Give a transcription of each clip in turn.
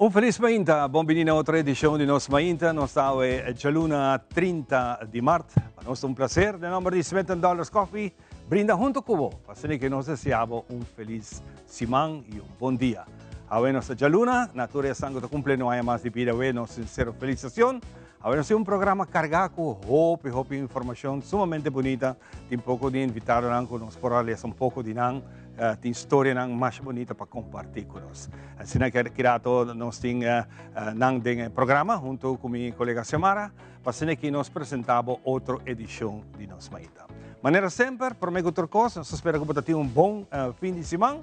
Un felis mainta, bon bini na otro edicion di Nos Mainta. Nos ta awe djaluna 30 di mart. Pa nos ta un placer, den nomber di Smith and Dollars Coffee, brinda hunto cu bo pa asina cu nos desea bo un felis siman y un bon dia. Awe nos ta djaluna, na tur esnan cu ta cumpliendo un aña mas di bida awe nos sincero felicitacion. Awe nos tin un programa carga cu hopi hopi informacion sumamente bunita. Tin poco di invitadonan cu nos por a lesa un poco di nan. Tin storianan masha bunita pa comparti cu nos. Asina ki ki rato nos tin nan den e programa hunto cu mi colega Xiomara pa asina ki nos presenta bo otro edicion di Nos Mainta. Manera semper, prome cu tur cos, nos ta spera cu bo ta tin un bon fin di siman.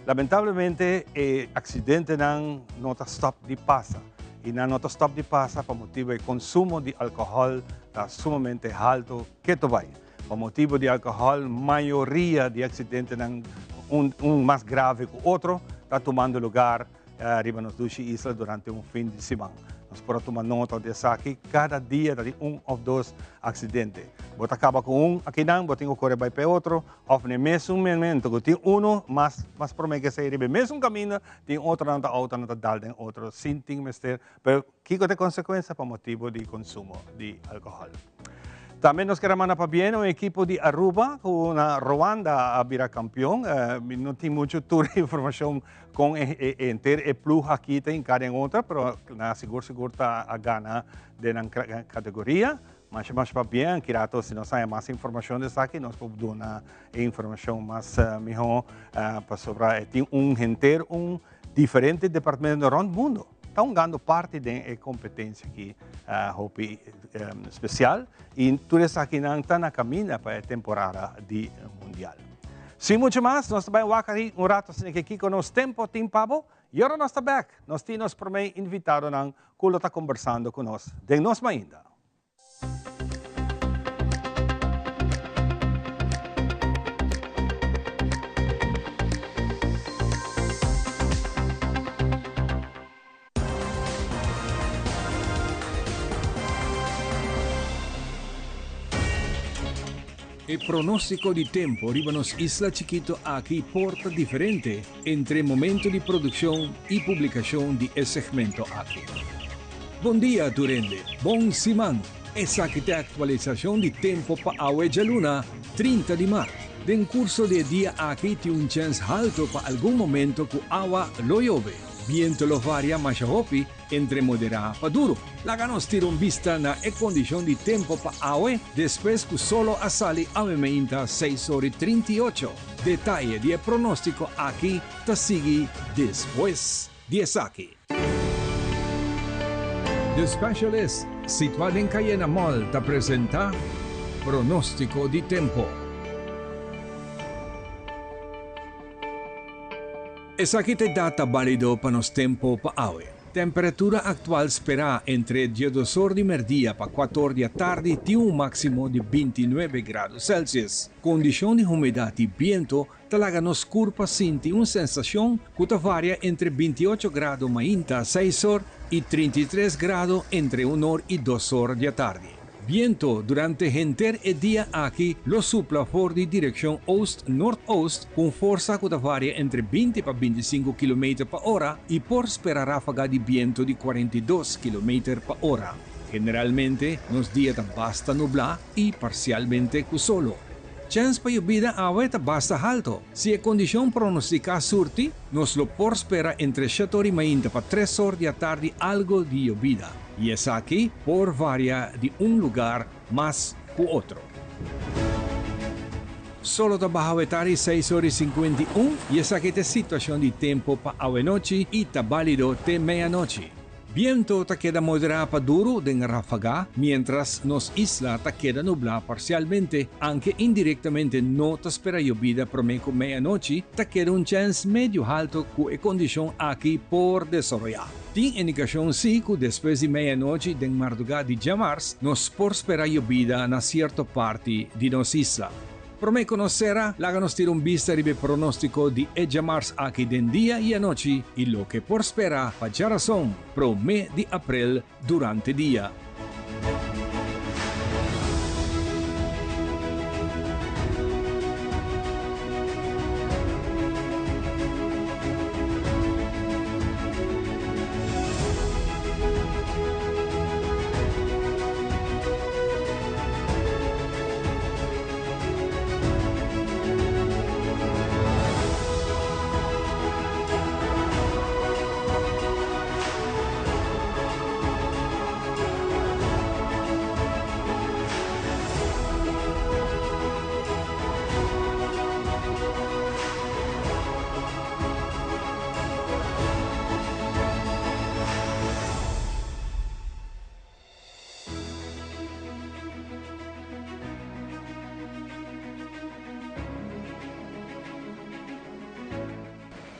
Lamentablemente e accidentenan no ta stop di pasa y nan no ta stop di pasa pa motibo e consumo di alcohol ta sumamente halto keto bay. Pa motibo di alcohol mayoria di accidentenan un un mas grave cu otro ta tumando lugar riba nos dushi isla durante un fin di siman. Nos por a tuma nota di esaki, cada dia ta tin un of dos accidente. Bo ta caba cu un akinan, bo tin cu core bay pa e otro, of na e mesun momento cu tin uno mas mas prome cu esey riba e mesun caminda tin otronan ta autonan ta dal den otro sin tin mester. Pero Kiko ta e konsekuensia pa motibu di konsumo di alkohòl? Tambe nos kere manda pabien un ekipo di Aruba ku na Rwanda a bira kampion. Mi no tin muchu tur e informashon kon e henter e plug aki ta hinká den otro, pero nan sigur sigur ta a gana den nan kategoria. Masha masha pabien, kirato si nos haña mas informashon di esaki nos por duna e informashon mas mihó pasobra e tin un henter un diferente departamento rònt mundu. Ta hungando parti den e competencia aki hopi special y tur esakinan ta na caminda pa e temporada di Mundial. Sin mucho mas, nos ta bay wak aki un rato asina ke kico nos tempo tin pa bo y ora nos ta bek, nos tin nos prome invitadonan cu lo ta conversando cu nos den nos mainda. E pronóstiko di tempu riba nos isla chikitu aki por ta diferente entre momento di produkshon i publikashon di e segmento aki. Bon dia tur hende, bon siman! Esaki ta e aktualisashon di tempu pa awe djaluna, 30 di mart. Den kurso di e dia aki tin un chèns haltu pa algun momento ku awa lo yobe. Bientu lo varia masha hopi entre moderá pa duru. Laga nos tira un bista na e kondishon di tempu pa awe despues ku solo a sali awe meinta seis ora i 38. Detaye di e pronóstiko aki ta sigui despues di esaki. The Specialist, situá den Cayena Mall, ta presentá Pronóstiko di Tempo. Esaki ta e data bálido pa nos tempo pa awe. Temperatura aktual sperá entre diodosor di merdia pa kuator di atardi tin un máksimo di 29 grado Celsius. Kondishon di humedat i biento ta laga nos kurpa sinti un sensashon ku ta varia entre 28 grado mainta seis or i 33 grado entre un or i dos or di atardi. Biento durante henter e dia aki lo supla for di direkshon oost-noordoost ku un forsa ku ta varia entre 20 pa 25 kilometer pa ora i por spera ráfaga di biento di 42 kilometer pa ora. Generalmente nos dia ta basta nublá i parsialmente ku solo. Chèns pa yobida awe ta basta halto. Si e kondishon pronostiká surti, nos lo por spera entre shet or i mainta pa tres or di atardi algo di yobida, i esaki por varia di un lugar mas ku otro. Solo ta baha awe tardi seis or i 51, i esaki ta e situashon di tempu pa awenochi i ta bálido te meianochi. Biento ta keda moderá pa duru den ráfaga, miéntras nos isla ta keda nublá parsialmente, anke indirektamente no ta spera yobida promé ku meianochi, ta keda un chèns medio haltu ku e kondishon aki por desaroyá. Tin indikashon sí ku despues di meianochi den mardugá di djamars nos por spera yobida na sierto parti di nos isla. Promé ku nos sera, laga nos tira un bista riba e pronóstiko di e djamars aki den dia i anochi i loke por spera pa djarason promé di aprel durante dia.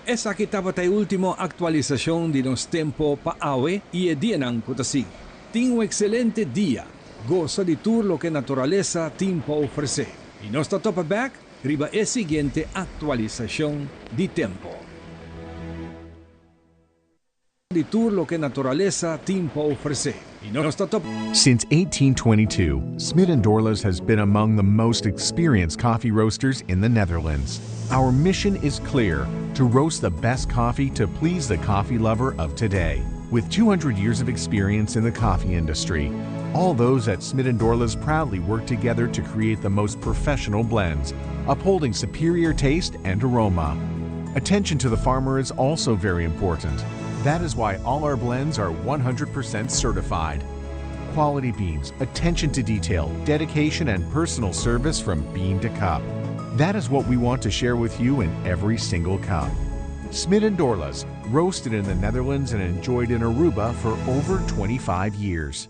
Esaki tabata e ultimo actualisacion di nos tempo pa awe y e dianan cu ta sigui. Tin un excelente dia, gosa di tur loke naturalesa tin pa ofrece y nos ta topa bek riba e siguiente actualisacion di tempo. Di tur loke naturalesa tin pa ofrece y nos ta topa. Since 1822, Smit & Dorlas has been among the most experienced coffee roasters in the Netherlands. Our mission is clear to roast the best coffee to please the coffee lover of today. With 200 years of experience in the coffee industry, all those at Smit & Dorlas proudly work together to create the most professional blends, upholding superior taste and aroma. Attention to the farmer is also very important. That is why all our blends are 100% certified. Quality beans, attention to detail, dedication, and personal service from bean to cup. That is what we want to share with you in every single cup. Smit & Dorlas, roasted in the Netherlands and enjoyed in Aruba for over 25 years.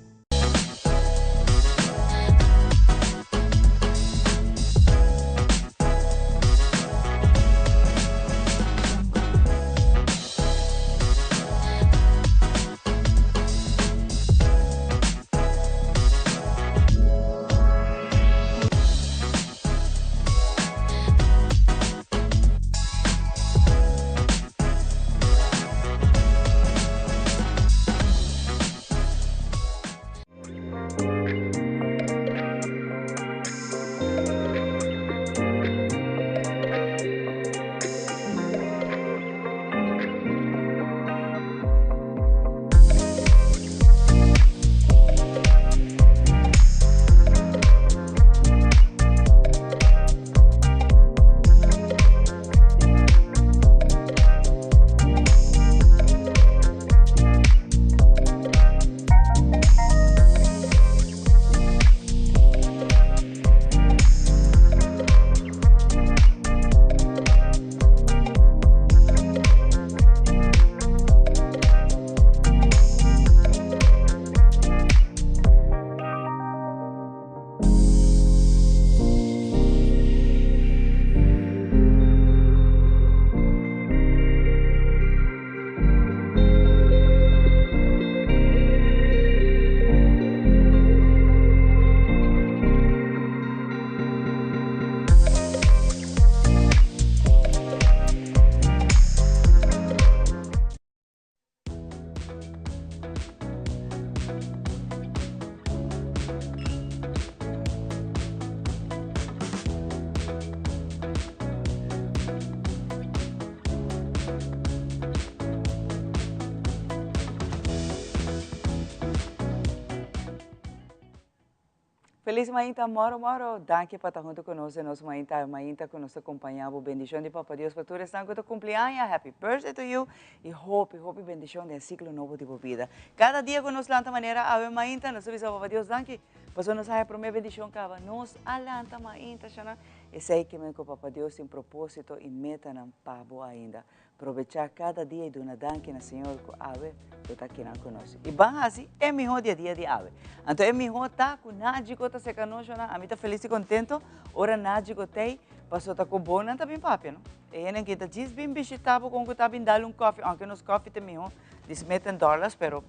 Feliz mainta, moro moro. Danki pa ta hunto cu nos den nos mainta, mainta cu nos ta acompaña bo. Bendicion di Papa Dios pa tur esnan cu ta cumpli aña. Happy birthday to you. Y hopi, hopi bendicion den ciclo nobo di bo bida. Cada dia cu nos lanta manera awe mainta, nos ta bisa Papa Dios danki. Pasobra nos a haya prome bendicion caba. Nos a lanta mainta, shana. Esey ke men cu Papa Dios tin proposito y metanan pa bo ainda. Probechá kada dia i duna danki na Señor ku awe bo ta kinan ku nos. I ban hasi e mihó di e dia di awe. Anto e mihó ta ku Najiko ta seka nos shona. Ami ta felis i kontento ora Najiko t'ei, paso ta ku bo nan ta bin papia no. E hendenan ki ta djis bin bishitá bo kon ku ta bin dal un kòfi, ounke nos kòfi ta mihó di Smith and Dorlas, pero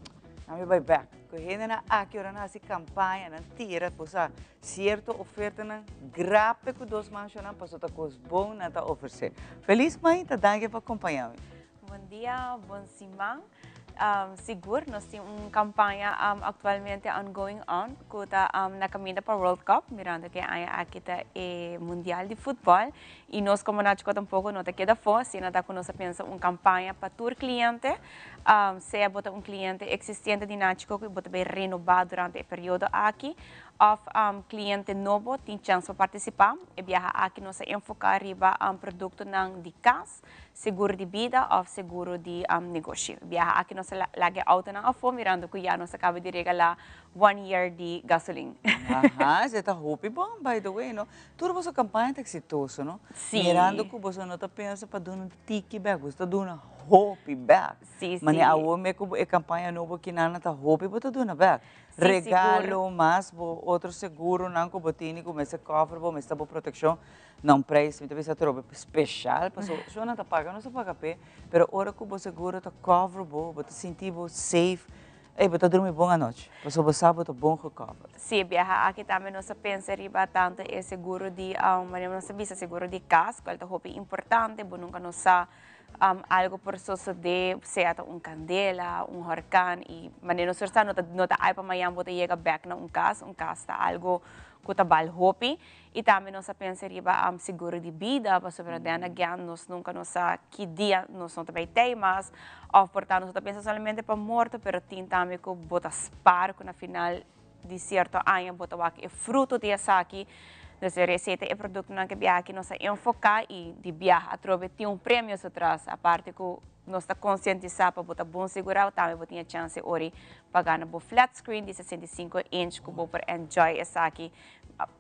nan mi bai bèk. Ku e hendenan aki ora nan hasi kampaña, nan tira, bo sa, Cierto ofertanan grape cu dos mansionan paso ta cos bon nan ta ofrece. Feliz mainta, danki pa acompaña mi. Bon dia, bon siman. Sigur nos tin un campaña actualmente ongoing on cu ta na caminda pa World Cup, mirando cu e aña aki ta e mundial di futbol y nos como Nacho tampoco no ta keda afo, asina ta cu nos a pensa un campaña pa tur cliente, sea bo ta un cliente existente di Nacho cu bo ta bay renoba durante e periodo aki Of cliente nobo tin chens pa participa. E biaha aki nos a enfoca riba productonan di cas, seguro di bida of seguro di negoshi. E biaha aki nos a laga e autonan afo mirando cu ya nos a caba di regala one year di gasolin. Aha, esey ta hopi bon by the way no. Tur boso campaña ta exitoso no. Si. Mirando cu boso no ta pensa pa duna un tiki bek, boso ta duna. Hopi bek. Si. Mane awo me ku e kampaña nobo kinana ta hopi bo ta duna bek. Regalo mas bo otro seguro nan ku bo tini ku mester cover bo, mester bo protekshon na un prijs mi ta bisa atrobe special paso so nan ta paga nos ta paga p'e, pero ora ku bo seguro ta cover bo, bo ta sinti bo safe, ey bo ta drumi bon anochi paso bo sa bo ta bon gecover. Si, biaha aki tambe nos a pensa riba tanto e seguro di, manera nos a bisa seguro di cas, cual ta hopi importante, bo nunca no sa algo por sosode, sea ta un candela, un horcan, y manera nos sa no ta ay pa mañana bo ta yega bek na un cas, un cas ta algo cu ta bal hopi. Y tambe nos a pensa riba seguro di bida, pasobra then again nos nunca no sa ki dia nos no ta bay tey mas, of por tanto nos no ta pensa solamente pa morto, pero tin tambe cu bo ta spaar cu na final di cierto aña bo ta wak e fruto di esaki. Dus e receta e productonan cu biaha aki nos a enfoca y di biaha atrobe tin un premio atras, aparte cu nos ta concientisa pa bo ta bon segura, tambe bo tin e chance ori pa gana bo flat screen di 65 inch cu bo por enjoy esaki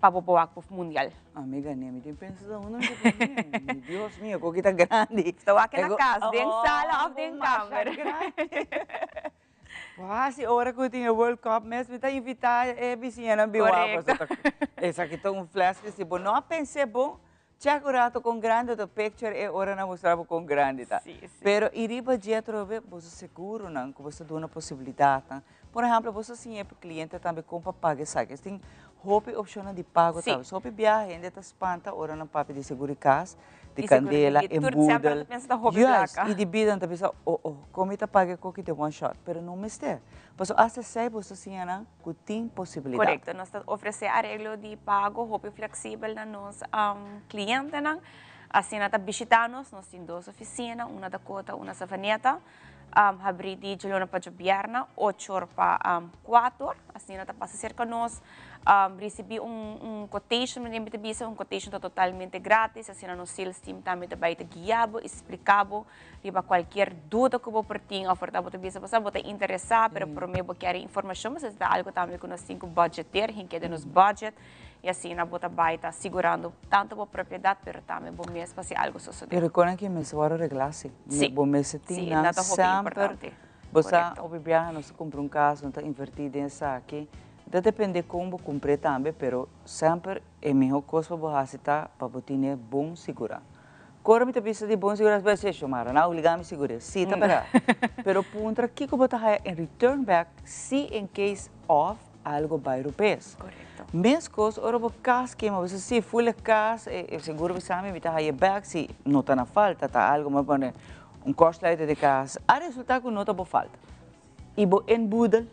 pa bo wak bo Mundial. Amiga, ne mi tin pensa da uno mi Dios mío, ko kita grandi. Ta wak na cas, den sala of den kamer. Quasi ora ku tin e World Cup mes mi ta invita e bisiñanan biwa. Esaki ta un flash si bo no a pensa bon, check un rato con grandi ta picture e ora na mostra bo con grandi ta. Si. Pero iriba dje atrobe bo seguro nan ku bo ta duna posibilidat nan. Por ehempel, bo siña e cliente tambe kon pa paga esaki. Tin hopi opshonnan di pago tambe. Hopi biaha hende ta spanta ora nan papia di seguro di kas, di E seguro di kandela, bida. Tur sempre inboedel. ta pensa ta hopi Juist, placa. i di bida nan ta pensa, oh, kon mi ta paga koki den one shot? Pero no mester. Pasobra hasta esei bo ta siña nan ku tin posibilidat. Korekto, nos ta ofresé areglo di pago hopi fleksibel na nos klientenan. Asina ta bishitá nos, nos tin dos ofisina, un na Dakota, un na Savaneta. Habrí di djaluna pa djabièrnè, 8 or pa 4 or. Asina ta pasa serka nos, risibí un quotation, mi ta bisa, un quotation ta totalmente gratis, asina nos sales team tambe ta bai ta guia bo i splika bo riba kualkier duda ku bo por tin òf por ta bo ta bisa bo sa bo ta interesá pero promé bo kier informashon, pasobra ta algu tambe ku nos tin ku budgeteer, hink'é den nos budget i asina bo ta bai ta sigurando tantu bo propiedat pero tambe bo mes pa si algu sosodé. Pero kon aki mester wòrdu reglá si. Si. Bo mester tin Si, nan dat ta hopi semper. importante. Bo sa, Korekto. hopi biaha nos ta kumpra un kas, nos ta invertí den esaki. Ta dependé kon bo kumpr'é tambe, pero semper e mihó kos pa bo hasi ta pa bo tine bon sigurá. Kora mi ta bisa di bon sigurá, bo si Xiomara, nan a obligá mi sigur'é. Si, ta bèrdat. Pero puntra kiko bo ta haya in return back si in case of algo bai rupes. Meskos ora bo kas kima, bo bisa si ful e kas, e seguro bisa mi, mi ta haya bèk si no ta na falta, ta algo mi a pone un kortsluiter di kas, a resultá ku no ta bo falta. I bo inboedel,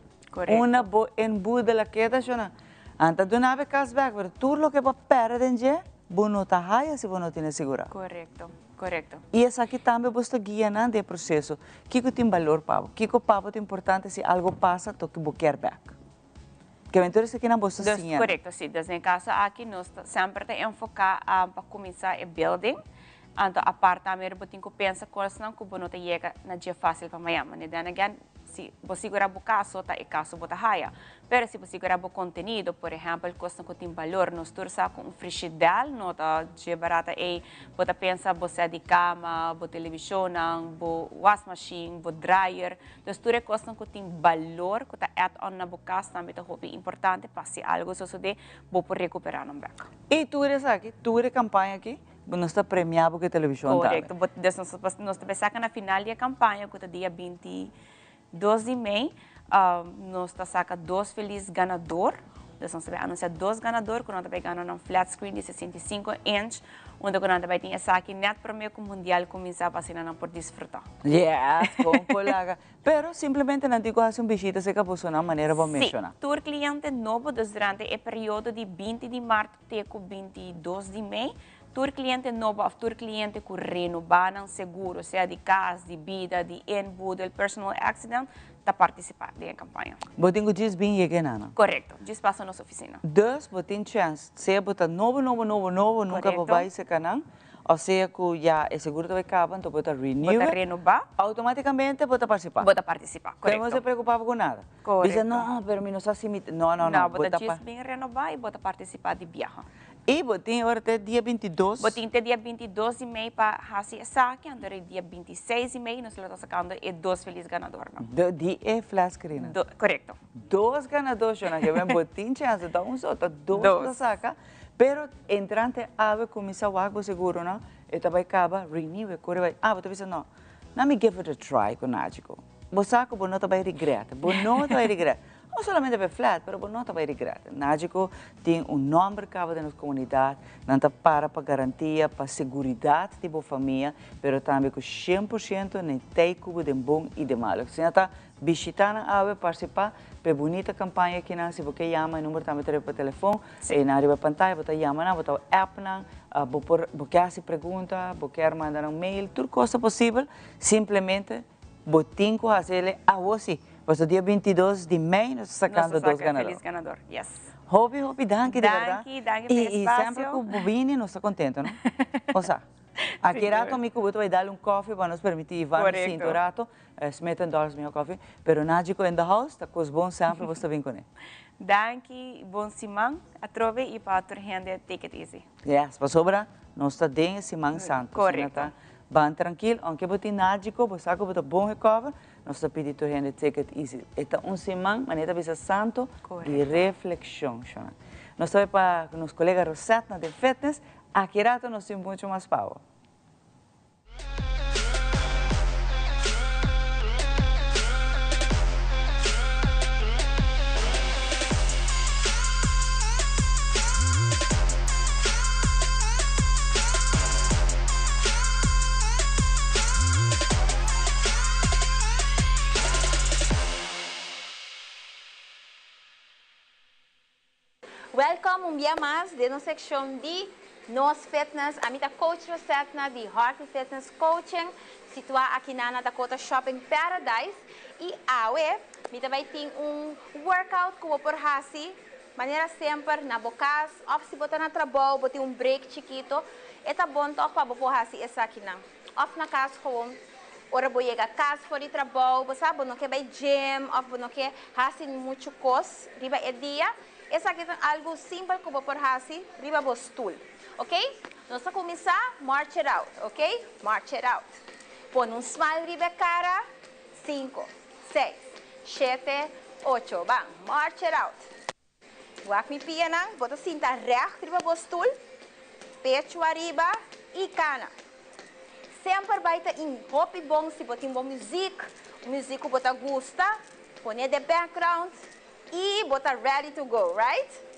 una bo inboedel a keda shona, nan ta duna bo e kas bèk, pero tur loke bo a pèrdè den dje, bo no ta haya si bo no tene sigurá. Korekto. I esaki tambe bo sta guia nan den e proseso. Kiko tin balor pa bo? Kiko pa bo ta importante si algo pasa toki bo kier bèk? Ke aventura esaki nan bo sta Dus, siña? Korekto, si. Dus den e kaso aki nos ta semper ta enfoká pa kuminsá e building. Anto apart tambe bo tin ku pensa kosnan ku bo no ta yega na dje fásil pa mañana. Mane then again, si bo sigurá bo kaso ta e kaso bo ta haya. Pero si bo sigurá bo kontenido, por ehèmpel kosnan ku tin balor, nos tur sa ku un frishidèl no ta dje barata ei. Bo ta pensa bo sèt di kama, bo televishonnan, bo wasmashin, bo dryer. Dus tur e kosnan ku tin balor ku ta add on na bo kas tambe ta hopi importante pa si algo sosodé bo por rekuperá nan bèk. I tur esaki, tur e kampaña aki, bo nos ta premiá bo ku e televishon tambe. Korekto. Bo, dus nos, nos ta pensá ku na final di e kampaña ku ta dia 22 di mei, nos ta saka dos felis ganador. Dus nos ta bai anunsiá dos ganador ku nan ta bai gana nan flat screen di 65 inch, unda ku nan ta bai tin esaki nèt promé ku Mundial kuminsá pa asina nan por disfrutá. Yes, kon por laga. Pero simplemente nan tin ku hasi un bishita serka boso na manera bo menshoná. Si, tur kliente nobo, dus durante e periodo di 20 di mart te ku 22 di mei, tur kliente nobo òf tur kliente ku renobá nan seguro, sea di kas, di bida, di inboedel, personal accident, ta partisipá den e kampaña. Bo tin ku djis bin yega einan. Korekto, djis pasa nos ofisina. Dus bo tin chèns, sea bo ta nobo, nobo, nobo, nobo, nunka bo bai serka nan, òf sea ku ya e seguro ta bai kaba, anto bo ta renew Bo ta it, renobá. Outomátikamente bo ta partisipá. Bo ta partisipá, korekto. Pero no se preokupá bo ku nada. Bisa, no, pero mi no sa si mi, no, no, no. No, bo ta djis bin renobá i bo ta partisipá di biaha. Y bo tin ora te dia 22. Bo tin te dia 22 di mei pa hasi esaki, anto e dia 26 di mei nos lo ta sacando e dos feliz ganadornan. Di e flat screen. Correcto. Dos ganador, shona, ke men bo tin chance, ta un so, ta dos ta saca. Pero entrante awe cuminsa wak bo seguro, no? E ta bay caba, renew e core bay. Ah, bo ta bisa no. Let me give it a try cu Nagico. Bo sa cu bo no ta bay regret. Bo no ta bay regret. No solamente pa e flat, pero bo no ta bay regret. Nagico tin un nomber caba den nos comunidad. Nan ta para pa garantia, pa seguridad di bo famia, pero tambe cu 100% nan tey cu bo den bon y den malo. Asina ta bishita nan awe, participa pa e bunita campaña akinan. Si bo ke yama, e number tambe ta riba pa telefon. E nan riba pantaya, bo ta yama nan, bo ta app nan, bo por, bo ke haci pregunta, bo kier manda nan mail, tur cos ta posibel. Simplemente bo tin cu haci el awo si. Pasobra dia 22 di mei nos ta sacando dos ganador. Nos ta saca feliz ganador, yes. Hopi, hopi danki di berdad. Danki, danki pa e Y espacio. semper cu bo bini nos ta contento, no? Osa, aki rato mi cu bo ta bay dal un koffie pa nos permiti Iván sinti un rato. Smith and Dollars miho koffie. Pero Nagico in the house ta cos bon semper bo ta bin cune. Danki, bon siman atrobe y pa tur hende take it easy. Yes, pasobra nos ta den e siman santo. Correcto. Ban trankil, aunke bo tin Nagico, bo sa cu bo ta bon recover, nos ta pidi tur hende take it easy. E ta un siman, manera ta bisa santo, di reflexion, shona. Nos ta bay pa nos colega Rosette na den fitness, aki rato nos tin mucho mas pa bo. Welcome un bia mas den nos seccion di Nos Fitness. Ami ta Coach Rosetna di Hearty Fitness Coaching, situa aki na na Dakota Shopping Paradise. Y awe mi ta bay tin un workout cu bo por haci manera semper na bo cas of si bo ta na trabou, bo tin un break chikito, e ta bon toch pa bo por haci esakinan. Of na cas gewoon, ora bo yega cas for di trabou, bo sa bo no ke bay gym of bo no ke haci mucho cos riba e dia, esaki ta algo simpel cu bo por haci riba bo stoel. Ok? Nos ta cuminsa march it out, ok? March it out. Pone un smile riba e cara, cinco, seis, shete, ocho, ban, march it out. Wak mi pianan, bo ta sinta recht riba bo stoel, pechu ariba y cana. Semper bay ta in hopi bon si bo tin bo muziek, un muziek cu bo ta gusta, pone den background y bo ta ready to go, right?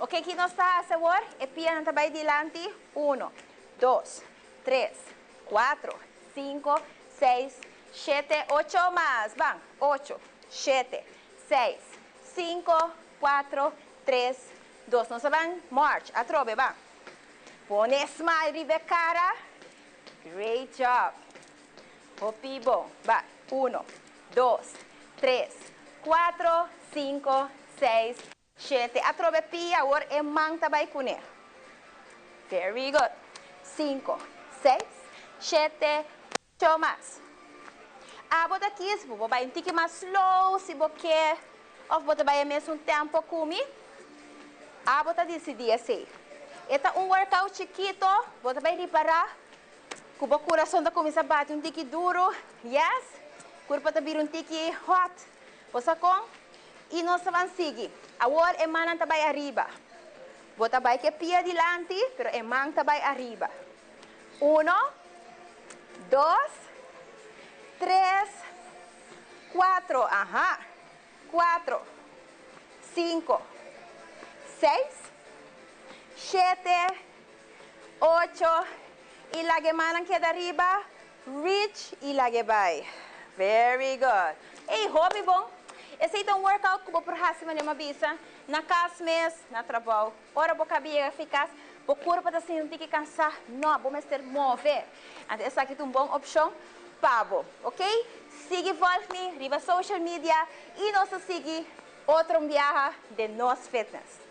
Ok, ki nos ta haci awor? E pianan ta bay dilanti, uno, dos, tres, cuatro, cinco, seis, shete, ocho mas, ban, ocho, shete, seis, cinco, cuatro, tres, dos. Nos a ban march, atrobe ban. Pone smile riba e cara. Great job. Hopi bon. Ban. Uno, dos, tres, cuatro, cinco, seis, shete. Atrobe pia, awor e man ta bay cune. Very good. Cinco, seis, shete, ocho mas. Abo ta kies, bo por bay un tiki mas slow si bo ke, of bo ta bay e mesun tempo cu mi. Abo ta dicidi esey. E ta un workout chikito, bo ta bay ripara cu bo curason ta cuminsa bati un tiki duro. Yes, curpa ta bira un tiki hot. Bo sa con? Y nos ta ban sigui. Awor e mannan ta bay ariba. Bo ta bay cu e pia dilanti, pero e man ta bay ariba. Uno, dos, tres, cuatro, aha, cuatro, cinco, seis, shete, ocho, y laga e mannan keda ariba, reach y laga e bay. Very good. Ey, hopi bon. Esey ta un workout cu bo por haci manera mi a bisa, na cas mes, na trabou. Ora bo kabi yega fi kas, bo kurpa ta sinti ki kansá? No, bo mester move. Anto esaki ta un bon opshon pa bo. Ok? Sigui volg mi riba social media i nos ta sigui otro un biaha den Nos Fitness.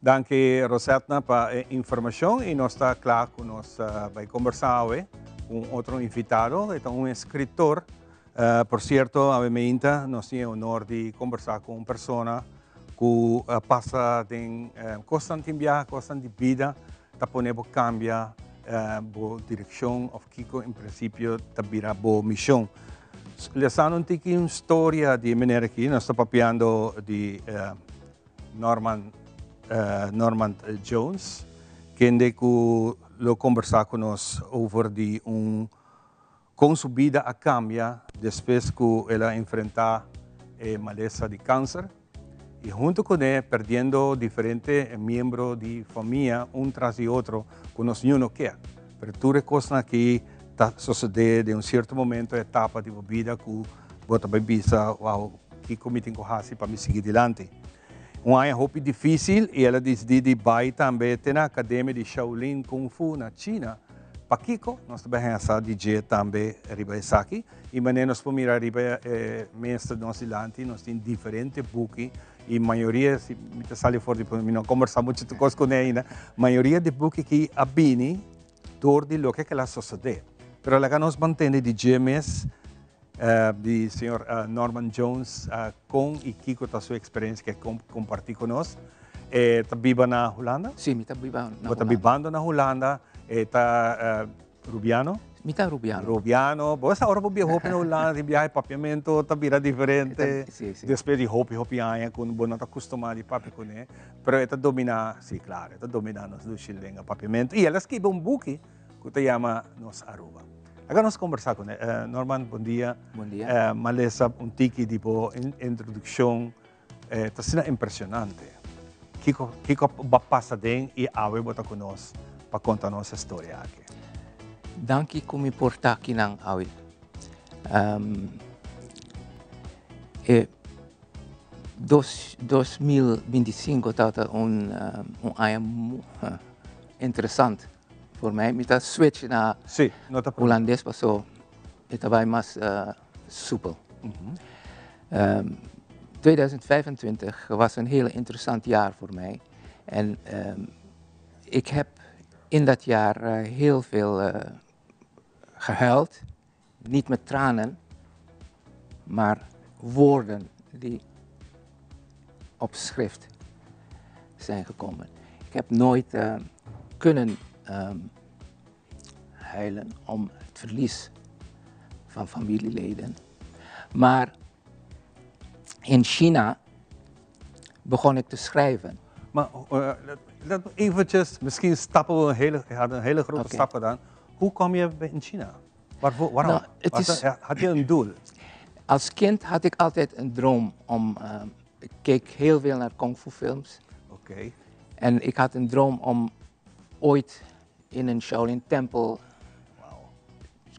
Danki Rosetna pa e informacion y nos ta cla cu nos bay conversa awe cu un otro invitado, e ta un escritor. Por cierto, awe meinta nos tin e honor di conversa cu un persona cu a pasa den cosnan tin biaha, cosnan di bida ta pone bo cambia bo direccion of kico en principio ta bira bo mision. Lesando un tiki un storia di e manera aki, nos ta papiando di Norman Norman Jones, kende ku lo kombersá ku nos over di un kon su bida a kambia despues ku el a enfrentá e malesa di kanser i huntu kuné perdiendo diferente miembro di famia un tras di otro ku nos niun no ke. Pero tur e kosnan aki ta sosodé den un sierto momento, etapa di bo bida ku bo ta bai bisa, wow, Kiko mi tin ku hasi pa mi sigui dilanti? Un aña hopi difísil i el a disidí di bai tambe te na Akademia di Shaolin Kung Fu na China. Pakiko? Nos ta bai haña sa di dje tambe riba esaki. I manera nos por mira riba e mesa nos dilanti, nos tin diferente buki i mayoria, si mi ta sali for di mi no a kombersá muchu tur kos kuné ainda, mayoria di buki aki a bini dor di loke ku el a sosodé. Pero laga nos mantende di dje mes. Di señor Norman Jones con y kico ta su experiencia ke comparti con nos. E ta biba na Hulanda? Sí, mi ta biba na Hulanda. Bo ta bibando na Hulanda. E ta Rubiano? Mi ta Rubiano. Rubiano. Bo sa ora bo bia hopi na Hulanda tin biaha e papiamento ta bira diferente. Sí, sí. Despues di hopi hopi aña cu bo no ta custuma di papia cune. Pero e ta domina, sí claro, e ta domina nos dushi lenga papiamento. Y el a skibi un buki cu ta yama Nos Aruba. Laga nos conversa cu ne. Norman, bon dia. Bon dia. M'a lesa un tiki di bo introduccion. Ta asina impresionante. Kico, kico bo a pasa den y awe bo ta cu nos pa conta nos e storia aki? Danki cu mi por ta akinan awe. E dos, 2025 tabata un, un aña interesante. Voor mij, mi ta switch na Sí, no ta Hulandes paso e ta bai mas soepel. 2025 was een heel interessant jaar voor mij. En ik heb in dat jaar heel veel gehuild. Niet met tranen, maar woorden die op schrift zijn gekomen. Ik heb nooit kunnen huilen om het verlies van familieleden. Maar in China begon ik te schrijven. Maar laat me eventjes, misschien stappen we een hele, je had een hele grote stap gedaan. Hoe kwam je in China? Waarvoor, waarom? Nou, het is Had je een doel? Als kind had ik altijd een droom om, ik keek heel veel naar kung fu films. En ik had een droom om ooit in een Shaolin tempel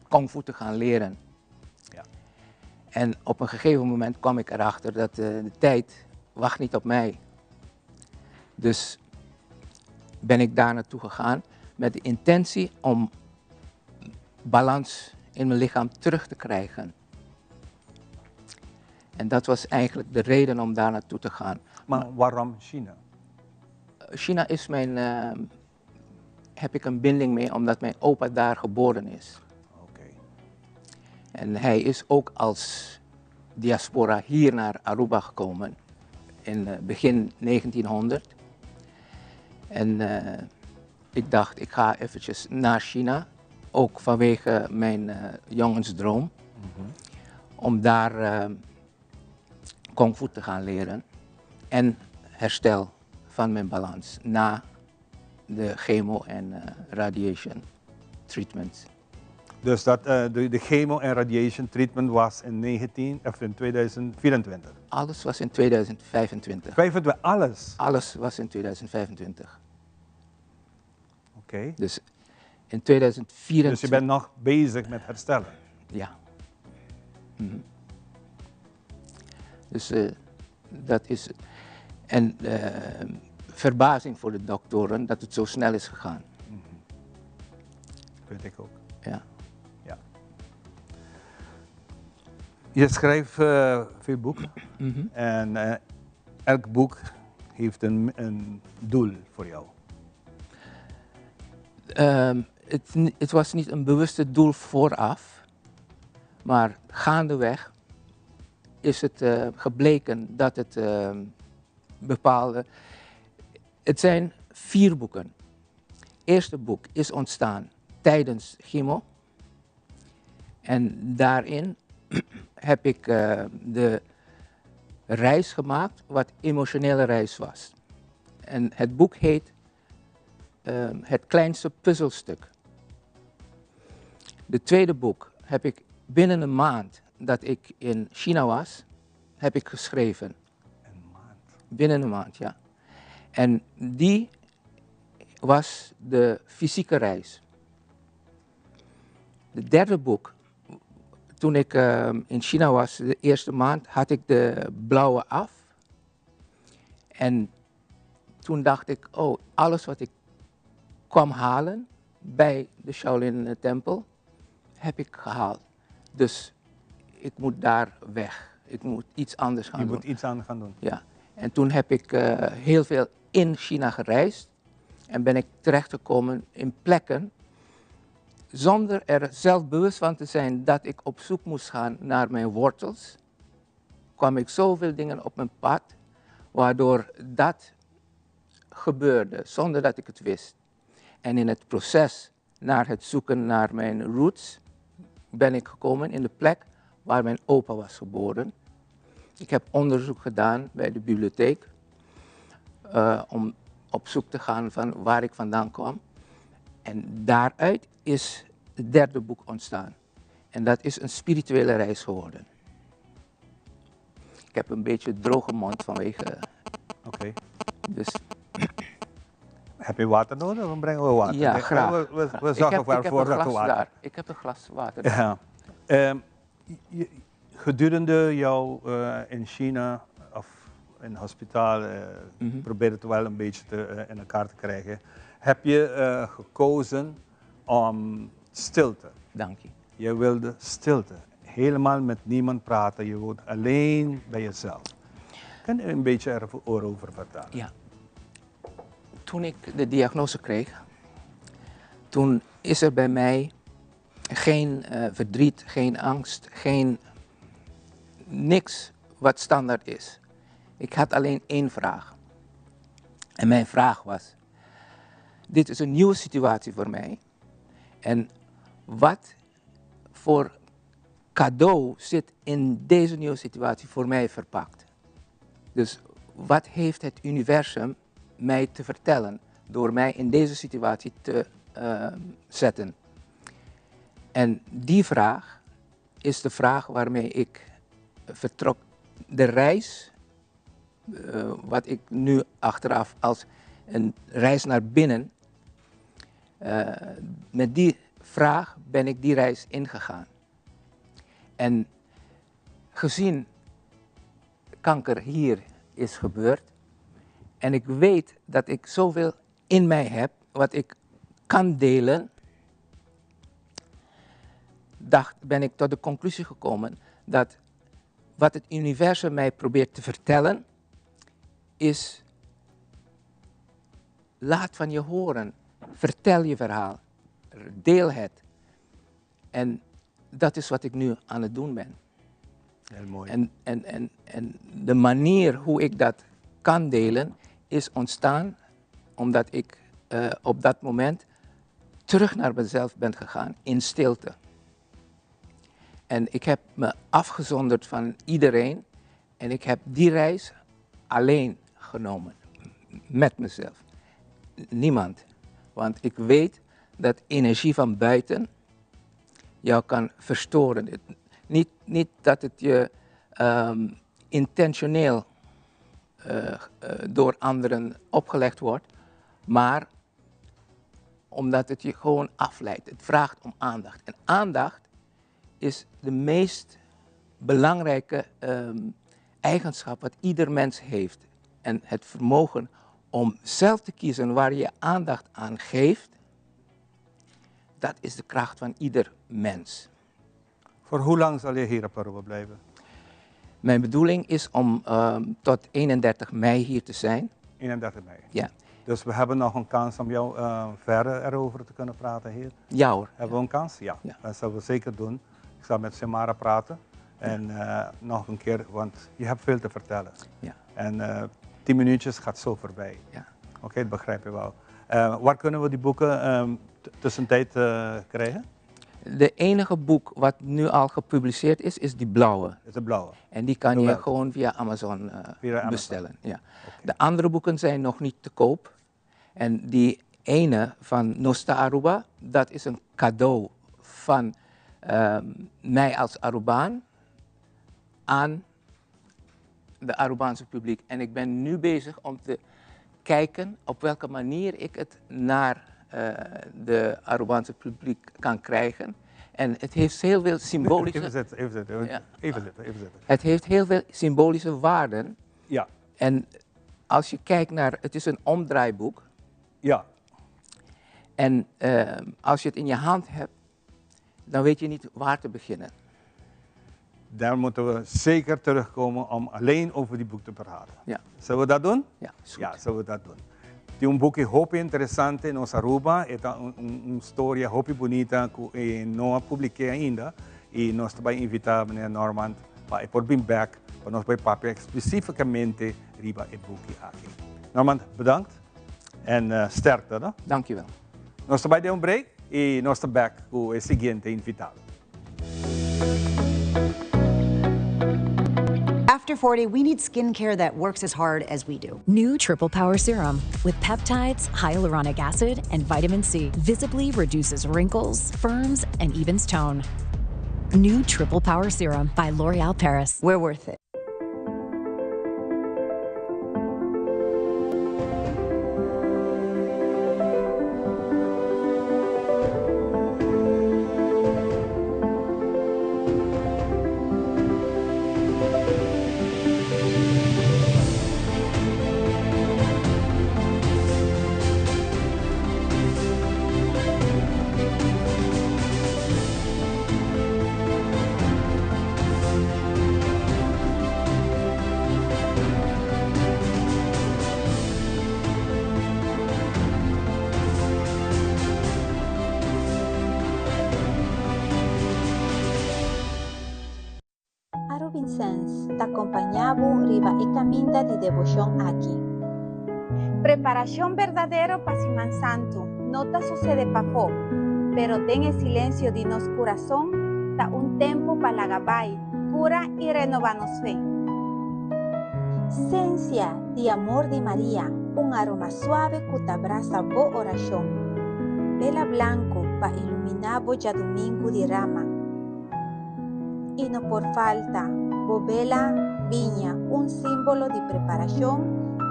kung fu te gaan leren. En op een gegeven moment kwam ik erachter dat de tijd wacht niet op mij. Dus ben ik daar naartoe gegaan met de intentie om balans in mijn lichaam terug te krijgen. En dat was eigenlijk de reden om daar naartoe te gaan. Maar waarom China? China is mijn, heb ik een binding mee omdat mijn opa daar geboren is. En hij is ook als diaspora hier naar Aruba gekomen in begin 1900. En ik dacht, ik ga eventjes naar China, ook vanwege mijn jongensdroom, om daar kung fu te gaan leren en herstel van mijn balans na de chemo en radiation treatment. Dus dat, de chemo en radiation treatment was in, 19, of in 2024? Alles was in 2025. 25, alles? Alles was in 2025. Dus in 2024. Dus je bent nog bezig met herstellen? Ja. Dus dat is het. En verbazing voor de doktoren dat het zo snel is gegaan. Vind ik ook. Ja. Ja. Je schrijft veel boeken. En elk boek heeft een doel voor jou? Het was niet een bewuste doel vooraf, maar gaandeweg is het gebleken dat het bepaalde. Het zijn vier boeken. Het eerste boek is ontstaan tijdens chemo. En daarin heb ik de reis gemaakt, wat emotionele reis was. En het boek heet Het kleinste puzzelstuk. De tweede boek heb ik binnen een maand dat ik in China was, heb ik geschreven. Een maand? Binnen een maand, ja. En die was de fysieke reis. De derde boek, toen ik in China was, de eerste maand, had ik de blauwe af. En toen dacht ik, oh, alles wat ik kwam halen bij de Shaolin Tempel, heb ik gehaald. Dus ik moet daar weg. Ik moet iets anders gaan Je doen. moet iets aan gaan doen. Ja. En toen heb ik heel veel in China gereisd. En ben ik terechtgekomen in plekken zonder er zelf bewust van te zijn dat ik op zoek moest gaan naar mijn wortels. Kwam ik zoveel dingen op mijn pad, waardoor dat gebeurde zonder dat ik het wist. En in het proces naar het zoeken naar mijn roots ben ik gekomen in de plek waar mijn opa was geboren. Ik heb onderzoek gedaan bij de bibliotheek om op zoek te gaan van waar ik vandaan kwam. En daaruit is het derde boek ontstaan. En dat is een spirituele reis geworden. Ik heb een beetje droge mond vanwege. Oké. Dus Heb je water nodig? Dan brengen we water. Ja, graag. We zorgen Ik heb voor een dat glas water. daar. Ik heb een glas water daar. Ja. Gedurende jou in China of in het hospitaal, probeer het wel een beetje in elkaar te krijgen, heb je gekozen om stilte. Dank je. Je wilde stilte. Helemaal met niemand praten. Je woont alleen bij jezelf. Kan je een beetje erover vertellen? Ja. Toen ik de diagnose kreeg, toen is er bij mij geen verdriet, geen angst, geen niks wat standaard is. Ik had alleen één vraag. En mijn vraag was, dit is een nieuwe situatie voor mij. En wat voor cadeau zit in deze nieuwe situatie voor mij verpakt? Dus wat heeft het universum mij te vertellen door mij in deze situatie te zetten? En die vraag is de vraag waarmee ik vertrok. De reis, wat ik nu achteraf als een reis naar binnen, met die vraag ben ik die reis ingegaan. En gezien kanker hier is gebeurd en ik weet dat ik zoveel in mij heb wat ik kan delen, ben ik tot de conclusie gekomen dat wat het universum mij probeert te vertellen is, laat van je horen, vertel je verhaal, deel het. En dat is wat ik nu aan het doen ben. Heel mooi. En de manier hoe ik dat kan delen is ontstaan omdat ik op dat moment terug naar mezelf ben gegaan in stilte. En ik heb me afgezonderd van iedereen en ik heb die reis alleen genomen, met mezelf. Niemand. Want ik weet dat energie van buiten jou kan verstoren. Niet dat het je intentioneel door anderen opgelegd wordt, maar omdat het je gewoon afleidt. Het vraagt om aandacht. En aandacht is de meest belangrijke eigenschap wat ieder mens heeft. En het vermogen om zelf te kiezen waar je aandacht aan geeft, dat is de kracht van ieder mens. Voor hoe lang zal je hier op Aruba blijven? Mijn bedoeling is om tot 31 mei hier te zijn. 31 mei. Ja. Dus we hebben nog een kans om jou verder erover te kunnen praten hier. Ja hoor. Hebben we een kans? Ja. Ja. Dat zullen we zeker doen. Ik zal met Samara praten. En nog een keer, want je hebt veel te vertellen. Ja. En 10 minuutjes gaat zo voorbij. Ja. Oké, dat begrijp je wel. Waar kunnen we die boeken tussentijd krijgen? De enige boek wat nu al gepubliceerd is, is die blauwe. Is de blauwe. En die kan je Jawel. gewoon via Amazon Via Amazon. bestellen. Ja. Oké. De andere boeken zijn nog niet te koop. En die ene van Nos Ta Aruba, dat is een cadeau van mij als Arubaan aan de Arubaanse publiek. En ik ben nu bezig om te kijken op welke manier ik het naar de Arubaanse publiek kan krijgen. En het heeft heel veel symbolische... Even zitten, even zitten, even Ja. even zitten, even zitten. Het heeft heel veel symbolische waarden. Ja. En als je kijkt naar... Het is een omdraaiboek. Ja. En als je het in je hand hebt, dan weet je niet waar te beginnen. Daar moeten we zeker terugkomen om alleen over die boek te praten. Ja. Zullen we dat doen? Ja, is goed. Ja, zullen we dat doen. Tin un buki hopi interesante nos Aruba, e ta un storia hopi bunita ku no a publiká ainda. I nos ta bai invitá meneer Normand pa e por bin bèk, pa nos bai papia spesífikamente riba e buki aki. Normand, bedankt en sterkte, no? Dankjewel. Nos ta bai den un break i nos ta bèk ku e siguiente invitado. After 40, we need skincare that works as hard as we do. New Triple Power Serum with peptides, hyaluronic acid, and vitamin C visibly reduces wrinkles, firms, and evens tone. New Triple Power Serum by L'Oreal Paris. We're worth it. Aruba Incense ta acompañá bo riba e caminda di devoción aki. Preparacion berdadero pa Siman Santo no ta sucede pafó, pero den e silencio di nos curason ta un tempo pa laga bai, cura y renoba nos fe. Sensia di amor di Maria, un aroma suave cu ta brasa bo oracion. Bela blanco pa ilumina bo diadomingo di rama. Y no por falta, bo bela biña, un simbolo di preparacion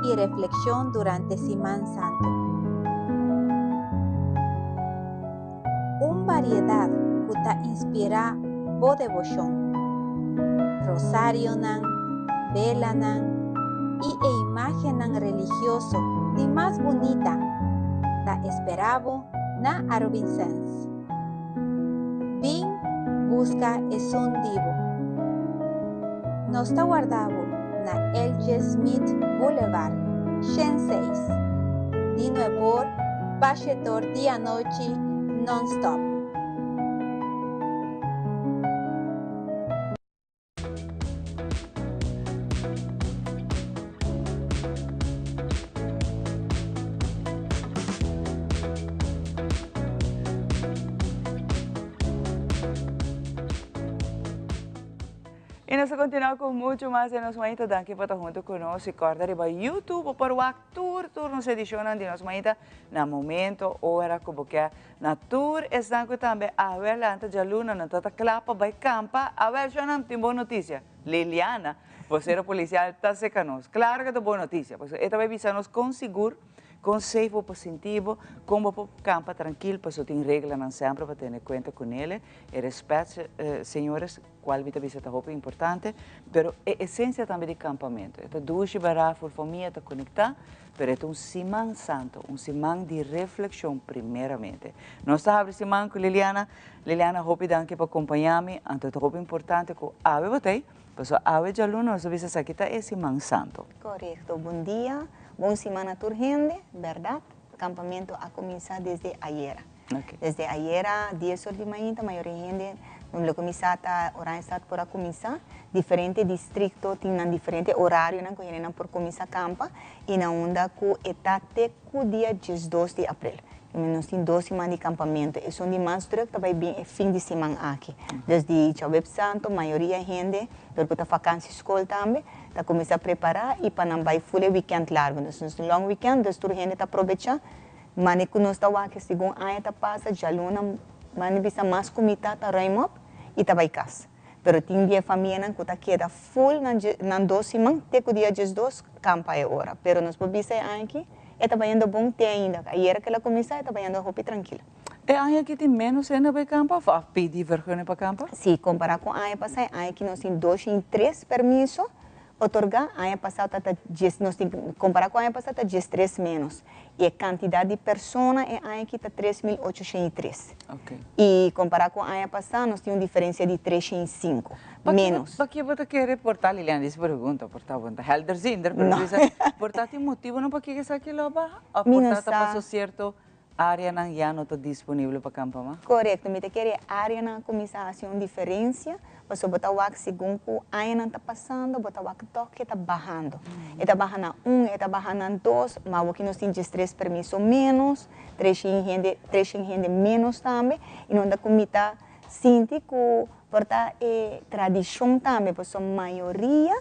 y reflexion durante Siman Santo. Un variedad cu ta inspira bo devocion. Rosarionan, velanan y e imagennan religioso di mas bunita ta spera bo na Aruba Incense. Bin busca esun di bo. Nos ta warda bo na L.J. Smith Boulevard, 106. Di 9 pa 7 di anochi non-stop. I nos ta kontinuá ku muchu mas den Nos Mainta. Danki pa ta huntu ku nos. I kòrda riba YouTube bo por wak tur tur nos edishonnan di Nos Mainta na momento, ora ku bo ke. Na tur esnan ku tambe awe lanta djaluna nan ta ta kla pa bai kampa. Awel shonnan tin bon notisia. Liliana, bosero polisial ta seka nos. Klaro ku ta bon notisia, pasobra e ta bai bisa nos kon sigur, kon safe bo por sinti bo, kon bo por kampa trankil, pasobra tin reglanan semper pa tene kuenta ku nele. E respet, señores, cual mi ta bisa ta hopi importante, pero e esencia tambe di campamento. E ta dushi bara for famia ta conecta, pero e ta un siman santo, un siman di reflexion primeramente. Nos ta habri siman cu Liliana. Liliana, hopi danki pa acompaña mi. Anto ta hopi importante cu awe bo t'ey, pasobra awe djaluna nos ta bisa esaki ta e siman santo. Correcto. Bon dia. Bon siman na tur hende, berdad, campamento a cuminsa desde ayera. Desde ayera 10 or di mainta mayoria hende lo cuminsa ta Oranjestad por a cuminsa. Diferente districto tin nan diferente horarionan cu hendenan por cuminsa campa y na unda cu e ta te cu dia 12 di april. Nos tin dos siman di campamento. Esun di mas druk ta bay bin e fin di siman aki. Dus di Djaweps Santo mayoria hende, dor cu ta vakantie school tambe, ta cuminsa prepara y pa nan bay full e weekend largo. Dus nos tin long weekend, dus tur hende ta probecha. Mane cu nos ta wak segun aña ta pasa, djaluna mane bisa mas cu mitad ta ruim op y ta bay cas. Pero tin di e famianan cu ta keda full nan dos siman te cu dia 12 campa e ora. Pero nos por bisa e aña aki e ta bayendo bon te ainda. Ayera cu el a cuminsa e ta bayendo hopi trankil. E aña aki tin menos hende bay campa of a pidi vergunning pa campa? Si, compara cu aña pasa e aña aki nos tin 203 permiso otorga, aña pasa ta 10, nos tin, compara cu aña pasa ta 13 menos. Y e cantidad di persona e aña aki ta 3803. Y compara cu aña pasa nos tin un diferencia di 305 menos. Pakico bo ta kere por ta, Liliana dice pregunta, por ta bon ta helderziender, pero No. bisa, por ta tin motibo no pakico esaki lo baha? Of Mi por no ta ta sa. paso cierto areanan ya no ta disponibel pa campa mas? Correcto, mi ta kere areanan a cuminsa haci un diferencia, pasobra bo ta wak segun cu añanan ta pasando, bo ta wak toch cu e ta bahando. E ta baha na un, e ta baha na dos, ma awo ki nos tin 13 permiso menos, 300 hende, 300 hende menos tambe, y no ta cu mi ta sinti cu por ta e tradicion tambe, pasobra mayoria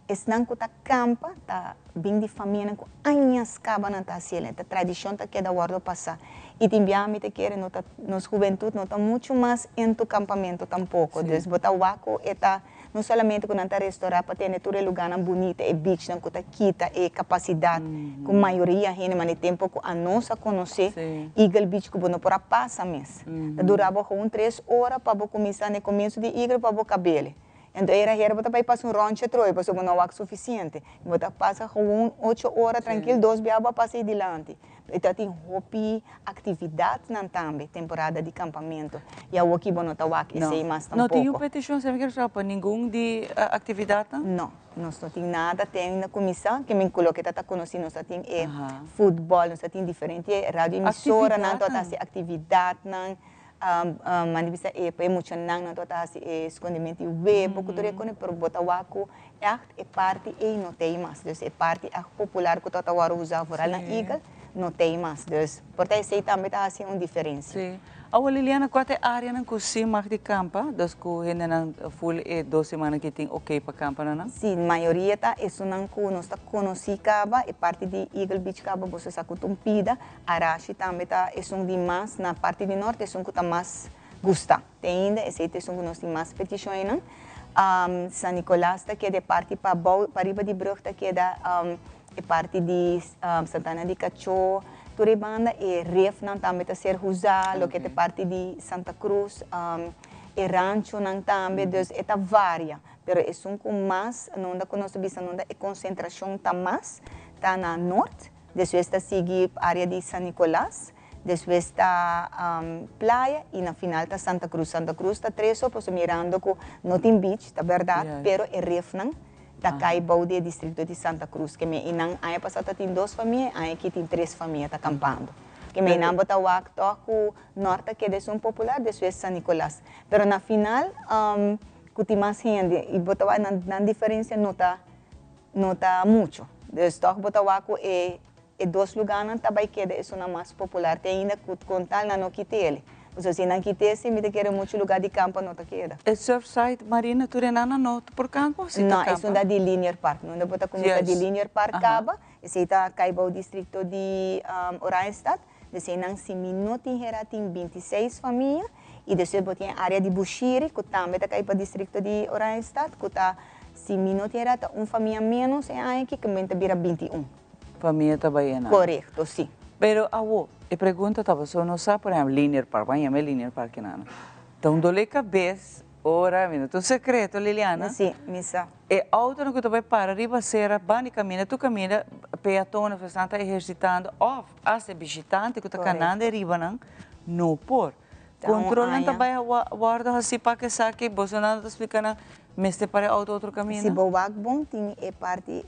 esnan cu ta campa ta bin di famianan cu añas caba nan ta haci el, ta tradicion ta keda wordo pasa. Y tin bia mi ta kere no ta, nos hubentud no ta mucho mas into campamento tampoco. Dus bo ta wak cu e ta no solamente cu nan ta restaura pa tene tur e lugarnan bunita, e beachnan cu ta kita e capacidad cu mayoria hende, maar e tempo cu anos a conoce Eagle Beach cu bo no por a pasa mes. Ta dura bo gewoon 3 ora pa bo cuminsa na e comienzo di Eagle pa bo cabele. Anto era hera bo ta bay pasa un rondje troy pasobra bo no wak suficiente. Bo ta pasa gewoon 8 ora trankil, dos bia bo a pasa ahí dilanti. E ta tin hopi actividadnan tambe, temporada di campamento. Y awo aki bo no ta wak esey mas No tin un tampoco. peticion, se mi kier sabi, pa ningun di actividadnan? No, nos no tin nada te ainda cuminsa, ke men cu loke ta conoci nos ta tin e futbol, nos ta tin diferente radio emisoranan, ta haci actividadnan, mandi bisa e pa e muchanan nan ta haci e escondimento di webo, cu tur e cosnan, pero bo ta wak cu echt e parti ey no t'ey mas. Dus e parti echt popular cu ta wordo usa vooral na Eagle, no t'ey mas. Dus por ta esey tambe ta haci un diferencia. Si. Awo Liliana, cua ta e areanan cu si mag di campa? Dus cu hendenan full e 2 siman cu tin ok pa campa nan? Si, mayoria ta esunnan cu nos ta conoci caba, e parti di Eagle Beach caba, bo sa cu ta un pida, Arashi tambe ta esun di mas na parti di norte, esun cu ta mas gusta. Te ainda, esey ta esun cu nos tin mas peticionnan. San Nicolas ta keda e parti pa bou, pa riba di brug ta keda e parti di Santana di Cachó, tur e banda, e rifnan tambe ta ser usa, loke ta parti di Santa Cruz, e ranchonan tambe, dus e ta varia. Pero esun cu mas, unda cu nos ta bisa, unda e concentracion ta mas, ta na noord, despues ta sigui area di San Nicolas, despues ta Playa y na final ta Santa Cruz. Santa Cruz ta tres, pues mirando cu no tin beach, ta berdad, pero e rifnan ta cay bou di distrito di Santa Cruz. Ke men einan aña pasa tin dos famia, aña aki tin tres famia ta campando. Ke men einan bo ta wak toch cu noord ta keda esun popular, despues San Nicolas. Pero na final, cu tin mas hende, y bo ta wak nan diferencia no ta mucho. Dus toch bo ta wak cu e dos lugarnan ta bay keda esunnan mas popular. Te ainda cu con tal nan no kit'ele. So, si nan kit'e, si mi ta kere mucho lugar di campo no ta keda. E Surfside Marina tur einan no por campa? Si No, ta e campa? di Linear Park. No, bo ta cuminsa di Linear Park caba, esey ta cay bou distrito di Oranjestad. Dus einan si mi no tin hera tin 26 famia y despues bo tin area di Bushiri, cu tambe ta cay pa distrito di Oranjestad, cu ta si mi no tin hera ta un famia menos e aña aki, cu ta bira 21. Famia ta bay einan. Correcto, si. Pero awo, e pregunta taba so no sa, por ehempel, Linear Park, bay yama Linear Park nana. Ta un dolor cabes, ora, mi no ta un secreto, Liliana. Si, mi sa. E auto no cu ta bay para riba acera, bani camina, tu camina, peatona, ta ehercitando, of, hasta bishitante cu ta canando riba nan, no por. Ta un Control nan aña. ta bay warda asina pa cu sa cu bo no ta explica nan, mester para auto otro camina. Si bo wak bon tin e parti.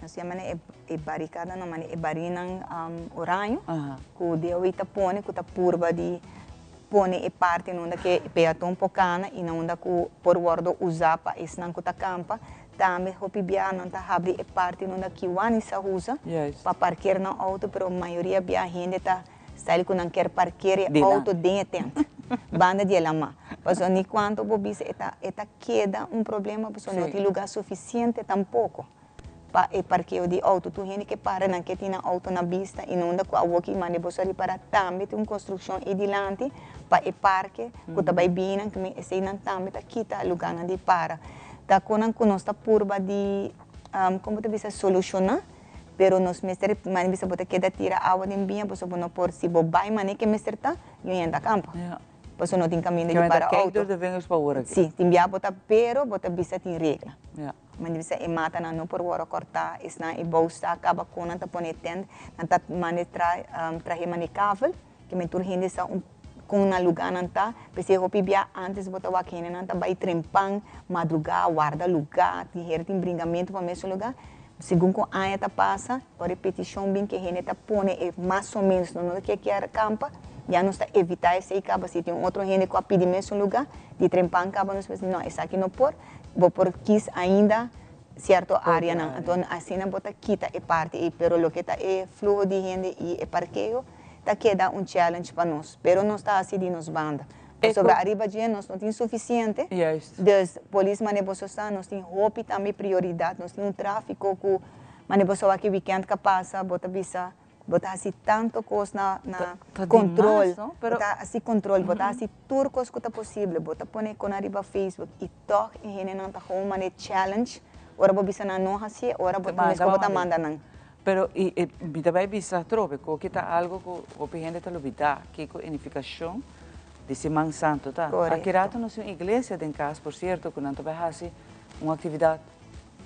Nos yama e e baricada no mane e barinan oraño cu DOW ta pone cu ta purba di pone e parti na unda cu e peaton por cana y na unda cu por wordo usa pa esnan cu ta campa. Tambe hopi bia nan ta habri e parti na unda Kiwanis sa usa pa parkeer nan auto, pero mayoria bia hende ta style cu nan kier parkeer e auto den e tent banda di e lama. Pasobra ni cuanto bo bisa e ta e ta keda un problema pasobra no tin lugar suficiente tampoco. Pa e parkeo di outo tur hende ke para nan ke tin nan outo na bista i no unda ku awoki mande boso a ripará tambe tin un konstrukshon ei dilanti pa e parke ku ta bai bini nan kme eseinan tambe ta kita lugánan di para. Ta konan ku nos ta purba di kon bo ta bisa solushoná pero nos mester mane bisa bo ta keda tira awa den biña pasobra bo no por si bo bai mane ke mester ta yu hende ta kampa pasobra no tin kaminda di para outo. Si tin bia bo ta pero bo ta bisa tin regla. Manda bisa e matanan no por wòrdu kòrtá, esnan e bou sa kaba kon nan ta pone e tènt, nan ta manda trahe manda e kavel, ke men tur hende sa un kon nan lugánan ta, p'esei hopi bia ántes bo ta wak hendenan ta bai trempan, madrugá, warda lugá, tin hera tin bringamentu pa mesun lugá, segun ku aña ta pasa, ora e petishon bin ke hende ta pone e mas o ménos no ke kier kampa, ya nos ta evitá esei kaba, si tin un otro hende ku a pidi mesun lugá, di trempan kaba nos mester di no esaki no por. Bo por kis ainda cierto areanan. Anto asina bo ta kita e parti ei, pero loke ta e fluho di hende y e parkeo ta keda un challenge pa nos. Pero nos ta haci di nos banda. Pasobra ariba dje nos no tin suficiente. Dus polis mane boso sa nos tin hopi tambe prioridad. Nos tin un trafico cu mane boso wak e weekend ka pasa bo ta bisa Bo ta hasi tanto kos na na control, bo ta hasi control, bo ta hasi tur kos ku ta posible, bo ta pone kon ariba Facebook i tòg e hendenan ta gewoon manda e challenge, ora bo bisa nan no hasié, ora bo ta mes ku bo ta manda nan. Pero i e mi ta bai bisa atrobe ku ki ta algo ku hopi hende ta lubidá kiko e nifikashon di Siman Santu ta. Aki rato nos tin un iglesia den kas por sierto ku nan ta bai hasi un aktividat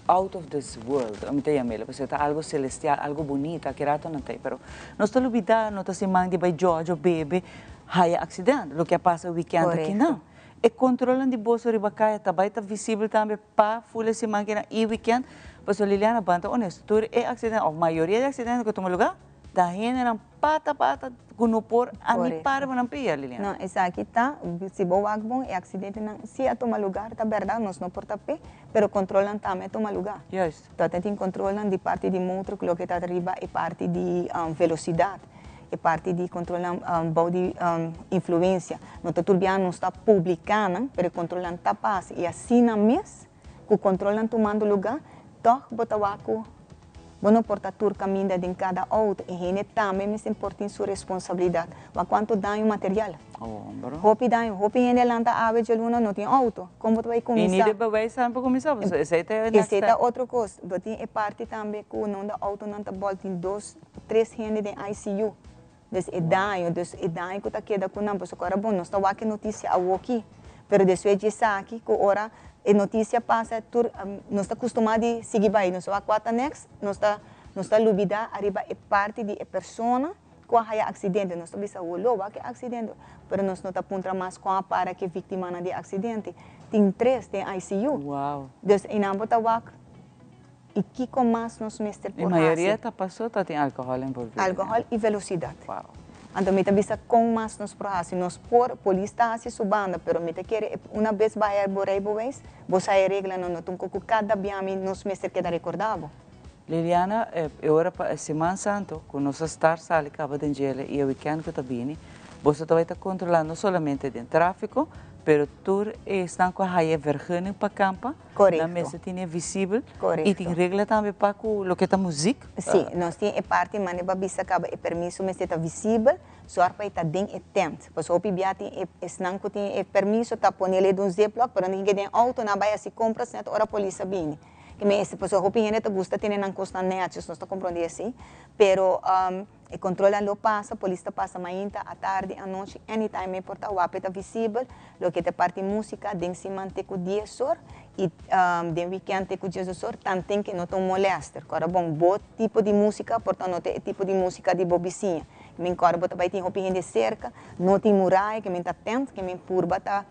out of this world, mi ta yam'el, pasobra ta algo celestial, algo bunita, aki rato nan ta ei, pero nos ta lubida, no ta siman di bai djodjo, bebe, haya accident, loke a pasa weekend aki nan. E controlnan di boso riba caya ta bai ta visibel tambe pa ful e siman kinan y weekend, pasobra Liliana ban ta honesto, tur e accident of mayoria di accident ku a tuma lugar ta hendenan pata pata ku no por a ni para pa nan pia, Liliana. No, esaki ta, si bo wak bon, e accidentenan si a tuma lugar, ta berdad, nos no por ta p'e, pero controlnan tambe a tuma lugar. Ta tin controlnan di parti di motor ku loke ta riba e parti di velocidad, e parti di controlnan bou di influencia. No ta tur bia nos ta publica nan, pero e controlnan ta pasa y asina mes ku controlnan tumando lugar, tog bo ta wak ku Bo no por ta tur caminda den cada auto. E hende tambe mester por tin su responsabilidad. Wak cuanto daño material. Hopi daño. Hopi hende lanta awe djaluna no tin auto. Con bo ta bay cuminsa? Y ni de bewijs tambe pa cuminsa pasobra esey ta e next Esey ta otro cos. Bo tin e parti tambe cu nonda autonan ta bol tin dos, tres hende den ICU. Dus e daño, dus e daño cu ta keda cu nan, pasobra ora bon nos ta wak e noticia awoki, pero despues dje esaki cu ora e noticia pasa tur nos ta custuma di sigui bay, nos ta wak cua ta next, nos ta nos ta lubida ariba e parti di e persona cu a haya accidente, nos ta bisa wolo wak e accidente, pero nos no ta puntra mas con a para cu e victimanan di e accidente, tin tres den ICU, dus eynan bo ta wak. I kiko mas nos mester por hasi? E mayoria ta paso ta tin alkohòl envolví. Alkohòl i velosidat. Anto mi ta bisa kon mas nos por hasi. Nos por, polis ta hasi su banda, pero mi ta kere una bes bai bo rijbewijs, bo sa e reglanan, no ta un koko kada bia mi nos mester keda rekordá bo. Liliana, e ora pa e Siman Santo ku nos a start sali kaba den djele i e wikènt ku ta bini, boso ta bai ta kontrolá no solamente den tráfiko, pero tur esnan ku a haya e vergunning pa kampa, Korekto. Nan mester tene visibel. Korekto. I tin regla tambe pa ku loke ta muzik. Sí, nos tin e parti mane pa bisa kaba e permiso mester ta visibel, sòrg pa e ta den e tent. Pasobra hopi bia tin e esnan ku tin e permiso ta pone el den un ziplock, pero nan tin ke den outo, nan bai hasi kompras nèt ora polis a bini. Ke mester, pasobra hopi hende ta gusta tene nan kosnan nètjes, nos ta komprondé esei. Pero E controlnan lo pasa, polis ta pasa mainta, atardi, anochi, anytime e por ta wap e ta visibel, loke ta parti musica den siman te cu dies or y den weekend te cu diesdos or, tanten ke no ta un molester. Kora bon, bo tipo di musica por ta no ta e tipo di musica di bo bisiña. Ke men kora bo ta bay tin hopi hende cerca, no tin muraya, ke men ta tent, ke men purba ta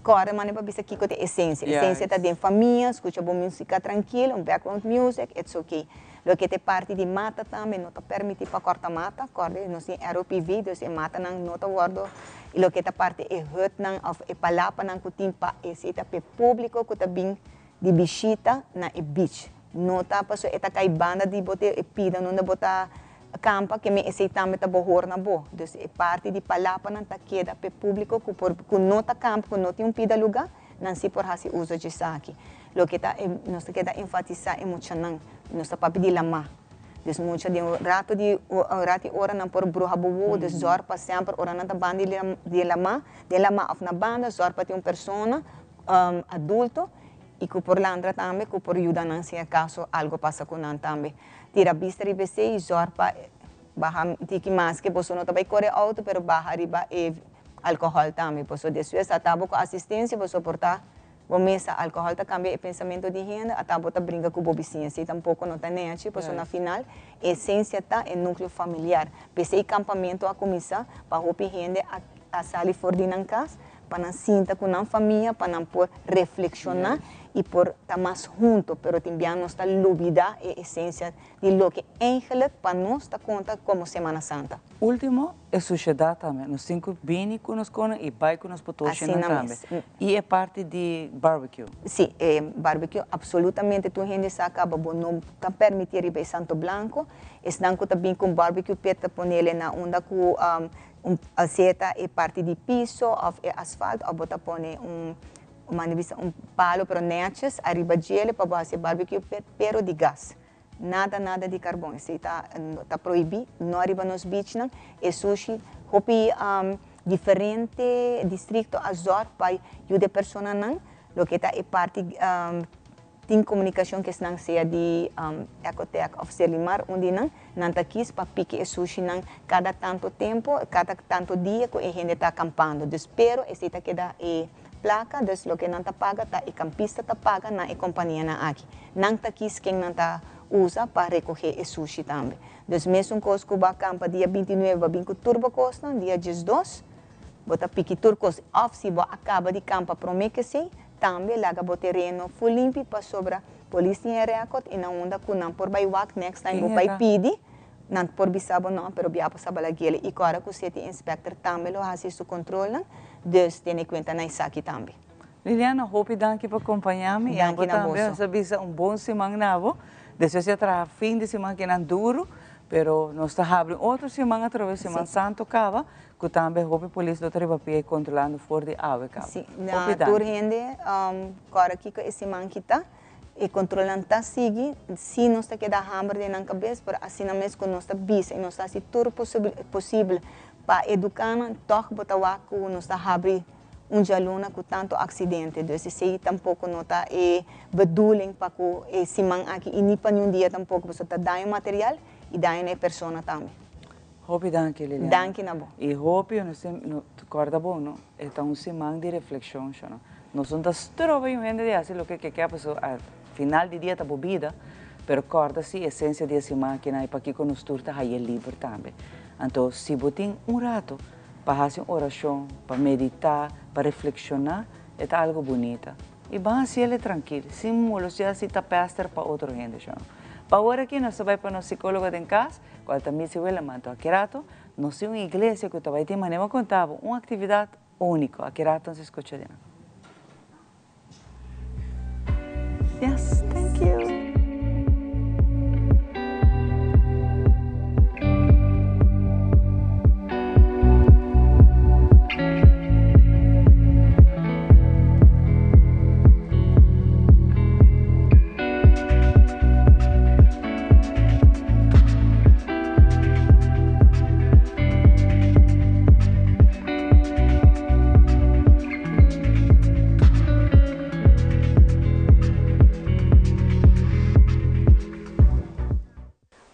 kore mane pa bisa kiko ta e esencia. Esencia ta den famia, scucha bo musica trankil, un background music, it's okay. Loke ta e parti di mata tambe no ta permiti pa corta mata, corda nos tin ROPV dus e matanan no ta wordo y loke ta parti e hutnan of e palapanan cu tin pa esey ta p'e publico cu ta bin di bishita na e beach. No ta paso e ta cay banda di bo te e pida nunda bo ta campa ke men esey tambe ta bohor na bo. Dus e parti di palapanan ta keda p'e publico cu por cu no ta campa cu no tin un pida luga. Nan si por hasi uso dje esaki. Loke ta e nos ta keda enfatisá e muchanan. Nos ta papia di lamá. Dus mucha den un rato di un rato di ora nan por bruha bo wowo. Dus zòrg pa semper ora nan ta banda di di lamá, den lamá òf na banda, zòrg pa tin un persona adulto i ku por landra tambe ku por yuda nan si akaso algo pasa ku nan tambe. Tira bista riba esei i zòrg pa baha tiki maske boso no ta bai kore outo pero baha riba e Alcohol tambe, paso despues ata bo cu asistencia bo soporta bo mesa. Alcohol ta cambia e pensamento di hende, ata bo ta brinca cu bo bisiña. Esey tampoco no ta nechi, paso na final e esencia ta e nucleo familiar. P'esey campamento a cuminsa pa hopi hende a a sali for di nan cas pa nan sinta cu nan famia, pa nan por reflexiona y por ta mas hunto. Pero tin bia nos ta lubida e esencia di loke eigenlijk pa nos ta conta como Semana Santa. Ultimo, e sushedat tambe. Nos tin ku bini ku nos kono i bai ku nos potoshinan Asina tambe. mes. I e parti di barbecue. Si, e barbecue absolutamente tur hende sa kaba bo no ta permiti riba e Santo Blanco. Esnan ku ta bin ku un barbecue pit ta ponele na unda ku un sea ta e parti di piso of e asfalt of bo ta pone un manda bisa un palo pero netjes ariba djele pa bo hasi e barbecue pit pero di gas. Nada nada di carbon esey ta ta prohibi no ariba nos beachnan e sushi hopi diferente districto a zorg pa yuda e personanan loke ta e parti tin comunicacion cu esnan sea di Ecotec of Serlimar un di nan nan ta kies pa piki e sushinan cada tanto tempo cada tanto dia cu e hende ta campando dus pero esey ta keda e Plaka, dus loke nan ta paga ta e kampista ta paga na e kompanianan aki. Nan ta kis ken nan ta usa pa rekohé e sushi tambe. Dus mesun kos ku bo a kampa dia 29 bo a bin ku tur bo kosnan, dia 12 bo ta piki tur kos. Òf si bo a kaba di kampa promé ke esei, tambe laga bo tereno ful limpi pasobra polis tin e rèkòrt i nan unda ku nan por bai wak next time bo bai pidi, Nan por bisa bo no, pero bia bo sa bala gele y cora cu city inspector tambe lo haci su controlnan, dus tene cuenta na esaki tambe. Liliana, hopi danki pa compaña mi y abo Danki na tambe boso. nos a bisa un bon siman na bo. Despues di a traha fin di siman kinan duro, pero nos ta habri un otro siman atrobe, siman santo caba, cu tambe hopi polis lo ta riba pia y controlando for di awe caba. Si, Hopi na tur danki. hende, cora kico e siman kita. E controlnan ta sigui, si nos ta keda hamber den nan cabes, pero asina mes cu nos ta bisa y nos ta haci tur posibel pa educa nan, toch bo ta wak cu nos ta habri un djaluna cu tanto accidente. Dus esey tampoco no ta e bedoeling pa cu e siman aki y ni pa niun dia tampoco, pasobra ta daño material y daño na e persona tambe. Hopi danki Liliana. Danki na bo. Y hopi nos tin, no, corda bon no, e ta un siman di reflexion sho no. Nos no ta stroba un hende di haci loke ke ke pasobra al final di dia ta bo bida, pero corda si esencia di e siman aki nan y pakico nos tur ta haye liber tambe. Anto si bo tin un rato pa haci un oracion, pa medita, pa reflexiona, e ta algo bunita. Y ban haciele trankil, sin molestia, sin ta pester pa otro hende sho no. Pa awor aki nos ta bay pa nos psicologo den cas. Cual ta Missy Willeman. Anto aki rato nos tin un iglesia cu ta bay tin manera bo conta bo un actividad unico. Aki rato nos escucha di nan. Yes, thank you.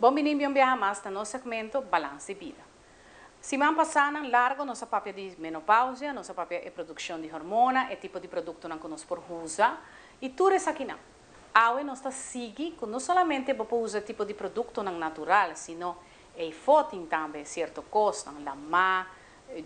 Bon bini un biaha mas na nos segmento Balans di Bida. Siman pasanan largo nos a papia di menopausia, nos a papia e produccion di hormona, e tipo di productonan cu nos por usa y tur esakinan. Awe nos ta sigui ku no solamente bo por usa tipo di produktonan natural, sino eyfó tin tambe sierto kosnan, lamá,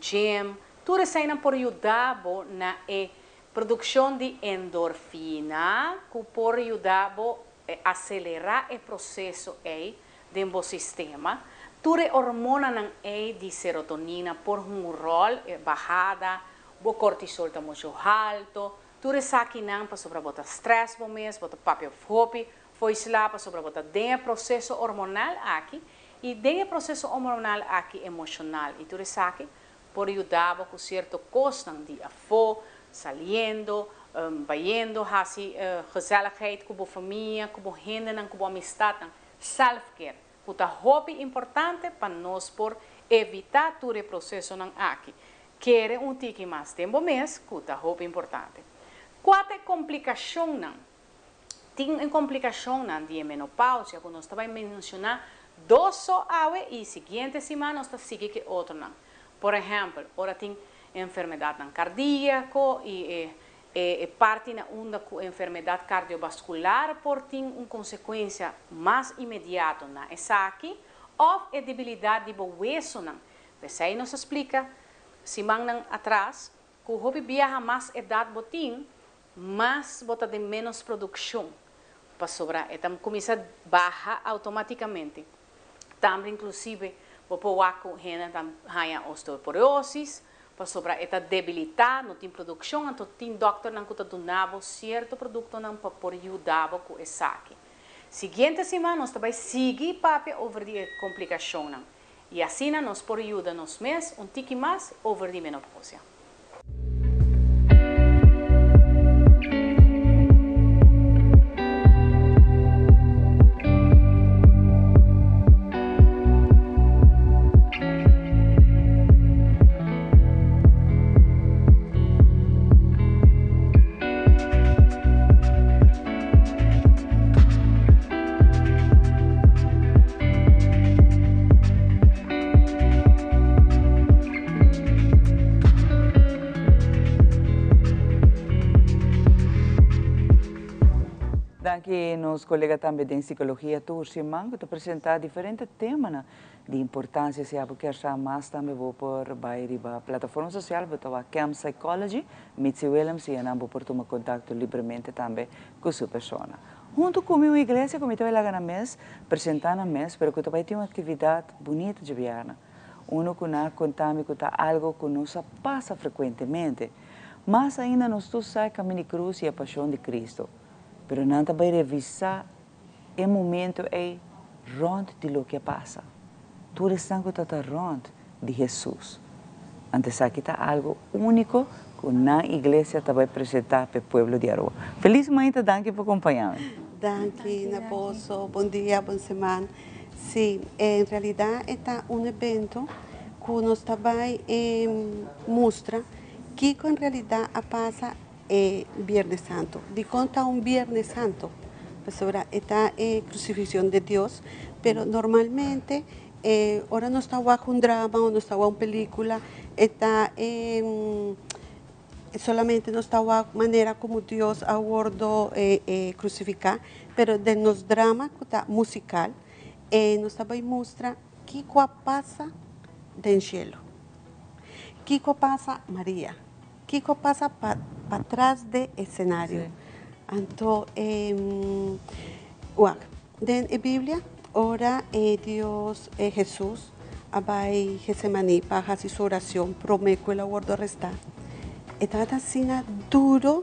gym, tur eseinan por yuda bo na e produkshon di endorfina ku por yuda bo. Aselerá e proseso ei den bo sistema. Tur e hormonanan ei di serotonina por hunga un ròl, e bahada, bo kortisol ta muchu halto, tur esakinan pasobra bo ta strès bo mes, bo ta papia hopi fo'i sla pasobra bo ta den e proseso hormonal aki i den e proseso hormonal aki emoshonal i tur esaki por yuda bo ku sierto kosnan di afó, saliendo, bayendo hasi gezelligheid ku bo famia, ku bo hendenan, ku bo amistatnan, self-care, ku ta hopi importante pa nos por evitá tur e prosesonan aki. Kere un tiki mas den bo mes ku ta hopi importante. Kua ta e komplikashonnan? Tin e komplikashonnan di e menopausia ku nos ta bai menshoná dos so awe i siguiente siman nos ta sigui ku e otronan. Por ehèmpel, ora tin enfermedatnan kardiako i e e parti na unda ku enfermedat kardiobaskular por tin un konsekuensia mas imediato na esaki òf e debilidat di bo wesonan. P'esei nos a splika simannan atras ku hopi biaha mas edat bo tin, mas bo ta den ménos produkshon, pasobra e ta kuminsá baha outomátikamente. Tambe inklusive bo por wak ku hende ta haña osteoporosis, pasobra e ta debilitá, no tin produkshon, anto tin dòkternan ku ta duna bo sierto produktonan pa por yuda bo ku esaki. Siguiente siman nos ta bai sigui papia over di e komplikashonnan i asina nos por yuda nos mes un tiki mas over di menopousia. Danki nos colega tambe den psicologia tur siman cu ta presenta diferente temanan di importancia. Si abo kier sa mas tambe bo por bay riba plataforma social bo ta wak Camp Psychology, Mitzi Willems y anan bo por tuma contacto libremente tambe cu su persona. Hunto cu mi un iglesia cu mi ta bay laga nan mes presenta nan mes pero cu ta bay tin un actividad bunita djabièrnè. Uno cu nan a conta mi cu ta algo cu no sa pasa frecuentemente. Mas ainda nos tur sa e caminda di cruz y e pasion di Cristo. Pero nan ta bay revisa e momento ey rond di loke a pasa. Tur esnan cu ta ta rond di Jesus. Anto esaki ta algo unico cu nan iglesia ta bay presenta p'e pueblo di Aruba. Feliz mainta, danki pa compaña mi. Danki na boso, bon dia, bon siman. Si, en realidad e ta un evento cu nos ta bay mustra kico en realidad a pasa e Biernes Santo. Dikon ta un Biernes Santo? Pasobra e ta e krusifikshon di Dios, pero normalmente ora nos ta wak un drama o nos ta wak un pelikula e ta solamente nos ta wak manera komo Dios a wordo krusifiká, pero den nos drama ku ta musikal nos ta bai mustra kiko a pasa den shelu, kiko a pasa Maria. Kiko pasa pa patras de escenario? Anto e wak, den e Biblia ora e Dios e Jesus a bai Getsemaní pa hasi su oracion prome cu el a wordo aresta, e tabata asina duro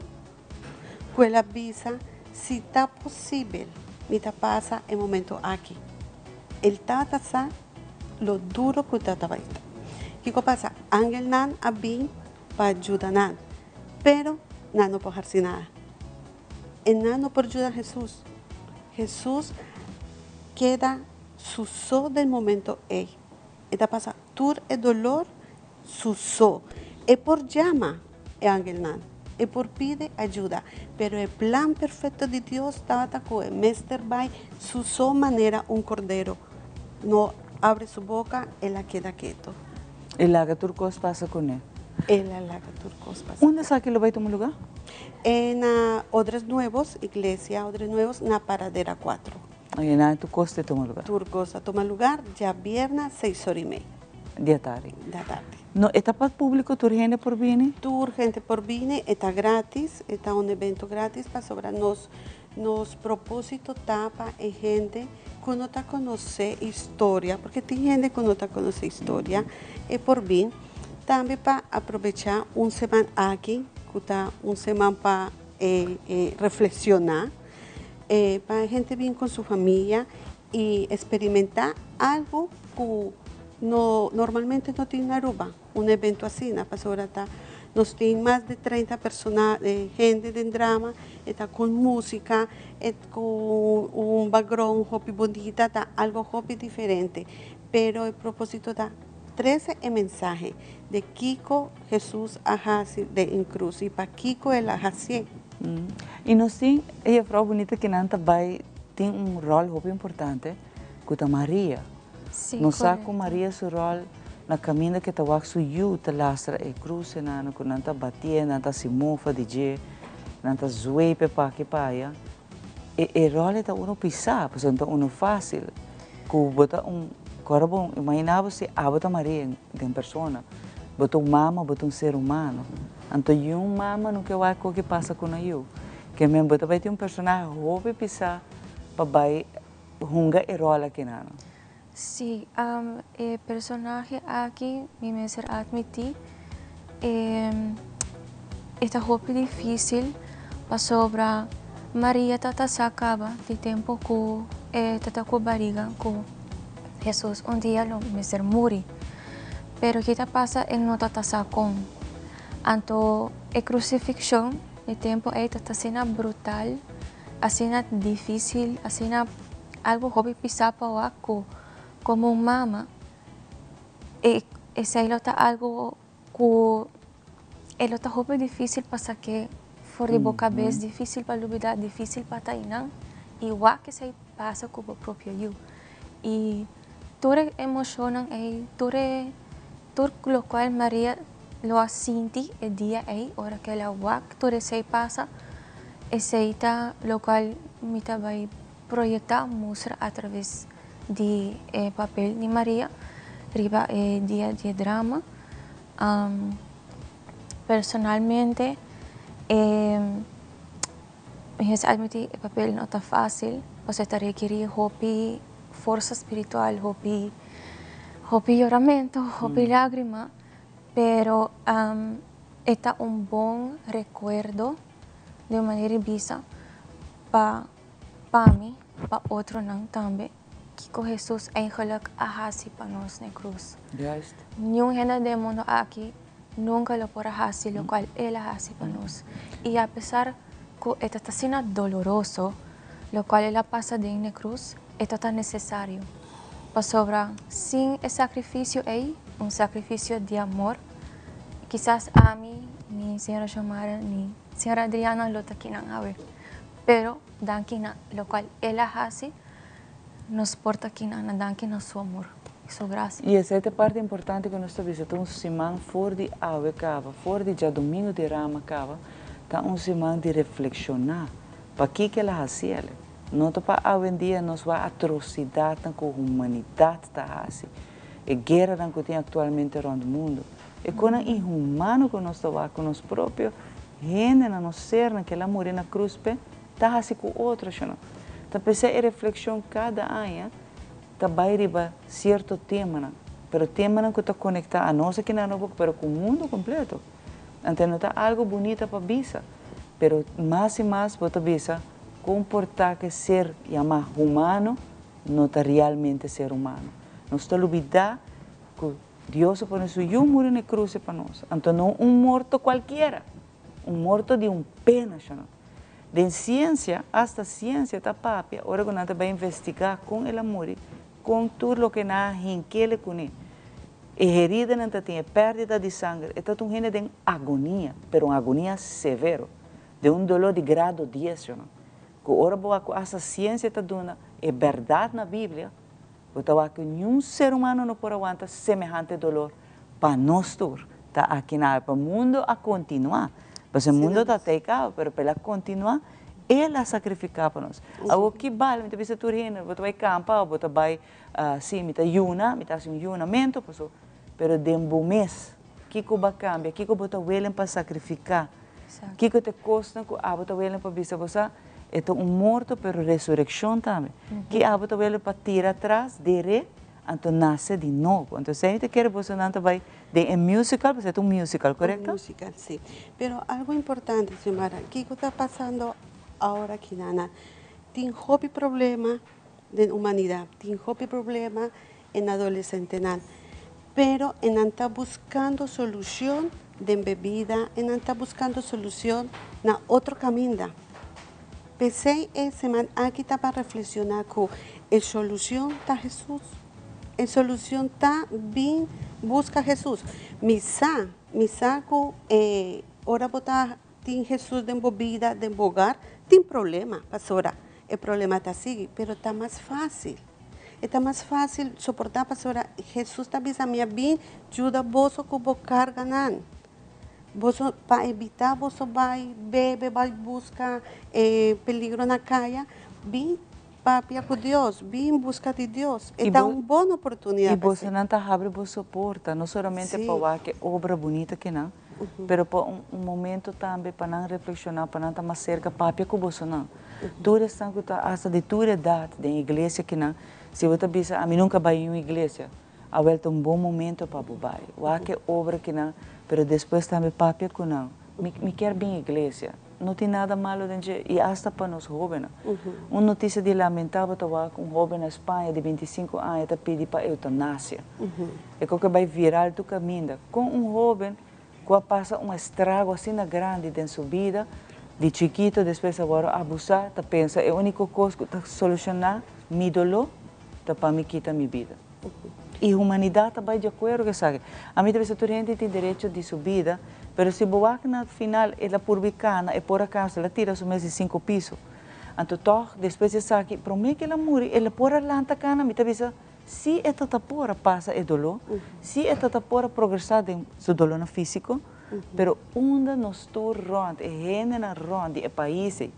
cu el a bisa, Si ta posibel, mi ta pasa e momento aki. El tabata sa lo duro cu ta tabata. Kiko pasa? Angelnan a bin pa juda nan, pero nan no por haci nada. E nan no por juda Jesus. Jesus keda su so den momento ey. E ta pasa tur e dolor su so. E por jama e angelnan, e por pide ayuda, pero e plan perfecto di Dios tabata cu e mester bay su so manera un cordero. No abre su boca, el a keda keto. E laga tur cos pasa cune. El a laga tur cos pasa. Unda esaki lo bay tuma lugar? Na Odres Nuevos, Iglesia Odres Nuevos, na Paradera 4. Oye, na tur cos ta tuma lugar? Tur cos ta tuma lugar djabièrnè seis ora y mei. Di atardi? Di atardi. No, e ta pa publico, tur hende por bini? Tur hende por bini, e ta gratis, e ta un evento gratis pasobra nos. Nos propósito ta pa e hende ku no ta konosé historia, porque tin hende ku no ta konosé historia, e por bin. Tambe pa aprovechá un siman aki, ku ta un siman pa reflekshoná, pa e hende bin ku su famia i eksperimentá algu ku no normalmente no tin na Aruba, un evento asina, pasobra ta nos tin mas di 30 persona, hende den drama, e ta ku músika, e ku un background hopi bunita, ta algu hopi diferente. Pero e propósito ta trese e mensahe di kiko Hesus a hasi den krus i pakiko el a hasié. I nos tin e juffrouw bunita ku nan ta bai tin un ròl hopi importante ku ta Maria. Nos sa ku Maria su ròl na kaminda ku e ta wak su yu ta lastra e krusenan ku nan ta batié, nan ta hasi mofa di dje, nan ta zweip e paki pa aya. E ròl ei ta unu pisá, pasobra no ta unu fásil. Ku bo ta un, ku ora bo imaginá bo si abo ta Maria den persona, bo ta un mama, bo ta un ser humano. Anto yu mama no ke wak koke pasa ku nan yu. Ke men bo ta bai tin un personahe hopi pisá pa bai hunga e ròl akinan. Sí, e personahe aki mi mester admití e ta hopi difísil pasobra Maria ta ta sa kaba di tempu ku e ta ta ku bariga ku Hesus un dia lo mester muri. Pero ki ta pasa e no ta ta sa kon. Anto e krusifikshon di tempu ei ta ta asina brutal, asina difísil, asina algu hopi pisá pa wak ku komo un mama e esei lo ta algu ku e lo ta hopi difísil pa sak'é for di bo kabes, difísil pa lubidá, difísil pa ta einan i wak esei pasa ku bo propio yu. I tur e emoshonnan ei, tur e tur lokual Maria lo a sinti e dia ei ora ku el a wak tur esei pasa, esei ta lokual mi ta bai proyektá, mustra atraves di e papel di Maria riba e dia di e drama. Personalmente e mi mester admití e papel no ta fásil pasobra e ta rekerí hopi forsa spiritual, hopi hopi yoramentu, hopi lágrima, pero e ta un bon rekuerdo di un manera di bisa pa pa mi, pa otronan tambe, kiko Hesus eigenlijk a hasi pa nos na e krus. Juist. Niun hende den e mundo aki nunka lo por a hasi lokual El a hasi pa nos. I apesar ku e ta asina doloroso, lokual El a pasa den e krus, e ta ta nesesario. Pasobra sin e sakrifisio ei, un sakrifisio di amor, kisas ami, ni señora Xiomara, ni señora Adriana lo ta kinan awe. Pero danki na lokual El a hasi, nos por ta kinan na danki na Su amor i Su grasia. I esei ta e parti importante ku nos ta bisa, ta un siman for di awe kaba, for di djadumingu di rama kaba, ta un siman di reflekshoná pakiko el a hasi el. No ta pa awendia nos wak atrosidatnan ku humanidat ta hasi, e gueranan ku tin aktualmente rònt mundu, e konan inhumano ku nos ta wak ku nos propio hendenan, nos sernan ku el a muri na krus p'e, ta hasi ku otro shonnan. Ta p'esei e reflekshon kada aña ta bai riba sierto temanan, pero temanan ku ta konektá a nos aki na Aruba pero ku mundu kompleto. Anto no ta algu bunita pa bisa, pero mas i mas bo ta bisa kon por ta ku e ser yamá humano no ta realmente ser humano. Nos ta lubidá ku Dios a pone su Yu muri na e krus pa nos, anto no un morto kualkiera, un morto di un pena shonnan. Den siensia, asta siensia ta papia ora ku nan ta bai investigá kon el a muri, kon tur loke nan a hink'el kuné. E heridanan ta tin, e pèrdida di sanger, e ta un hende den agonia, pero un agonia severo, den un doló di grado dies, yo no. Ku ora bo wak ku asta siensia ta duna e bèrdat na Biblia, bo ta wak ku niun ser humano no por a wanta semehante dolor pa nos tur ta aki na pa mundo a kontinuá. Pasobra e mundo ta tei kaba, pero pa el a kontinuá, el a sakrifiká pa nos. Awor ki bal, mi ta bisa tur hende, bo ta bai kampa òf bo ta bai Sí, mi ta yuna, mi ta hasi un yunamentu, paso, pero den bo mes, kiko bo a kambia? Kiko bo ta welen pa sakrifiká? Kiko ta e kosnan ku abo ta welen pa bisa bo sa? E ta un morto pero resurekshon tambe. Ki abo ta wele pa tira atras, der'é, anto nase di nobo. Anto esei mi ta kere bosonan ta bai den e musical, pasobra e ta un musical, korekto? Un musical, si. Pero algo importante, Xiomara, kiko ta pasando awor aki na Tin hopi problema den humanidad, tin hopi problema en adolecentenan, pero e nan ta buscando solucion den bebida, e nan ta buscando solucion na otro caminda. P'esey e seman aki ta pa reflexiona cu e solucion ta Jesus. E solucion ta bin busca Jesus. Mi sa, mi sa cu e ora bo ta Tin Hesus den bo bida, den bo hogar, tin problema, pasobra e problema ta sigui, pero ta mas fácil. E ta mas fácil soportá pasobra Hesus ta bisa, Mi a bin yuda boso ku bo karganan. Boso, pa evitá boso bai bebe, bai buska e peligro na kaya, bin Papia ku Dios, bin buska di Dios. E ta un bon oportunidat I bosonan ta habri boso porta, no solamente pa wak e obra bunita kinan, pero pa un momento tambe pa nan reflekshoná, pa nan ta mas serka papia ku bosonan. Tur esnan ku ta asta di tur edat den iglesia kinan, si bo ta bisa ami nunka bai un iglesia, awel ta un bon momento pa bo bai. Wak e obra kinan, pero despues tambe papia ku nan. Mi kier bin iglesia. No tin nada malo den dje y hasta pa nos hobennan. Un noticia di lamentabel ta wak un hoben na Spaña di 25 aña ta pidi pa eutanasia. E koke bai viral tur caminda. Con un hoben cu a pasa un estrago asina grandi den su bida di chikito despues a worde abusa ta pensa e unico cos cu ta soluciona mi dolor ta pa mi kita mi bida. Y humanidad ta bay di acuerdo cu esaki. Ami ta bisa tur hende tin derecho di su bida, pero si bo wak na final el a purbi cana, e por a cansa, el a tira su mes di cinco piso. Anto tog despues di esaki, prome cu el a muri, el a por a lanta cana, mi ta bisa si e ta ta por a pasa e dolor, si e ta ta por a progresa den su dolornan fisico, pero unda nos tur rond, e hendenan rond di e pais ey,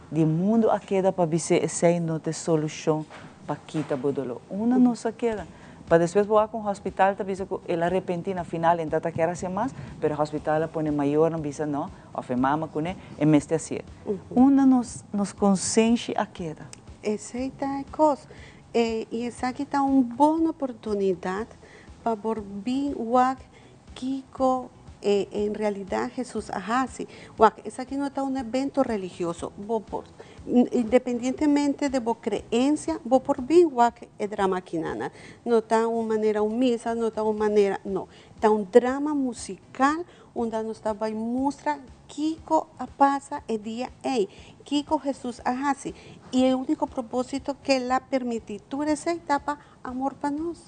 Di mundu a keda pa bis'é esei no ta e solushon pa kita bo doló. Unda nos a keda? Pa despues bo wak un hospital ta bisa ku el a repentí na final e ta ta kier hasié mas, pero e hospital a pone mayornan bisa no, òf e mama kuné, e mester hasié. Unda nos nos konsenshi a keda? Esei ta e kos. I esaki ta un bon oportunidat pa por bin wak Kiko e en realidad Hesus a hasi? Wak, esaki no ta un evento religioso. Bo por, independientemente de bo creencia, bo por bin wak e drama akinana. No ta un manera un misa, no ta un manera, no. Ta un drama musical unda nos ta bai mustra kiko a pasa e dia ei, kiko Hesus a hasi. I e unico proposito ke el a permiti tur esei ta pa Amor pa nos.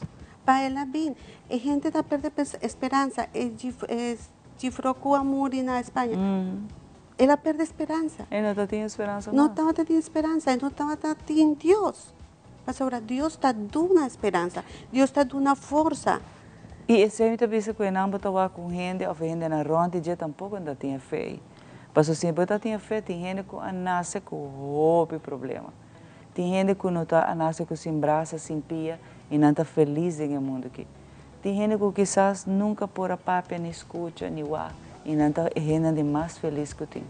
Pa el a bin. E hende ta perde speransa. E chifro cu a muri na España. El a perde speransa. E no ta tin speransa mas. No tabata tin speransa. E no tabata tin Dios. Pasobra Dios ta duna speransa. Dios ta duna forsa. I esei mi ta bisa cu e nan bo ta wak un hende of e hendenan rond di dje tampoco no ta tin e fe ei. Pasobra si bo ta tin e fe tin hende cu a nace cu hopi problema. Tin hende ku no ta a nase ku sin brasa, sin pia i nan ta felis den e mundu aki. Tin hende ku kisas nunka por a papia ni skucha ni wak i nan ta e hendenan di mas felis ku tin.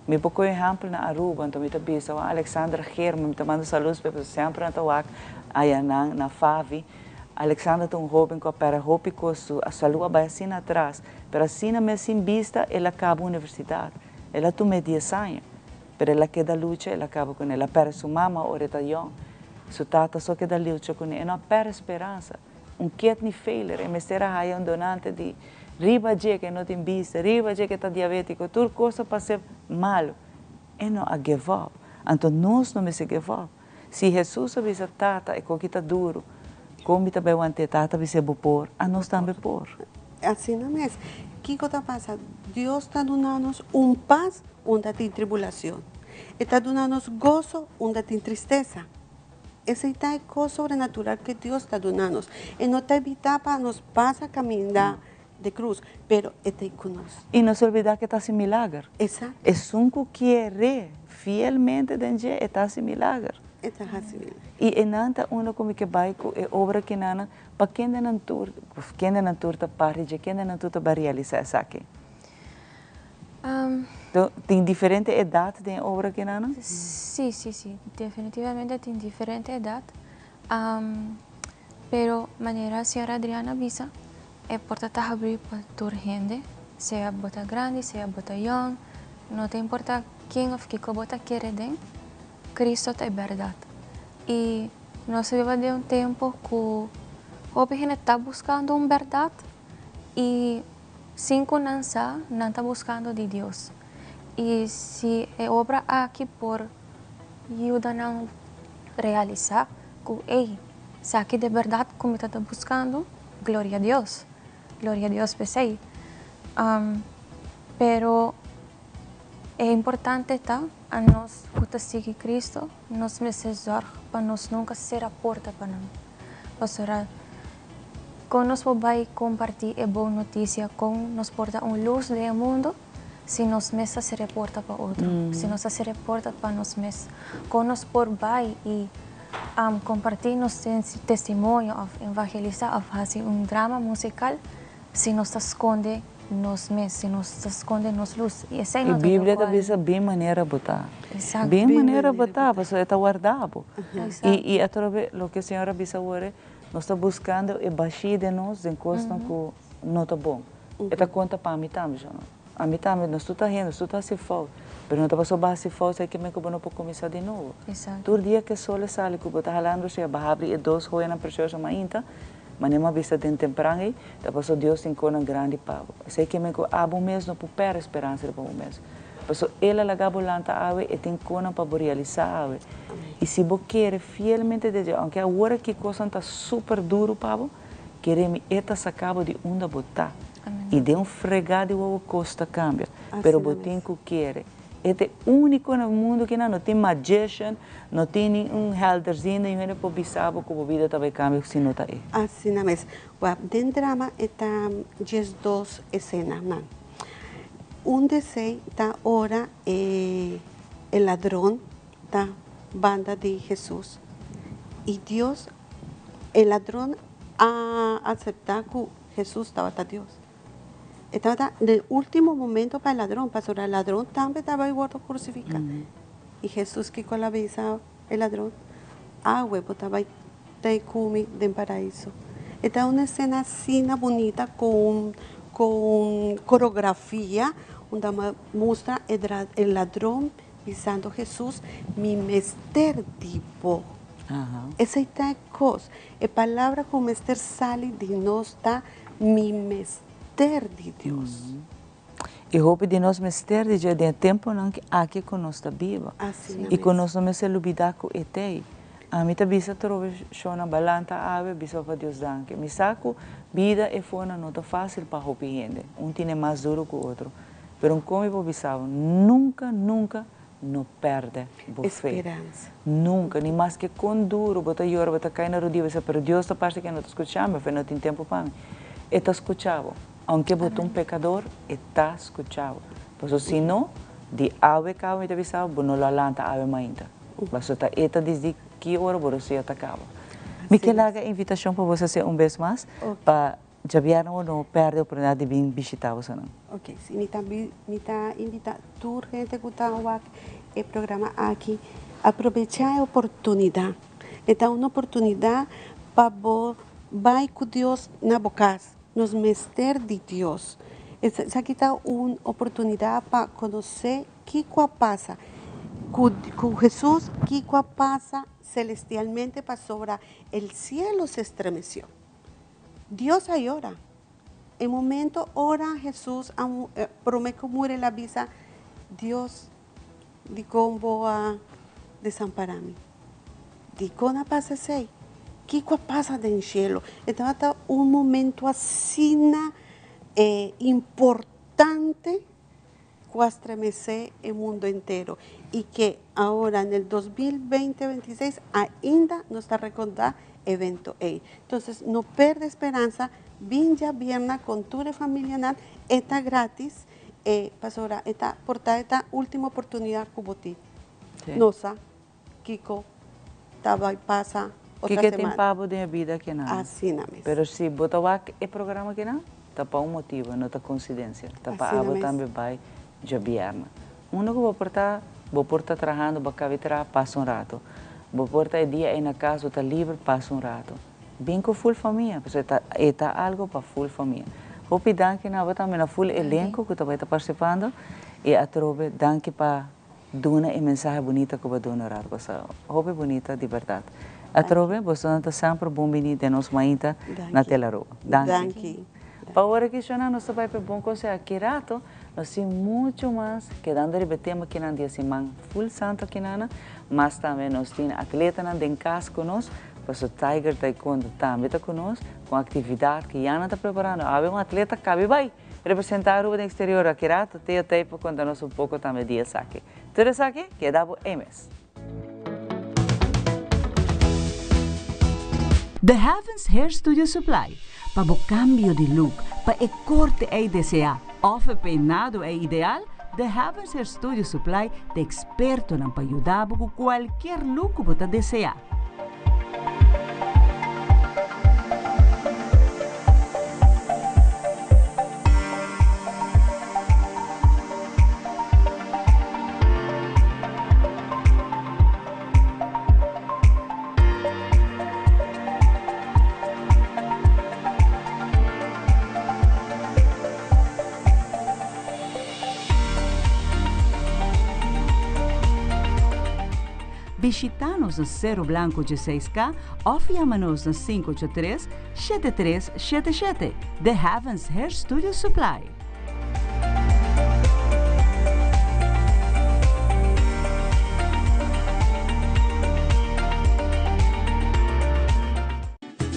Mi por kohe ehèmpel na Aruba, anto mi ta bisa wan Alexandra German, mi ta manda saludos p'e pasobra semper nan ta wak aya nan na Favi. Alexandra ta un hóben ku a pèrdè hopi kos, su salú a bai asina atras, pero asina mes sin bista el a kaba universidat. El a tum'é dies aña. Pero el a keda lucha, el a kaba kuné. El a pèrdè su mama ora e ta yòn. Su tata so a keda lucha kuné. E no a pèrdè speransa. Un kidney failure, e mester a haya un donante di riba dje ku e no tin bista, riba dje ku e ta diabétiko, tur kos a pas'é malu. E no a give up. Anto nos no mester give up. Si Hesus a bisa, Tata, e koki ta duru, kon mi ta bai want'é? Tata a bis'é, Bo por, anos tambe por. Asina mes, kiko ta pasa? Dios ta duna nos un pas unda tin tribulacion. E ta duna nos goso unda tin tristesa. Esei ta e cos sobrenatural cu Dios ta duna nos. E no ta evita pa nos pasa caminda de cruz, pero e ta cu nos. Y no se olbida cu e ta haci milager. Exacto. Esun cu kere fielmente den dje, e ta haci milager. E ta haci milager. Y e nan ta uno cu mi ke bay cu e obra kinanan pa kende nan tur, kende nan tur ta parti dje, kende nan tur ta bay realisa esaki. Tin diferente edat den e obra kinan? Sí, sí, sí. Definitivamente tin diferente edat. Pero manera señora Adriana a bisa, e porta ta habrí pa tur hende, sea bo ta grandi, sea bo ta yòn, no ta importá ken òf kiko bo ta kere den, Cristo ta e bèrdat. I nos ta biba den un tempu ku hopi hende ta buskando un bèrdat i sin ku nan sa, nan ta buskando di Dios. I si e obra aki por yuda nan realisá ku, ey, esaki di bèrdat ku mi ta ta buskando, gloria a Dios, gloria a Dios p'esei. Pero e importante ta a nos ku ta sigui Cristo, nos mester zòrg pa nos nunka sera porta pa nan. Pasobra kon nos por bai kompartí e bon notisia, kon nos por ta un lus den e mundu si nos mes ta sera e porta pa otro, si nos ta sera e porta pa nos mes? Kon nos por bai i kompartí nos testimonio òf evangelisá òf hasi un drama musikal si nos ta skonde nos mes, si nos ta skonde nos lus? I esei no E ta Biblia ta lokual. bisa bin manera bo ta. Exacto. Bin manera bo ta, pasobra e ta warda bo. I i atrobe loke Señor a bisa awor e, nos ta buskando e bashí den nos den kosnan ku no ta bon. E ta konta pa mi tambe, shon. Ami tambe, nos tur ta hende, nos tur ta hasi fout. Pero no ta pasobra bo a hasi fout, esaki men ku bo no por kuminsá di nobo. Tur dia ku e sol a sali ku bo ta halando sea bo a habri e dos hoyanan presioso mainta, manera mi a bisa den tempran ei, ta pasobra Dios tin konan grandi pa bo. Esei ke men ku abo mes no por pèrdè speransa riba bo mes. Pasobra El a laga bo lanta awe, E tin konan pa bo realisá awe. I si bo kere fielmente den dje, aunke awor aki kosnan ta super duru pa bo, kere mi E ta saka bo di unda bo ta. I den un fregá di wowo kos ta kambia. Pero bo tin ku kere. E ta e úniko na mundu kinan no tin magician, no tin ningun helderziende, niun hende por bisa bo ku bo bida ta bai kambia si no ta e. Asina mes. Wak, den drama e ta 12 esenanan. Un desei ta ora e e ladron ta banda di Hesus i Dios, e ladron a aseptá ku Hesus tabata Dios. E tabata den último momento pa e ladron, pasobra e ladron tambe tabata wòrdu krusifiká. I Hesus kiko el a bisa e ladron? Awe bo ta bai ta ku mi den Paraiso. E ta un esena asina bunita ku un ku un koreografia unda mustra e ladron bisando Hesus, Mi mester di bo. Esei ta e kos. E palabra ku mester sali di nos ta, Mi mester di Dios. I hopi di nos mester di dje den e tempunan aki ku nos ta biba. I ku nos no mester lubidá ku e t'ei. Ami ta bisa trobe shona balanta awe bisa pa Dios danki. Mi sa ku bida e forna no ta fásil pa hopi hende. Un tine mas duru ku otro. Pero un kon mi por bisa bo, nunka, nunka no pèrdè bo fe. Esperansa. Nunka, ni maske kon duru bo ta yora, bo ta kai na rudia, bo bisa, pero Dios ta parse ke no ta skucha mi, òf e no tin tempu pa mi. E ta skucha bo. Aunke bo ta un pekador, e ta skucha bo. Pasobra si no, di awe kaba mi ta bisa bo, bo no lo a lanta awe mainta. Pasobra ta e ta disdi ki ora bo rosea ta kaba. Mi ke laga e invitashon pa boso hasi un bes mas, pa djabièrnè bo no pèrdè oportunidat di bin bishitá bosonan. Ok, si mi ta mi ta invitá tur hende ku ta wak e programa aki, aprovechá e oportunidat. E ta un oportunidat pa bo bai ku Dios na bo kas. Nos mester di Dios. Esaki ta un oportunidat pa konosé kiko a pasa ku ku Hesus, kiko a pasa selestialmente pasobra el cielo se estremeció. Dios a yora. E momento ora Hesus a prome ku muri el a bisa, Dios, dikon bo a desampará mi? Dikon a pasa esei? Kiko a pasa den shelu? E tabata un momento asina importante ku a stremesé e mundo entero i ke awor na el 2020, 26 ainda nos ta rekordá e evento ei. Entonces no perde speransa, bin djabièrnè kon tur e familianan, e ta gratis, e pasobra e ta por ta e ta último oportunidat ku bo tin. No sa kiko ta bai pasa otra Kiko tin semana. pa bo den e bida kinan. Asina mes. Pero si bo ta wak e programa kinan, ta pa un motibu, no ta koinsidensia. Ta pa Asina abo mes. tambe bai. Djabièrnè. Unda ku bo por ta, bo por ta trahando, bo a kabi traha, pasa un rato. Bo por ta e dia ei na kas, bo ta liber, pasa un rato. Bin ku ful famia, pasobra e ta e ta algu pa ful famia. Hopi danki na bo tambe, na ful elenko ku ta bai ta partisipando i atrobe danki pa duna e mensahe bunita ku bo a duna rato pasá. Hopi bunita di bèrdat. Atrobe bosonan ta semper bon bini den nos mainta na Telaroa. Danki. Pa ora ki shona nos ta bai pa e bon konseho aki rato. Nos tin mucho mas kedando riba e tema kinan di e siman full santo akinana, mas tambe nos tin atletanan den kas ku nos, paso Tiger Taekwondo tambe ta ku nos, ku un aktividat ku ya nan ta preparando. Awe un atleta kabi bai representa Aruba den eksterior akirato, Theo ta ei pa konta nos un poko tambe di esaki. Tur esaki keda bo ei mes. The Heavens Hair Studio Supply, pa bo cambio di look, pa e corte ey desea of e peinado ey ideal, The Heavens Hair Studio Supply ta expertonan pa yuda bo cu cualkier look cu bo ta desea. Bishita nos na Cerro Blanco 16K of yama nos na 583 7377. The Heavens Hair Studio Supply.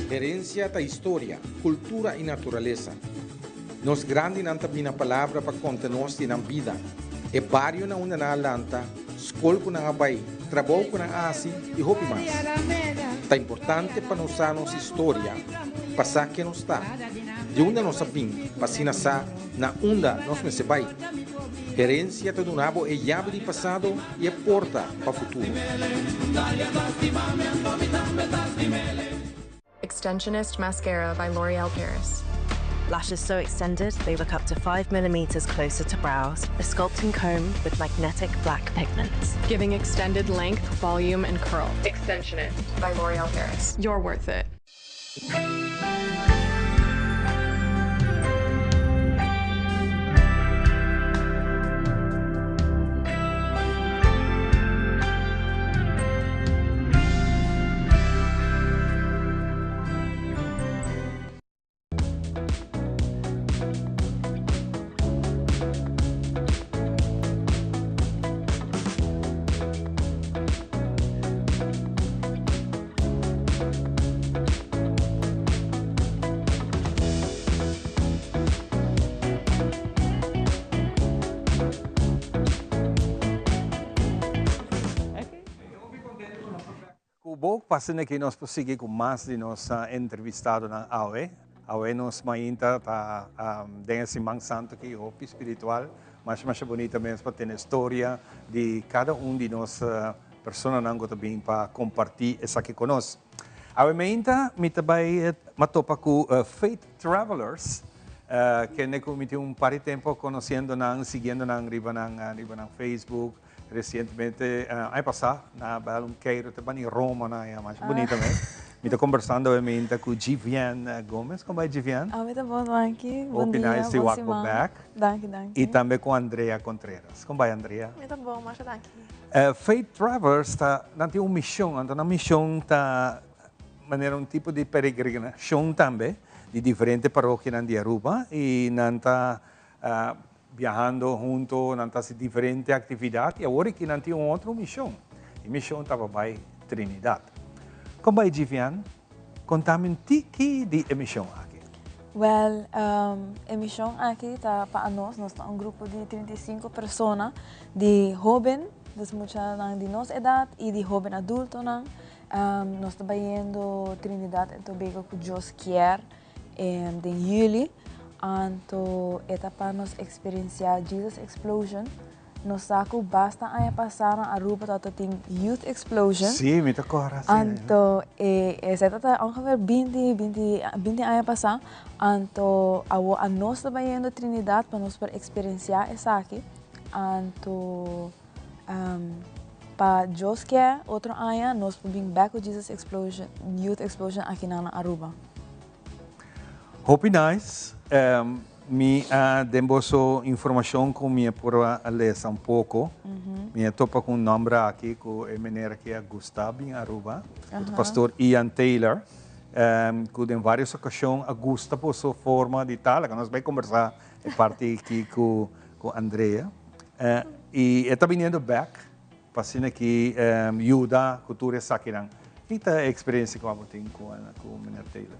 Herencia ta historia, cultura y naturalesa. Nos grandinan ta bina palabra pa conta nos di nan bida, e bario na unda nan a lanta, scol cu nan a bay, trabou cu nan a haci y hopi mas. Ta importante pa nos sa nos historia pa sa ken nos ta, di unda nos a bin pa asina sa na unda nos mester bay. Herencia ta duna bo e yabi di pasado y e porta pa futuro. Extensionist Mascara by L'Oreal Paris. Lashes so extended they look up to 5 millimeters closer to brows. A sculpting comb with magnetic black pigments. Giving extended length, volume, and curl. Extensionist by L'Oreal Paris. You're worth it. Ku bo pasen aki nos por sigui ku mas di nos entrevistadonan awe. Awe nos mainta ta den e siman santu aki hopi spiritual. Masha masha bunita mes pa tene storia di kada un di nos personanan ku ta bin pa kompartí esaki ku nos. Awe mainta mi ta bai matopa ku Faith Travelers kende ku mi tin un par di tempu konosiendo nan, siguiendo nan riba nan riba nan Facebook. Resientemente aña pasá nan a bel un keiro te bani Roma nan a yama, masha bunita mes. Mi ta kombersando awe mainta ku Givian Gomez. Kon bai Givian? Ami ta bon danki. Bon Hopi dia, nice di bon wak bo siman. bek. Danki, danki. I tambe ku Andrea Contreras. Kon bai Andrea? Mi ta bon, masha danki. Faith Travelers ta, nan tin un mishon, anto nan mishon ta manera un tipo di peregrinashon tambe di diferente parokianan di Aruba i nan ta Biahando hunto nan ta hasi diferente actividad y awor aki nan tin un otro mision. E mision ta pa bay Trinidad. Con bay Givian? Contami un tiki di e mision aki. Wel, e mision aki ta pa anos, nos ta un grupo di 35 persona di hoben, dus muchanan di nos edad y di hoben adultonan. Nos ta bayendo Trinidad en Tobago cu Dios kier. Den juli, anto e ta pa nos experiencia Jesus Explosion. Nos sa cu basta aña pasa na Aruba tabata tin Youth Explosion. Sí, mi ta corda, sí. Anto e esei tabata ongeveer binti, binti, binti aña pasa. Anto awo anos ta bayendo Trinidad pa nos por experiencia esaki. Anto pa Dios ke otro aña nos por bin bek ku Jesus Explosion, Youth Explosion akinan na Aruba. Hopi nice. Mi a den boso informacion cu mi a por a lesa un poco, mi a topa cu un nomber aki cu e meneer aki a gusta bin Aruba, cu ta Pastor Ian Taylor, cu den varios ocasion a gusta boso forma di tal. Nos bay combersa e parti aki cu Andrea. Y e ta biniendo bek pa asina aki yuda cu tur esakinan. Ki ta e experiencia cu abo tin cu meneer Taylor?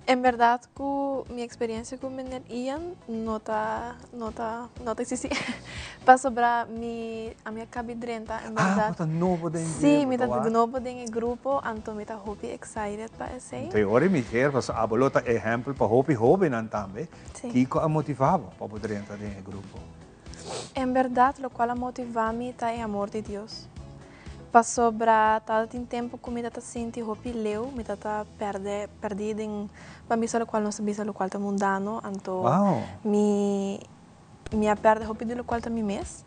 En berdad cu mi experiencia cu meneer Ian no ta no ta no ta existi pasobra mi ami a cabi drenta en Ah, berdad bo ta nobo den Si, dje, mi bo ta ta wak. nobo den e grupo anto mi ta hopi excited pa esey. Te ora mi kier pasobra abo lo ta ehempel pa hopi hobennan tambe. Si. Kico a motiva bo pa bo drenta den e grupo? En berdad locual a motiva mi ta e amor di Dios. Pasobra tabatin tempu ku mi ta ta sinti hopi leu, mi ta ta pèrdè, pèrdí den pa bisa lokual nos ta bisa lokual ta mundano, anto mi mi a pèrdè hopi di lokual ta mi mes.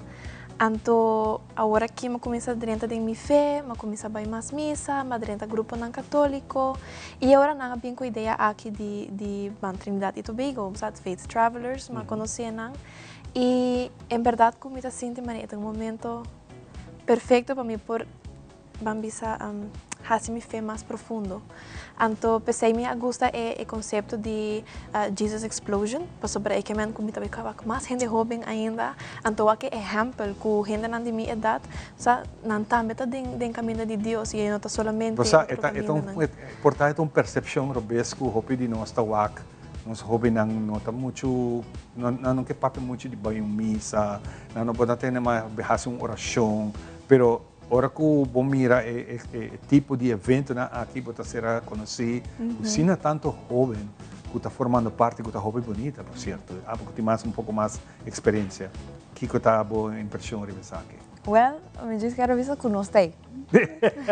Anto awor aki mi a kuminsá drenta den mi fe, mi a kuminsá bai mas misa, mi a drenta gruponan katóliko i awor nan a bin ku idea aki di di ban Trinidad i Tobago, sa Faith Travelers, mi a konosé nan i en bèrdat ku mi ta sinti manera e ta un momento Perfecto pa mi por ban bisa haci mi fe mas profundo. Anto p'esey mi a gusta e e concepto di Jesus Explosion, pasobra e kemen cu mi ta bay caba cu mas hende hoben ainda, anto wak e ehempel cu hendenan di mi edad sa nan tambe ta den den caminda di Dios y e no ta solamente Bo sa, otro e ta e ta un camindanan. por ta e ta un percepcion robes cu hopi di nos ta wak Nos hobennan no ta muchu, nan no ke papia muchu di bai un misa, nan no por ta tene mas hasi un orashon, pero ora ku bo mira e e tipo di eventonan aki bo ta ser a konosí ku asina tantu hoben ku ta formando parti ku ta hopi bunita por sierto. Abo ku tin mas un poko mas eksperensia, kiko ta bo impreshon riba esaki? Wèl, mi djis kere bisa ku nos ta ei.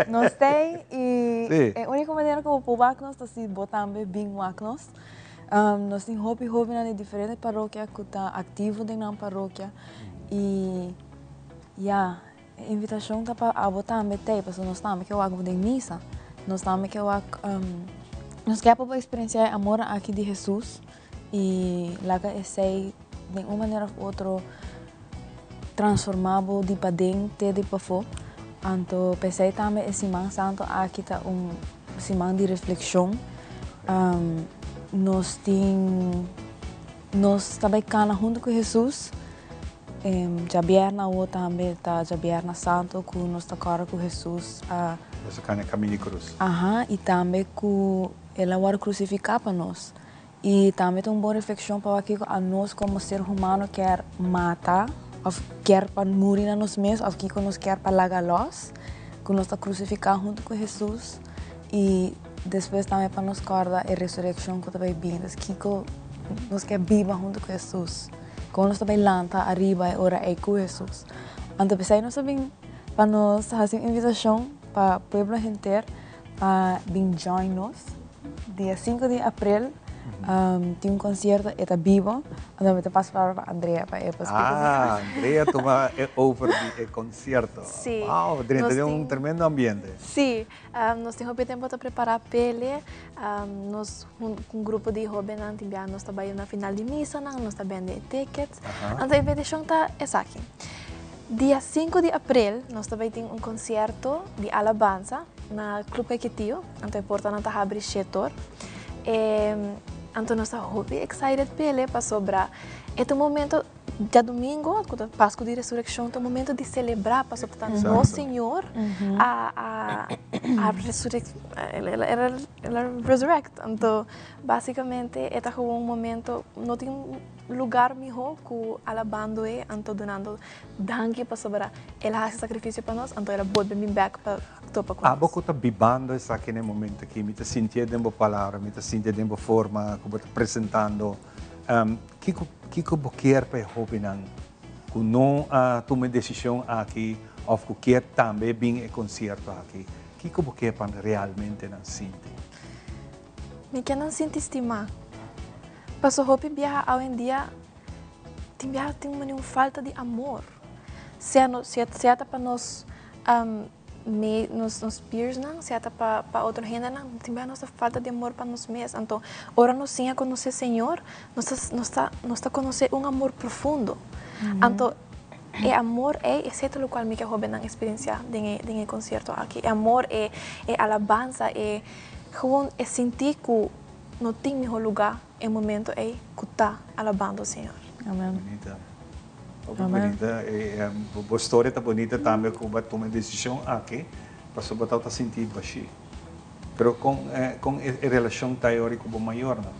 Nos t'ei y e unico manera cu bo por wak nos ta si bo tambe bin wak nos. Nos tin hopi hobennan di diferente parokia cu ta activo den nan parokia y ya, e invitacion ta pa abo tambe t'ei pasobra nos tambe ke wak bo den misa. Nos tambe ke wak, nos ke pa bo experiencia e amor aki di Jesus y laga esey den un manera of otro transformá bo di paden te di pafó. Anto p'esei tambe e Siman Santu aki ta un siman di reflekshon. Nos tin, nos ta bai kana huntu ku Hesus. Djabièrna awo tambe ta Djabièrna Santu ku nos ta kòrda ku Hesus a. Nos a kana e kaminda di krus. Aha, i tambe ku el a wòrdu krusifiká pa nos. I tambe ta un bon reflekshon pa wak kiko anos komo ser humano kier mata òf kier pa muri na nos mes òf kiko nos kier pa laga lòs, ku nos ta krusifiká huntu ku Hesus i despues tambe pa nos kòrda e resurekshon ku ta bai bini. Entonces kiko nos kier biba huntu ku Hesus? Kon nos ta bai lanta ariba e ora ei ku Hesus? Anto p'esei nos a bin pa nos hasi un invitashon pa pueblo henter pa bin join nos. Dia sinku di aprel tin un konsierto, e ta bibo, anto mi ta pasa palabra pa Andrea pa e por splika Ah, Andrea tuma e over di e konsierto. Sí. Wow, drenta den un tremendo ambiente. Sí, nos tin hopi tempo ta prepara p'ele, nos ku un grupo di hobennan tin bia nos ta bai na final di misanan, nos ta bende e tickets. Anto e invitashon ta esaki, dia sinku di aprel nos ta bai tin un konsierto di alabansa na Club Caiquetio. Anto e portanan ta habri shetor. E anto nos ta hopi excited p'ele pasobra e ta un momento djadumingo ku ta Pasku di Resurekshon ta un momento di selebrá pasobra ta nos Señor a a a resurek el a resurrect. Anto basikamente e ta gewoon un momento no tin lugar mihó ku alabando e anto dunando Danki pasobra el a hasi sakrifisio pa nos, anto el a bolbe bin bèk pa topa ku nos. Abo ku ta bibando esaki na e momento aki, mi ta sintié den bo palabra, mi ta sintié den bo forma ku bo ta presentando. Kiko kiko bo kier pa e hóbennan ku no a tuma e desishon aki òf ku kier tambe bin e konsierto aki? Kiko bo kier pa realmente nan sinti? Mi kier nan sinti stimá. Paso hopi biaha awendia. Tin biaha tin un falta di amor. Sea no sea sea ta pa nos me nos nos peersnan, sea ta pa pa otro hendenan, tin biaha nos ta falta di amor pa nos mes. Anto ora nos siña konosé Señor, nos ta nos ta nos ta konosé un amor profundo. Anto e amor ei, esei ta lokual mi ke hóbennan eksperensiá den e den e konsierto aki. E amor, e e alabansa, e gewoon e sinti ku no tin mihó lugá E momento ei cu ta alabando Señor. Amen. Bunita. Hopi bunita. E bo storia ta bunita tambe cu bo a tuma e decision aki pasobra bo tabata sinti bashi. Pero con con e relacion ta e ora cu bo mayornan?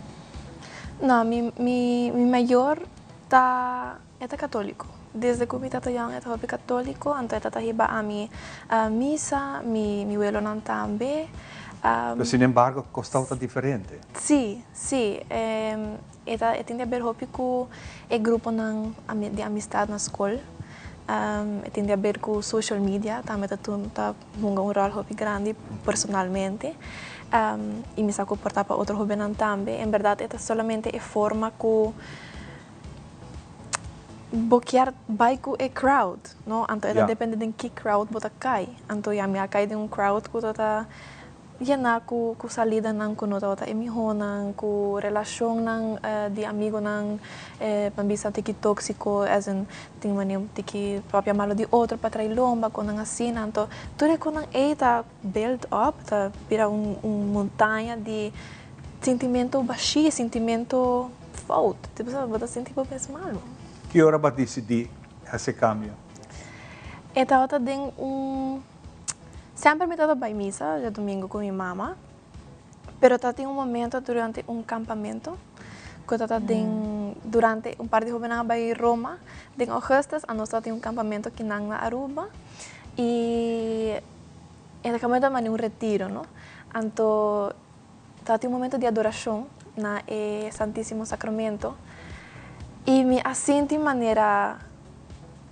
No, mi mi mi mayor ta e ta catolico. Desde cu mi tata young e ta hopi catolico, anto e tata hiba ami misa, mi mi welonan tambe. Pero sinembargo cos tabata diferente. Sí, sí. E ta e tin di haber hopi cu e gruponan di amistad na scol. E tin di haber cu social media tambe ta ta hunga un rol hopi grandi personalmente. Y mi sa cu por ta pa otro hobennan tambe. En berdad e ta solamente e forma cu bo kier bai cu e crowd, no? Anto e ta depende den ki crowd bo ta cay. Anto ya mi a cay den un crowd cu ta ta Yena ku ku salidanan ku no tabata e mihonan, ku relashonnan di amigonan ban bisa tiki tóksiko as in tin manera tiki papia malo di otro pa trae lomba konan asina. Anto tur e konan ei ta build up, ta bira un un montaña di sintimento bashí, sintimento fout. Bo ta sinti bo mes malu. Ki ora bo a disidí hasi e kambio? E tabata den un. Semper mi tabata bai misa djadumingu ku mi mama, pero tabatin un momento durante un kampamentu ku tabata den durante un par di hobennan a bai Roma den augustus, anos tabatin un kampamentu kinan na Aruba i e kampamentu a manda un retiro no, anto tabatin un momento di adorashon na e Santisimo Sacramento i mi a sinti manera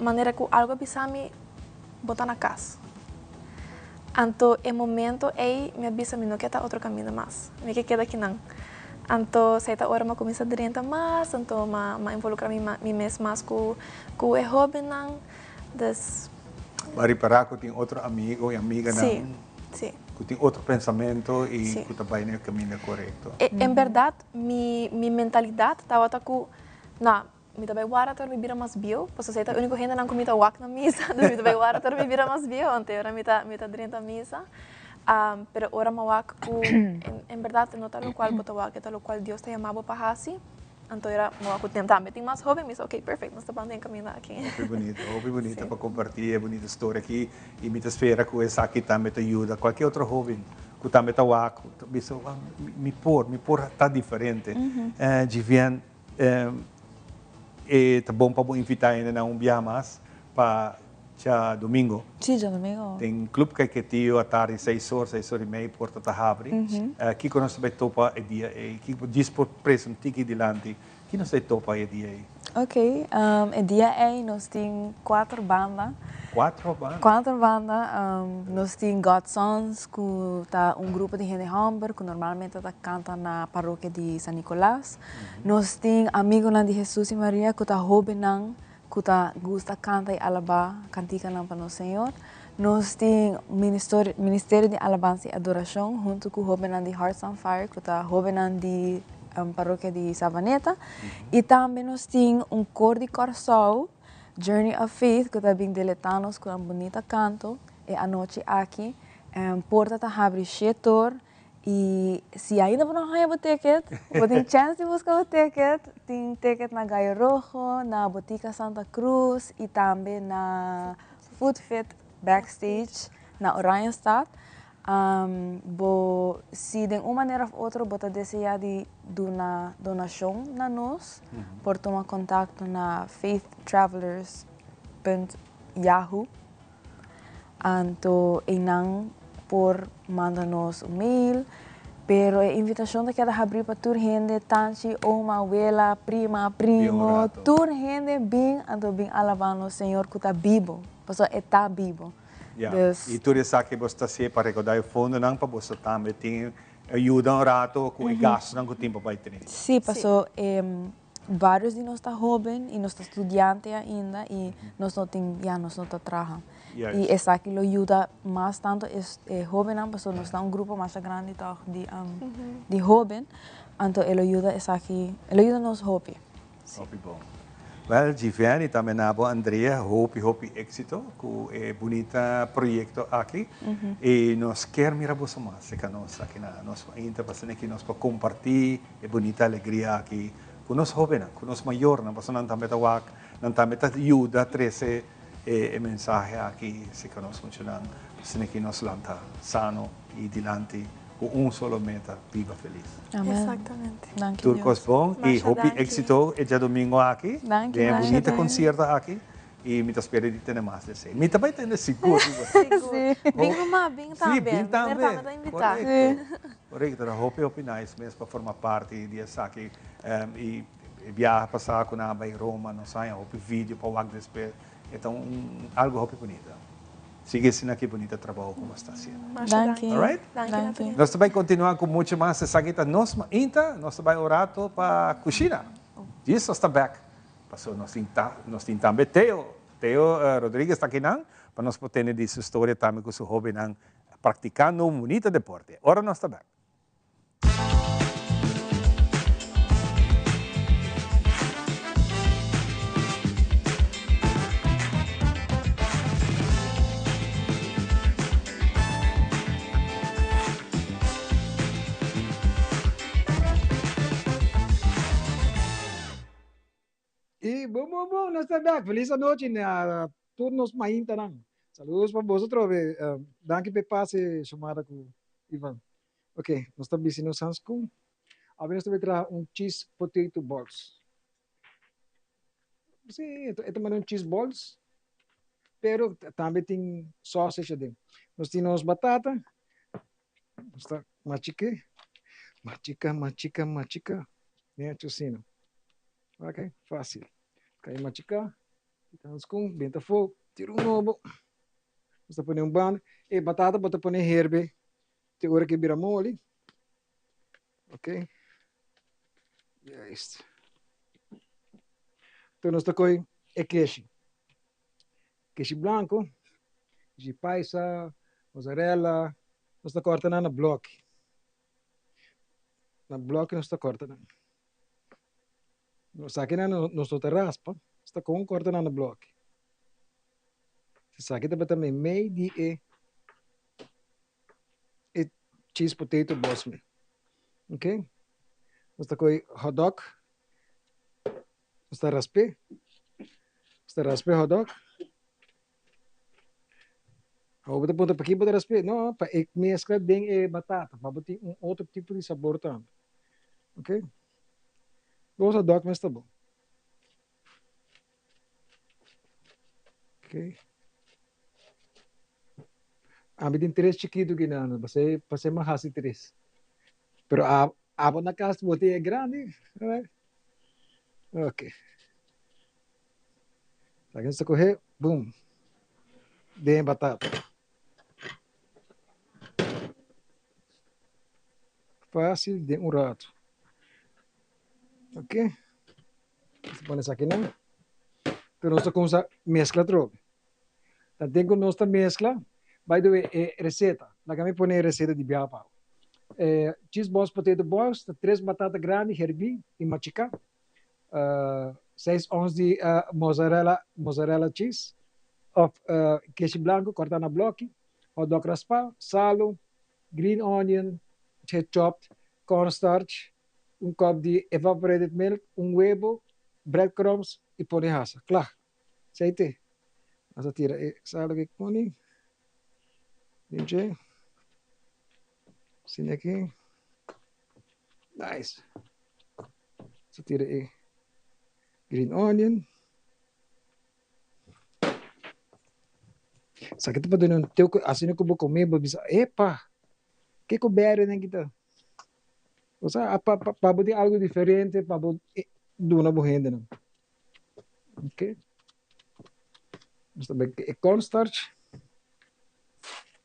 manera ku algu a bisa mi. Bo ta na kas. Anto e momento ei mi a bisa mi no ke ta otro kaminda mas. Mi ke keda kinan. Anto esei ta ora mi a kuminsá drenta mas, anto m'a involukrá mi mi mes mas ku ku e hóbennan. Dus. Bo a ripará ku tin otro amigo i amiganan Sí, sí. ku tin otro pensamentu i ku ta bai na e kaminda korekto? En bèrdat mi mi mentalidat tabata ku, no, Mi ta bai wara tor mi bira mas bieu, pasobra esei ta e úniko hendenan ku mi ta wak na misa, dus mi ta bai wara tor mi bira mas bieu, anto e ora mi ta mi ta drenta misa. Pero ora mi a wak ku en bèrdat no ta lokual bo ta wak, e ta lokual Dios ta yama bo pa hasi, anto e ora mi wak ku tambe tin mas hóben, mi bisa ok perfect, nos ta ban den kaminda aki. Hopi bunita, hopi bunita pa kompartí e bunita storia aki i mi ta spera ku esaki tambe ta yuda kualke otro hóben ku tambe ta wak, ku ta bisa mi por, mi por ta diferente. Djivian. E ta bon pa bo invitá hendenan un biaha mas pa djadumingo. Sí, djadumingo. Den Club Caiquetio atardi seis or, seis or i mei porta ta habri. Kiko nos ta bai topa e dia ei? Kiko djis por presa un tiki dilanti? Ki nos ta bai topa e dia ei? Ok, e dia ei nos tin kuater banda. Kuater banda? Kuater banda. Nos tin God Sons ku ta un grupo di hende hòmber ku normalmente ta kanta na parokia di San Nicolas. Nos tin Amigonan di Hesus i Maria ku ta hóbennan ku ta gusta kanta i alabá kantikanan pa nos Señor. Nos tin Ministerio di Alabansa i Adorashon huntu ku hóbennan di Hearts on Fire ku ta hóbennan di parokia di Savaneta. I tambe nos tin un kor di Kòrsou, Journey of Faith, ku ta bin deletá nos ku nan bunita kanto e anochi aki. Porta ta habri shetor. I si ainda bo no haña bo ticket, bo tin chèns di buska bo ticket. Tin ticket na Gallo Rojo, na Botica Santa Cruz i tambe na Food Fit Backstage na Oranjestad. Bo, si den un manera òf otro bo ta deseá di duna donashon na nos, por tuma kontakto na faithtravelers punt yahoo. Anto einan por manda nos un mail, pero e invitacion ta keda habri pa tur hende, tanchi, oma, wela, prima, primo, tur hende bin, anto bin alaba nos Señor cu ta bibo, pasobra e ta bibo. Ya, Dus. y tur esaki boso ta hacié pa recorda e fondonan pa boso tambe tin yuda un rato cu e gastonan cu tin pa bay tene. Sí, paso e. Varios di nos ta hoben y nos ta studiante ainda y nos no tin, ya nos no ta traha. Y esaki lo yuda mas tanto e hobennan pasobra nos ta un grupo masha grandi tog di di hoben, anto e lo yuda esaki, e lo yuda nos hopi. Hopi bon. Wel Givian y tambe na bo Andrea hopi hopi exito cu e bunita proyecto aki y nos kier mira boso mas cerca nos aki na nos Mainta pasobra aki nos por comparti E bunita alegria aki ku nos hóbennan, ku nos mayornan, pasobra nan tambe ta wak, nan tambe ta yuda trese e mensahe aki si ku nos muchanan, asina ki nos lanta sano i dilanti ku un solo meta, biba felis. Amen. Exactamente. Danki Tur kos bon i hopi éksito e djadumingu aki den e bunita konsierto aki. I mi ta spera di tene mas di esei. Mi ta bai tene sigur. Sigur. Bin ruma, bin tambe. Sí, bin tambe. Meneer tambe ta invitá. Korekto. Korekto. Ta hopi hopi nice mes pa forma parti di esaki. I e biaha pasá ku nan a bai Roma nos haña hopi video pa wak despues. E ta un algu hopi bunita. Sigui asina ki bunita trabou ku bo sta hasiendo. Masha danki. Alright? Danki. Nos ta bai kontinuá ku muchu mas. Esaki ta nos mainta. Nos ta bai un rato pa kushina. Jesus ta bèk. Pasobra nos tin ta, nos tin tambe Theo, Theo Rodriguez ta akinan pa nos por tende di su storia tambe ku su hobennan praktikando un bunita deporte. Ora nos ta bek. Y bon bon bon, nos ta bek. Feliz anochi na tur nos maintanan. Saludos pa boso trobe. Danki p'e pase Shomara ku Ivan. Ok, nos ta bisti nos hanskun. Awe nos ta bai traha un cheese potato balls. Sí, e ta manda un cheese balls, pero tambe tin sausage aden. Nos tin nos batata, nos ta machik'é, machika, machika, machika. Necho asina. Ok, fácil. Kai machiká, kita hanskun, benta afó, tira un nobo. Nos ta pone un banda. E batata bo ta pone herbe te ora ke bira moli. Ok. Juist. Toen nos ta koi e keshi. Keshi blanco, keshi paisa, mozzarella, nos ta korta nan na bloki. Na bloki nos ta korta nan. Esaki nan nos no ta raspa, nos ta kon korta nan na bloki. Esaki tabata meimei di e e cheese potato balls mi. Ok, nos ta kohe hotdog, nos ta rasp'é, nos ta rasp'é hotdog. Awor bo ta puntra pakiko bo ta rasp'é? No, pa e meskla den e batata, pa bo tin un otro tipo di sabor tambe. Ok, dos hotdog mes ta bon. Ok. Ami tin tres chikitu kinan, pasé pasé mi hasi tres. Pero a abo na kas bo tin e grandi, right? Ok. Aki nos ta kohe, boom, den e batata. Fácil den un rato. Ok. Nos ta pone esakinan. Pero nos ta kumsa meskla atrobe. Tanten ku nos ta meskla, by the way, e reseta, laga mi pone e reseta di biaha pa bo. E cheese balls potato balls ta tres batata grandi herbí i machiká, seis ons di mozzarella, mozzarella cheese òf keshi blanku kòrtá na blòki, hotdog raspá, salu, green onion chopped, cornstarch, un kòp di evaporated milk, un webo, breadcrumbs i pone hasa. Kla! Esei te. Nos a tira e salo ku pone den dje. Asina aki. Nice. Nos a tira e green onion. Esaki ta pa duna un toke asina ku bo kome bo bisa epa! Kiko bèrdè nan kita? Osea pa pa bo tin algu diferente pa bo duna bo hendenan. Ok. Nos ta bai e cornstarch.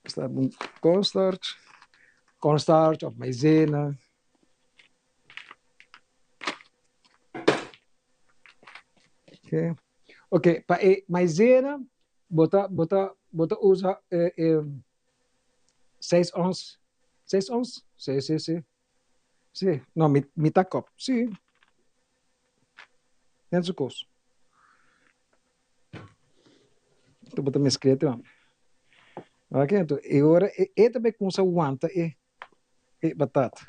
Nos ta un cornstarch. Cornstarch of maizena. Ok. Ok, pa e maizena bo ta bo ta bo ta usa e e seis ons, seis ons? Si si si. Si, no mi mitad kop, si. Net su kos. Anto bo ta mesk'é tambe. Ok, anto e ora e e ta bai kumsa wanta e e batata.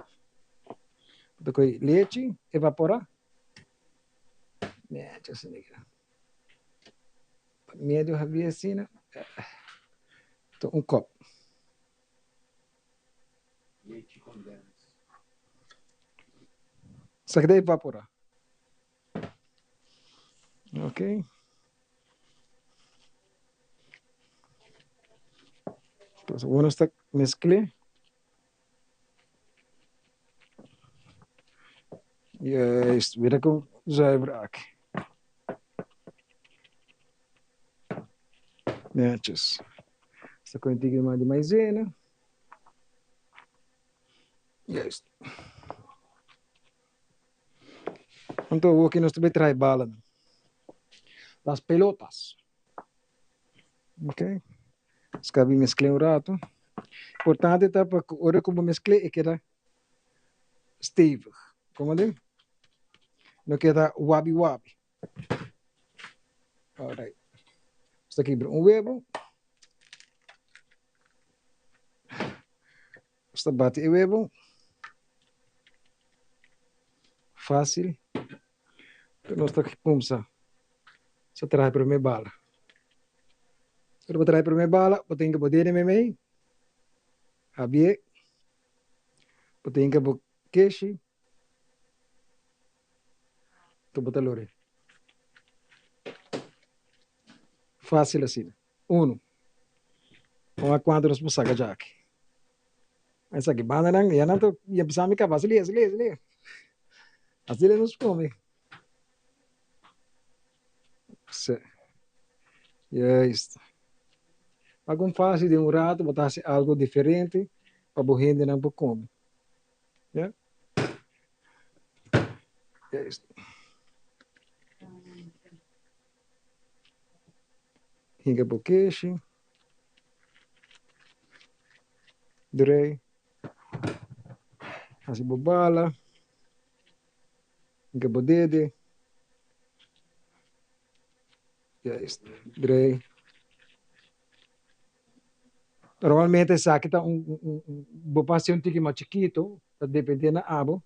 Bo ta kohe lechi evaporá. Nechi asina aki. Medio habí asina. Ta un kòp. Lechi kondens. Esaki ta evaporá. Ok. Entonces, uno está mezclé. Juist, mira con zuiver aki. Netjes. Esta con tiki mas di maizena. Juist. Anto awoki nos ta bay traha e balanan. Las pelotas. Ok. Nos ka bin mezcl'é un rato. Importante ta pa cu ora cu bo mezcl'é e keda stevig. Como di? No keda wabi wabi. Alright. Nos ta kibra un webo. Nos ta bati e webo. Fácil. Nos ta kumsa sa traha e prome bala. Ora bo traha e prome bala, bo tin ku bo dede meimei, habié, bo tin ku bo keshi, anto bo ta lor'é. Fácil asina. Uno. Ora cuanto nos por saca djaki. Esaki bandanan ya nan ta ya bisa mi caba asili asili asili. Asili nos come. Si. Juist. Ma con fácil den un rato bo ta haci algo diferente pa bo hendenan por come. Ya. Juist. Hinka bo keshi. Drei. Hasi bo bala. Hinka bo dede. Juist. Drei. Normalmente esaki ta un bo por hasi un tiki mas chikito, ta depende na abo,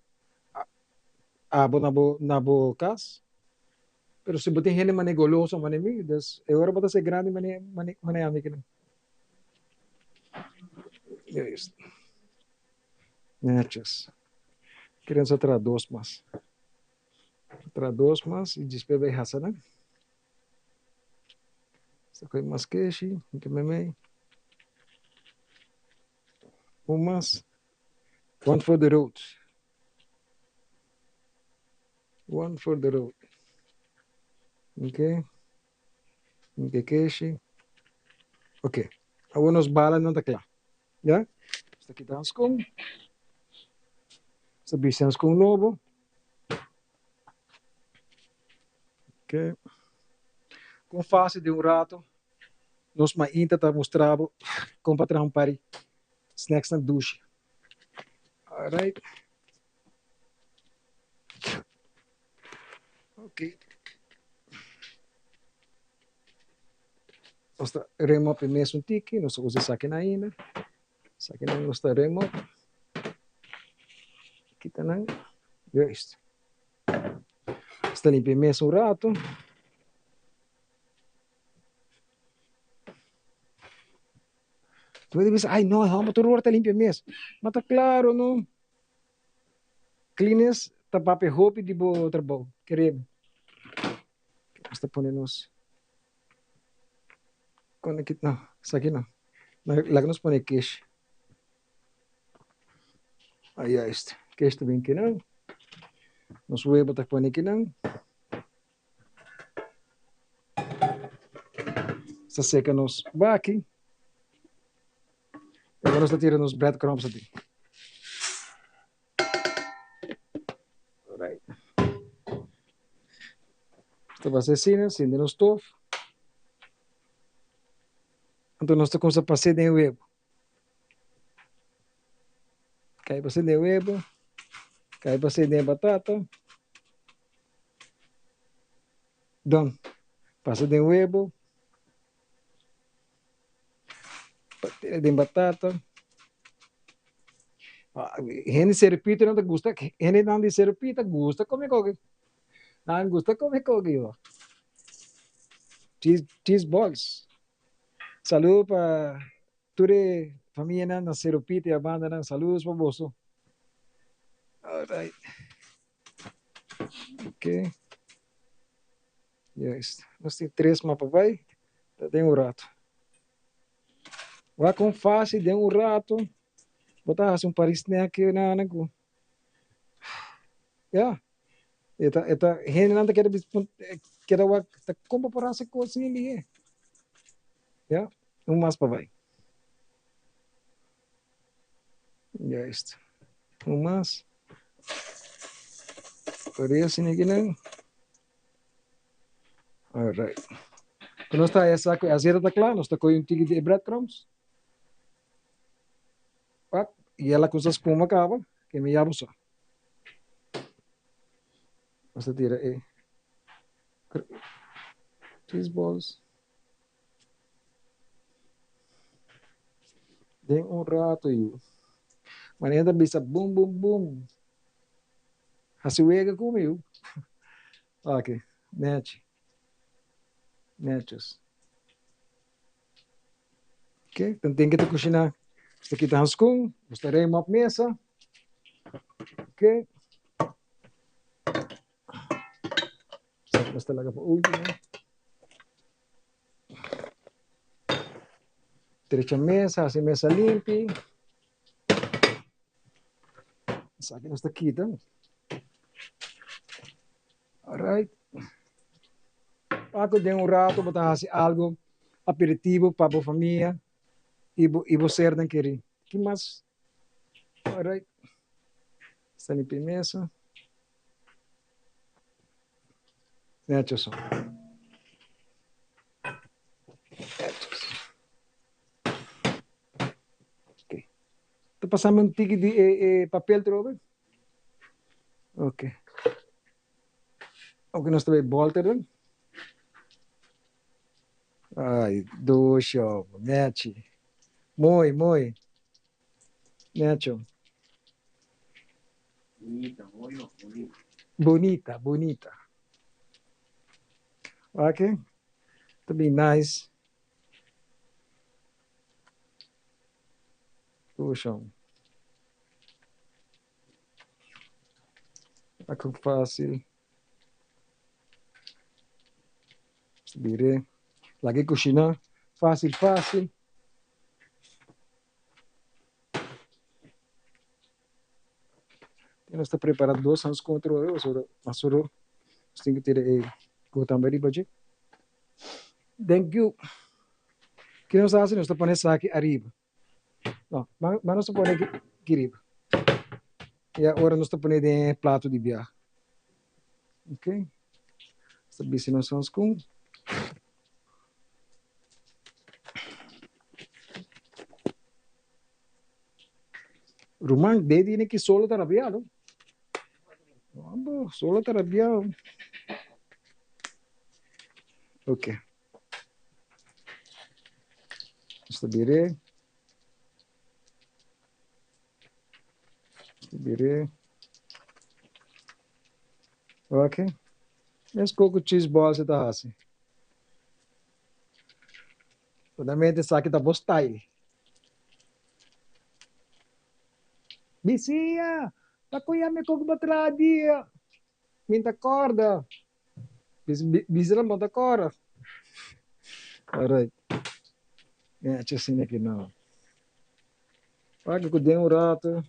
abo na bo na bo kas. Pero si bo tin hende mane goloso mane mi, dus e ora bo ta ser grandi mane mane mane ami kinan. Juist. Netjes. Keren sa traha dos mas. Traha dos mas y despues bay hasa nan. Sa koe mas keshi, ke memey. Un mas. One for the road. One for the road. Ok. Nke keshi. Ok. Awor nos bala nan ta kla. Ya. Nos ta kita hanskon. Nos ta bisti hanskon nobo. Ok. Kon fásil den un rato nos mainta ta mustra bo kon pa traha un par di snacks nan dushi. Alright. Ok. Nos ta rem op e mes un tiki, nos ta usa esakinan ainda. Esakinan nos ta rem op. Kita nan. Juist. Nos ta limpia e mes un rato. Bo ta bisa, ay no, e homber tur ora ta limpia e mes. Ma ta claro no. Cleaners ta papia hopi di bo trabou, keremi. Nos ta pone nos con aki, no, esaki no. Laga nos pone kesh. Ah, juist. Kesh ta bin kinan. Nos webo ta pone kinan. Nos ta seka nos baki. Awor nos ta tira nos breadcrumbs aden. Alright. Ta basa asina, sende nos stof. Anto nos ta kumsa pas'é den e webu. Kai pas'é den e webu, kai pas'é den e batata. Don, pasa den webu, den batata. Hende Seropita nan ta gusta, hendenan di Seropita gusta come koki. Nan gusta come koki yo. Cheese, cheese balls. Saludo pa tur e famianan na Seropita y a bandanan. Saludos pa boso. Alright. Ok. Juist. Nos tin tres mapa bai. Ta den un rato. Wak kon fácil den un rato. Bo ta hasi un par di snack na na ku. Ya. E ta e ta hendenan ta keda keda wak ta kon bo por hasi kos sin lihe. Ya. Un mas pa bai. Juist. Un mas. Por asina aki nan. Alright. Ku nos ta haya sa ku e azeta ta kla, nos ta kohe un tiki di e breadcrumbs. Pak, i el a kumsa spuma kaba, ke mi ya bo sa. Nos ta tira e cheese balls. Den un rato yu. Manera ta bisa bum bum bum. Hasi wega ku mi yu. Ok, nechi. Nechos. Ok, dan tin ke ta kushiná. Nos ta kita hanskun, nos ta reima op mesa. Ok. Nos ta laga pa último. Trecha mesa, hasi mesa limpi. Esaki nos ta kita. Alright. Paco den un rato bo ta hasi algo aperitivo pa bo famia y bo y bo sernan keri. Ki mas? Alright. Sta limpi mesa. Nechos. Nechos. Ok. Ta pasame un tiki di e, e papel trobe. Ok. Ok, nos ta bay bolter dan. Ay, dosho, nechi. Mooi, mooi. Necho. Bonita, bonita. Bonita, bonita. Ok. To be nice. Puxa. Ako fácil. Bire. Lagi kusina. Fácil, fácil. Nos ta prepara dos hans contra e osoro masoro. Nos tin ku tira e gota riba dje. Thank you. Ki nos ta hasi? Nos ta pone esaki ariba. No, ma nos ta pone aki riba. I awor nos ta pone den e plato di biaha. Ok. Nos ta bisti nos hanskun. Ruman, de dine ki solo ta rabiado. Abo, solo ta rabiado. Ok. Nos ta bire. Nos ta bire. Ok. Mes koko cheese balls e ta hasi. Solamente esaki ta bo style. Bisia, ta koya mi koko bo traha dia. Mi ta korda. Bisa nan bo ta korda. Alright. Mi haci asina aki no. Wak ku den un rato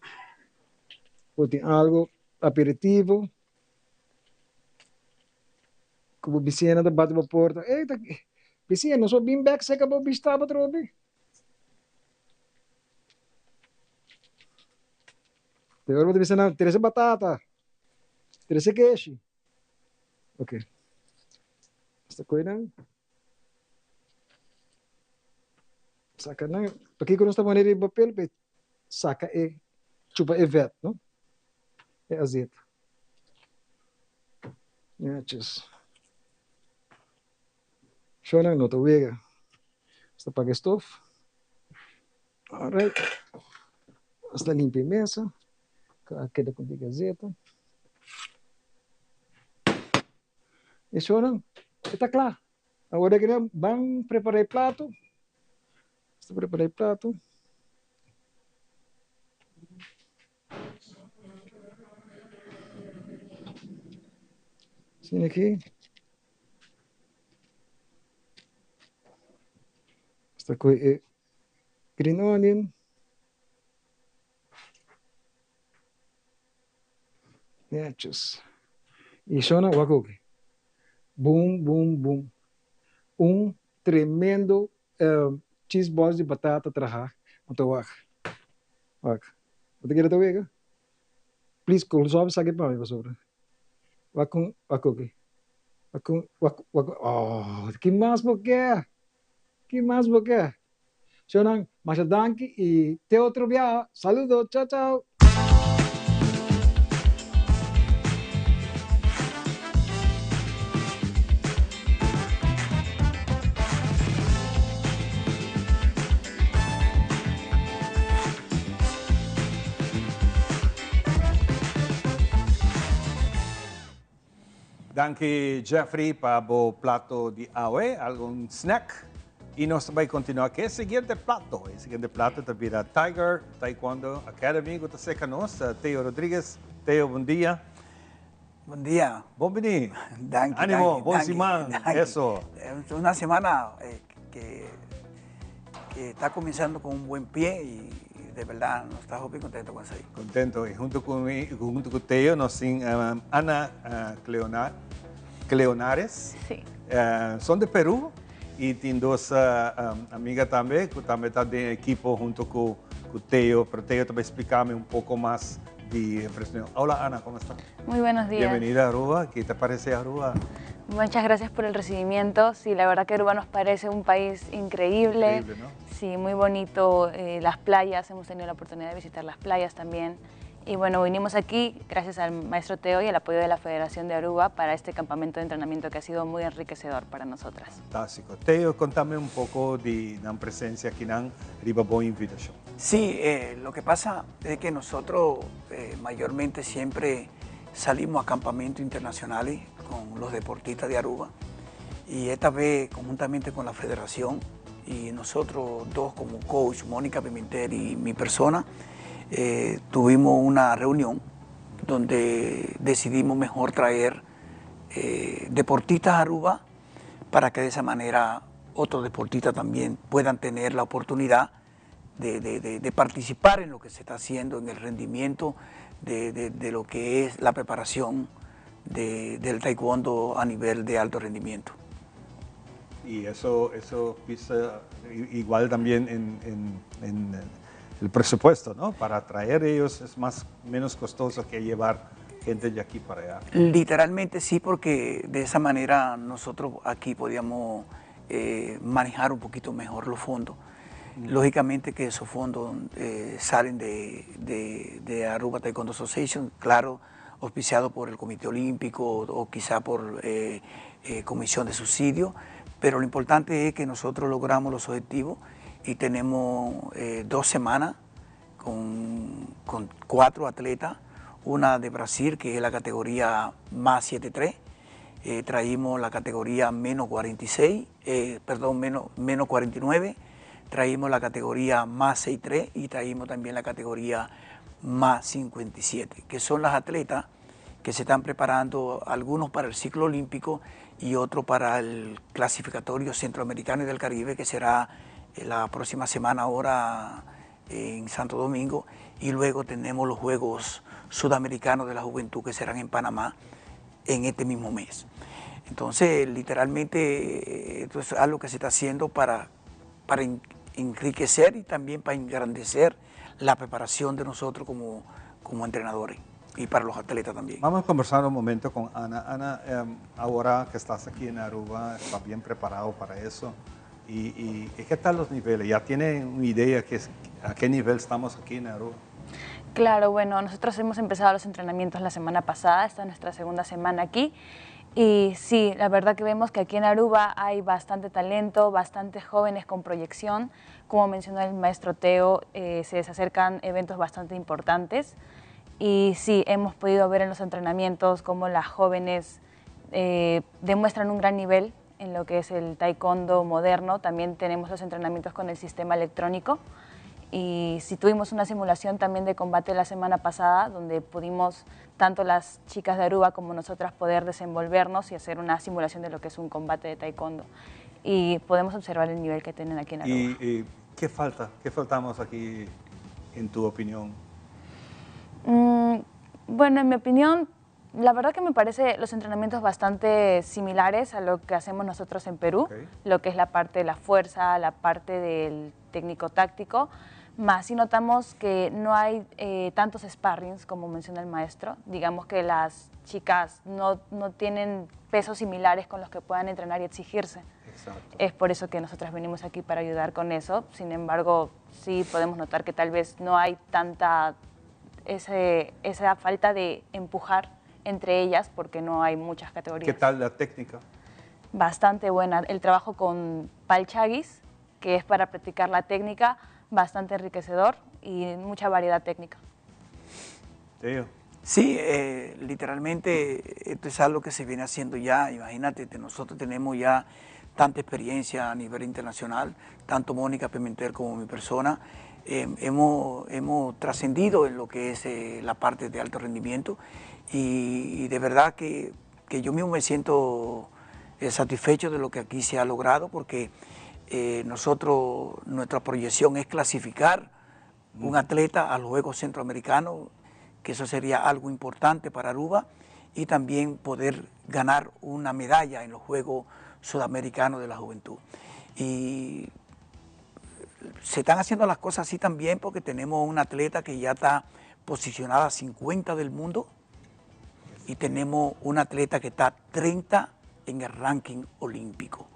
bo tin algo aperitivo. Ku bo bisiñanan ta bati bo porta, Ey, ta bisiña, nos por bin bek seka bo bishita bo atrobe? Te ora bo ta bisa nan, Trese batata, trese keshi. Ok. Esta koinan. Saka nan. Pakiko nos ta pone riba papel? Pa e saka e chupa e vet, no? E azeta. Netjes. Shownan no ta wega. Nos ta paga e stof. Alright. Nos ta limpia e mesa. A keda ku di gazeta. E shownan e ta kla. Awor aki nan ban prepara e plato. Nos ta prepara e plato. Asina aki. Nos ta kohe e green onion. Netjes. I shona wak oki. Boom, boom, boom. Un tremendo cheese balls di batata traha. Anto wak. Wak. Bo ta kere ta wega? Please kòrsou esaki pa mi pasobra. Wak kon, wak oki. Wak kon, wak, wak, oh, ki mas bo ke? Ki mas bo ke? Shownan, masha danki y te otro biaha. Saludo, chao chao! Danki Jeffrey pa bo plato di awe, algun snack. Y nos ta bay continua cu e siguiente plato. E siguiente plato ta bira Tiger Taekwondo Academy cu ta seca nos, Theo Rodriguez. Theo, bon dia. Bon dia. Bon bini. Danki, Animo, danki, bon danki, siman. danki. Eso. Es una semana eh, que, que está comenzando con un buen pie y de verdad nos está hopi contento con eso. Contento. Y junto con mi, junto con Theo nos tin um, Ana uh, Cleonar, Cleonares. Sí. Uh, son de Perú y tin dos uh, um, amiga tambe, que tambe ta den equipo junto con, con Theo, pero Theo tambe explícame un poco más di Fresnel. Hola Ana, ¿cómo estás? Muy buenos días. Bienvenida a Aruba. ¿Qué te parece Aruba? Muchas gracias por el recibimiento. Sí, la verdad que Aruba nos parece un país increíble. Increíble, ¿no? Sí, muy bonito. Eh, las playas, hemos tenido la oportunidad de visitar las playas también. Y bueno, vinimos aquí gracias al maestro Teo y al apoyo de la Federación de Aruba para este campamento de entrenamiento que ha sido muy enriquecedor para nosotras. Fantástico. Teo, contame un poco de la presencia aquí en riba bo invitación. Sí, eh, lo que pasa es que nosotros eh, mayormente siempre salimos a campamentos internacionales con los deportistas de Aruba y esta vez conjuntamente con la federación y nosotros dos como coach, Mónica Pimentel y mi persona, eh, tuvimos una reunión donde decidimos mejor traer eh, deportistas a Aruba para que de esa manera otros deportistas también puedan tener la oportunidad de, de, de, participar en lo que se está haciendo, en el rendimiento de, lo que es la preparación del taekwondo a nivel de alto rendimiento. Y eso, eso pisa igual también en, en, en el presupuesto, ¿no? Para traer ellos es más, menos costoso que llevar gente de aquí para allá. Literalmente sí, porque de esa manera nosotros aquí podíamos eh, manejar un poquito mejor los fondos. Lógicamente que esos fondos eh, salen de, de, de, Aruba Taekwondo Association, claro, auspiciado por el Comité Olímpico o, o quizá por eh, eh, Comisión de Subsidio, pero lo importante es que nosotros logramos los objetivos y tenemos eh, dos semanas con, con, cuatro atletas, una de Brasil, que es la categoría más 7-3, eh, traímos la categoría menos 46, eh, perdón, menos, menos 49, traímos la categoría más 6-3 y traímos también la categoría más 57, que son las atletas que se están preparando, algunos para el ciclo olímpico y otros para el clasificatorio centroamericano y del Caribe, que será la próxima semana ahora en Santo Domingo, y luego tenemos los Juegos Sudamericanos de la Juventud que serán en Panamá en este mismo mes. Entonces, literalmente, esto es algo que se está haciendo para, para enriquecer y también para engrandecer la preparación de nosotros como, como entrenadores. y para los atletas también. Vamos a conversar un momento con Ana. Ana, ahora que estás aquí en Aruba, estás bien preparado para eso. ¿Y qué tal los niveles? ¿Ya tienen una idea a qué nivel estamos aquí en Aruba? Claro, bueno, nosotros hemos empezado los entrenamientos la semana pasada, esta es nuestra segunda semana aquí. Y sí, la verdad que vemos que aquí en Aruba hay bastante talento, bastantes jóvenes con proyección. Como mencionó el maestro Teo, se les acercan eventos bastante importantes. Y sí, hemos podido ver en los entrenamientos cómo las jóvenes demuestran un gran nivel en lo que es el taekwondo moderno. También tenemos los entrenamientos con el sistema electrónico. Y sí tuvimos una simulación también de combate la semana pasada, donde pudimos tanto las chicas de Aruba como nosotras poder desenvolvernos y hacer una simulación de lo que es un combate de taekwondo. Y podemos observar el nivel que tienen aquí en Aruba. ¿Y qué falta? ¿Qué faltamos aquí, en tu opinión? En mi opinión, la verdad que me parece los entrenamientos bastante similares a lo que hacemos nosotros en Perú, lo que es la parte de la fuerza, la parte del técnico-táctico, más si notamos que no hay tantos sparrings como menciona el maestro. Digamos que las chicas no tienen pesos similares con los que puedan entrenar y exigirse. Es por eso que nosotras venimos aquí para ayudar con eso. Sin embargo, sí podemos notar que tal vez no hay tanta esa falta de empujar entre ellas porque no hay muchas categorías. ¿Qué tal la técnica? Bastante buena. El trabajo con palchaguis, que es para practicar la técnica, bastante enriquecedor y mucha variedad técnica. Teo. Sí, literalmente esto es algo que se viene haciendo ya. Imagínate, nosotros tenemos ya tanta experiencia a nivel internacional, tanto Mónica Pimentel como mi persona. Hemos trascendido en lo que es la parte de alto rendimiento y de verdad que yo mismo me siento satisfecho de lo que aquí se ha logrado, porque nuestra proyección es clasificar un atleta a los Juegos Centroamericanos, que eso sería algo importante para Aruba, y también poder ganar una medalla en los Juegos Sudamericanos de la Juventud. Y se están haciendo las cosas así también porque tenemos una atleta que ya está posicionada a 50 del mundo y tenemos una atleta que está 30 en el ranking olímpico.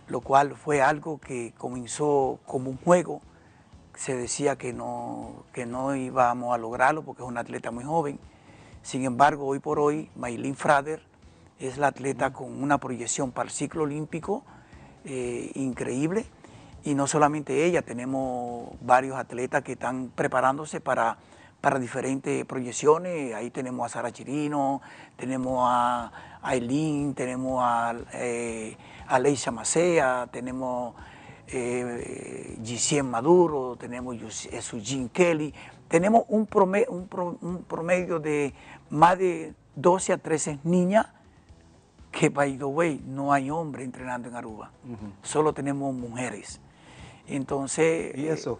Lo cual fue algo que comenzó como un juego. Se decía que no íbamos a lograrlo porque es una atleta muy joven. Sin embargo, hoy por hoy, Maylin Frader es la atleta con una proyección para el ciclo olímpico increíble. Y no solamente ella, tenemos varios atletas que están preparándose para diferentes proyecciones. Ahí tenemos a Sara Chirino, tenemos a Aileen, tenemos a Leisa Macea, tenemos Gisien Maduro, tenemos Sujin Kelly. Tenemos un promedio de más de 12 a 13 niñas que, by the way, no hay hombre entrenando en Aruba. Solo tenemos mujeres. Entonces, ¿Y eso?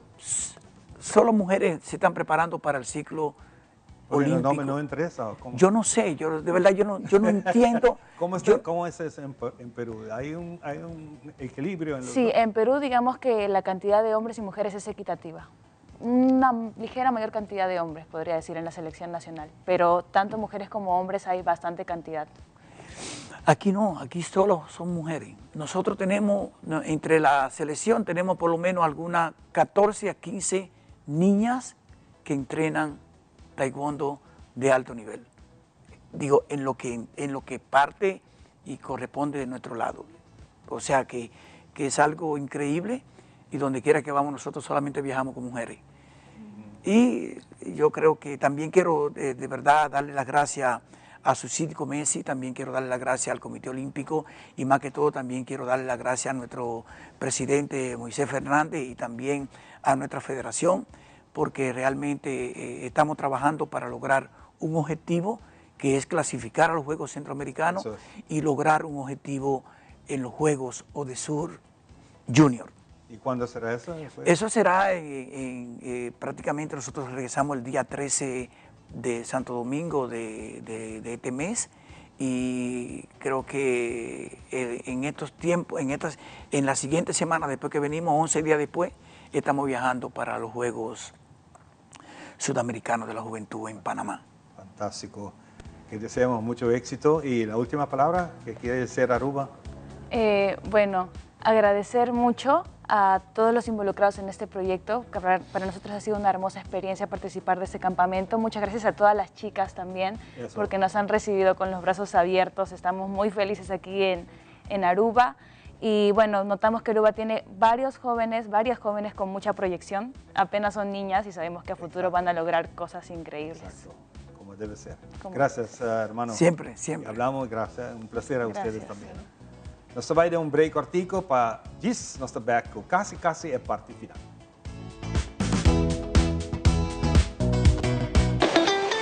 Solo mujeres se están preparando para el ciclo Porque no, olímpico. no interesa, ¿o cómo? Yo no sé, yo de verdad yo no entiendo. ¿Cómo Yo es eso en Perú? ¿Hay un equilibrio en los Sí, dos? en Perú digamos que la cantidad de hombres y mujeres es equitativa. Una ligera mayor cantidad de hombres, podría decir, en la selección nacional, pero tanto mujeres como hombres hay bastante cantidad. Aquí no, aquí solo son mujeres. Nosotros tenemos, no, entre la selección tenemos por lo menos algunas 14 a 15 niñas que entrenan taekwondo de alto nivel. Digo, en lo que parte y corresponde de nuestro lado. O sea que es algo increíble y donde quiera que vamos nosotros solamente viajamos con mujeres. Y yo creo que también quiero de verdad darle las gracias a Sucídico Messi, también quiero darle las gracias al Comité Olímpico y más que todo también quiero darle las gracias a nuestro presidente Moisés Fernández y también a nuestra federación, porque realmente estamos trabajando para lograr un objetivo que es clasificar a los Juegos Centroamericanos y lograr un objetivo en los Juegos Odesur Junior. ¿Y cuándo será eso? Eso será prácticamente nosotros regresamos el día 13 de Santo Domingo de este mes y creo que en estos tiempos, en estas, en la siguiente semana después que venimos, 11 días después, estamos viajando para los Juegos Sudamericanos de la Juventud en Panamá. Fantástico. Que deseamos mucho éxito. Y la última palabra que quiere decir Aruba. Eh, bueno, agradecer mucho a todos los involucrados en este proyecto, que para, para nosotros ha sido una hermosa experiencia participar de este campamento. Muchas gracias a todas las chicas también, Eso. porque nos han recibido con los brazos abiertos. Estamos muy felices aquí en, en Aruba. Y bueno, notamos que Aruba tiene varios jóvenes, varias jóvenes con mucha proyección. Apenas son niñas y sabemos que a futuro van a lograr cosas increíbles. Como debe ser. Como Gracias, eh, hermano. Siempre, siempre. Y hablamos, gracias. Un placer a ustedes Gracias. también. Nos ta bay den un break cortico pa djis nos ta back cu casi casi e parti final.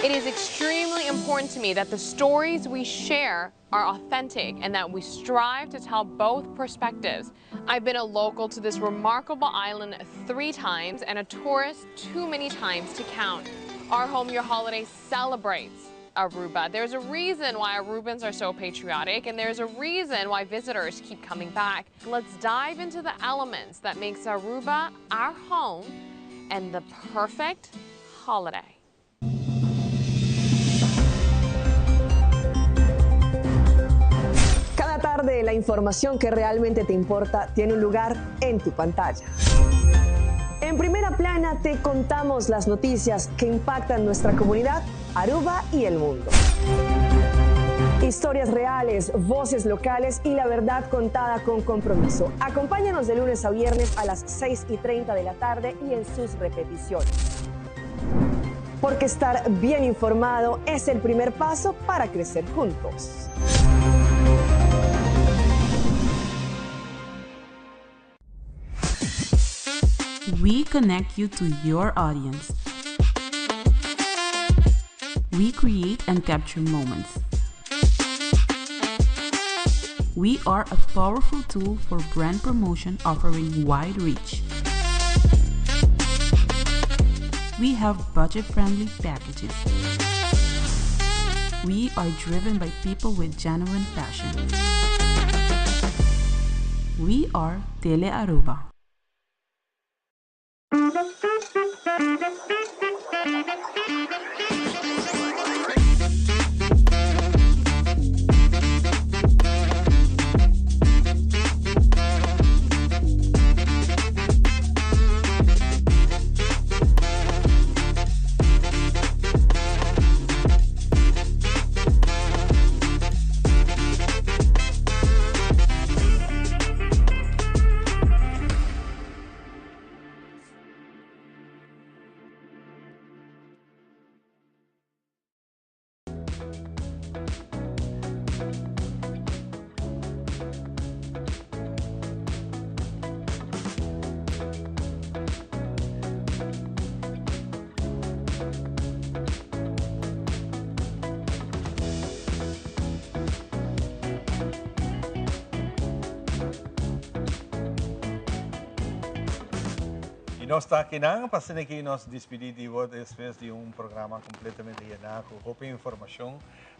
It is extremely important to me that the stories we share are authentic and that we strive to tell both perspectives. I've been a local to this remarkable island three times and a tourist too many times to count. Our Home Your Holiday celebrates Aruba. There's a reason why Arubans are so patriotic and there's a reason why visitors keep coming back. Let's dive into the elements that makes Aruba our home and the perfect holiday. Cada tarde la información que realmente te importa tiene un lugar en tu pantalla. En primera plana te contamos las noticias que impactan nuestra comunidad, Aruba y el mundo. Historias reales, voces locales y la verdad contada con compromiso. Acompáñanos de lunes a viernes a las 6 y 30 de la tarde y en sus repeticiones. Porque estar bien informado es el primer paso para crecer juntos. We connect you to your audience. We create and capture moments. We are a powerful tool for brand promotion offering wide reach. We have budget friendly packages. We are driven by people with genuine passion. We are Tele Aruba. Y nos ta aki nan, pa asina cu nos despedi di bo despues di un programa completamente yena cu hopi informacion.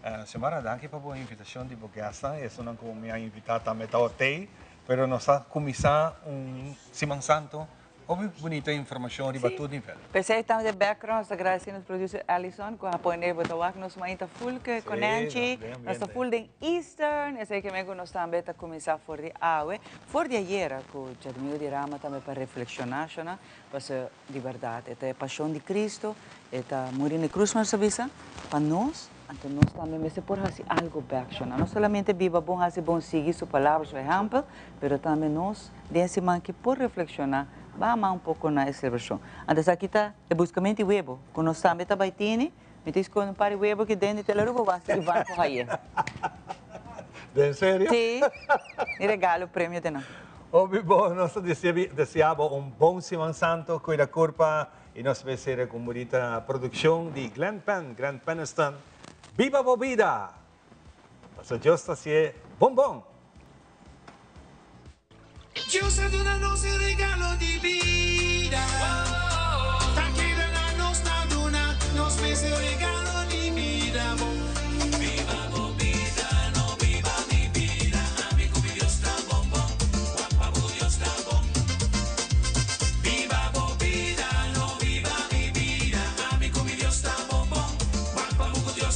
Uh, Xiomara, danki pa e invitacion di bo guestnan. Esunnan cu mi a invita tambe ta ok, pero nos a cuminsa un Siman Santo Hopi bunita informacion riba tur nivel. P'esey tambe den background nos ta agradeci nos producer Allison cu a pone bo ta wak nos mainta full cu conenchi, nos ta full den Eastern, esey ke men cu nos tambe ta cuminsa for di awe, for di ayera cu djadomingo di rama tambe pa reflexiona shona, pasobra di berdad e ta e pasion di Cristo, e ta muri na e cruz nos ta bisa pa nos, anto nos tambe mester por haci algo bek shona, no solamente biba bon haci bon sigui su palabra su ehempel, Pero tambe nos den siman ki por reflekshoná, ba ama un poko na e selebrashon. Anto esaki ta e buskamentu di webo ku nos tambe ta bai tene. Mi ta skonde un par di webo ki den di Telaruba wasta Ivan ku haye. Den serio? Sí. Mi regalo premio den nan. Hopi bon, nos ta desea bo un bon Siman Santo, kuida kurpa i nos ta bay sera ku un bunita produkshon di Glenn Penn, Glenn Penniston, Biba bo bida! Paso Dios ta hacié bon bon. Dios a duna nos e regalo di bida. Ta keda na nos ta duna nos mes e regalo di bida. Biba bo bida, no biba mi bida. Ami ku mi Dios ta bon bon. Wak pa bo Dios ta bon. Biba bo bida, no biba mi bida. Ami ku mi Dios ta bon bon. Wak pa bo ku Dios.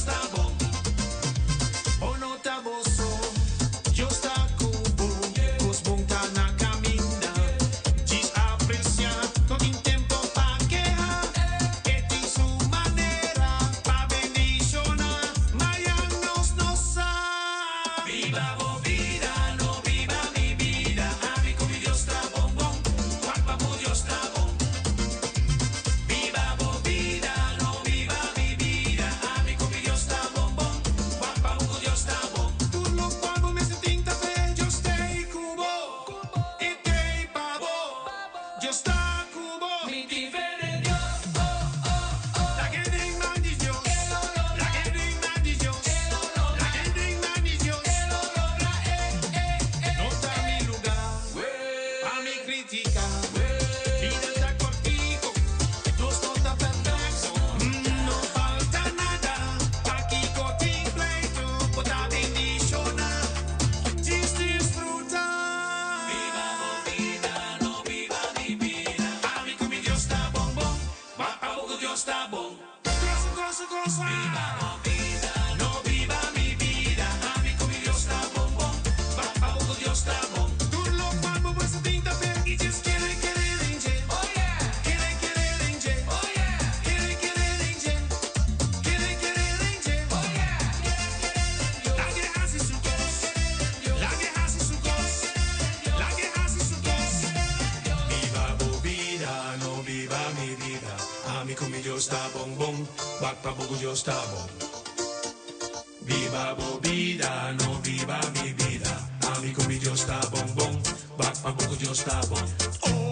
Wak pa bo ku Dios ta bon. Biba bo bida, no biba mi bida. Ami ku mi Dios ta bon bon. Wak pa bo ku Dios ta bon.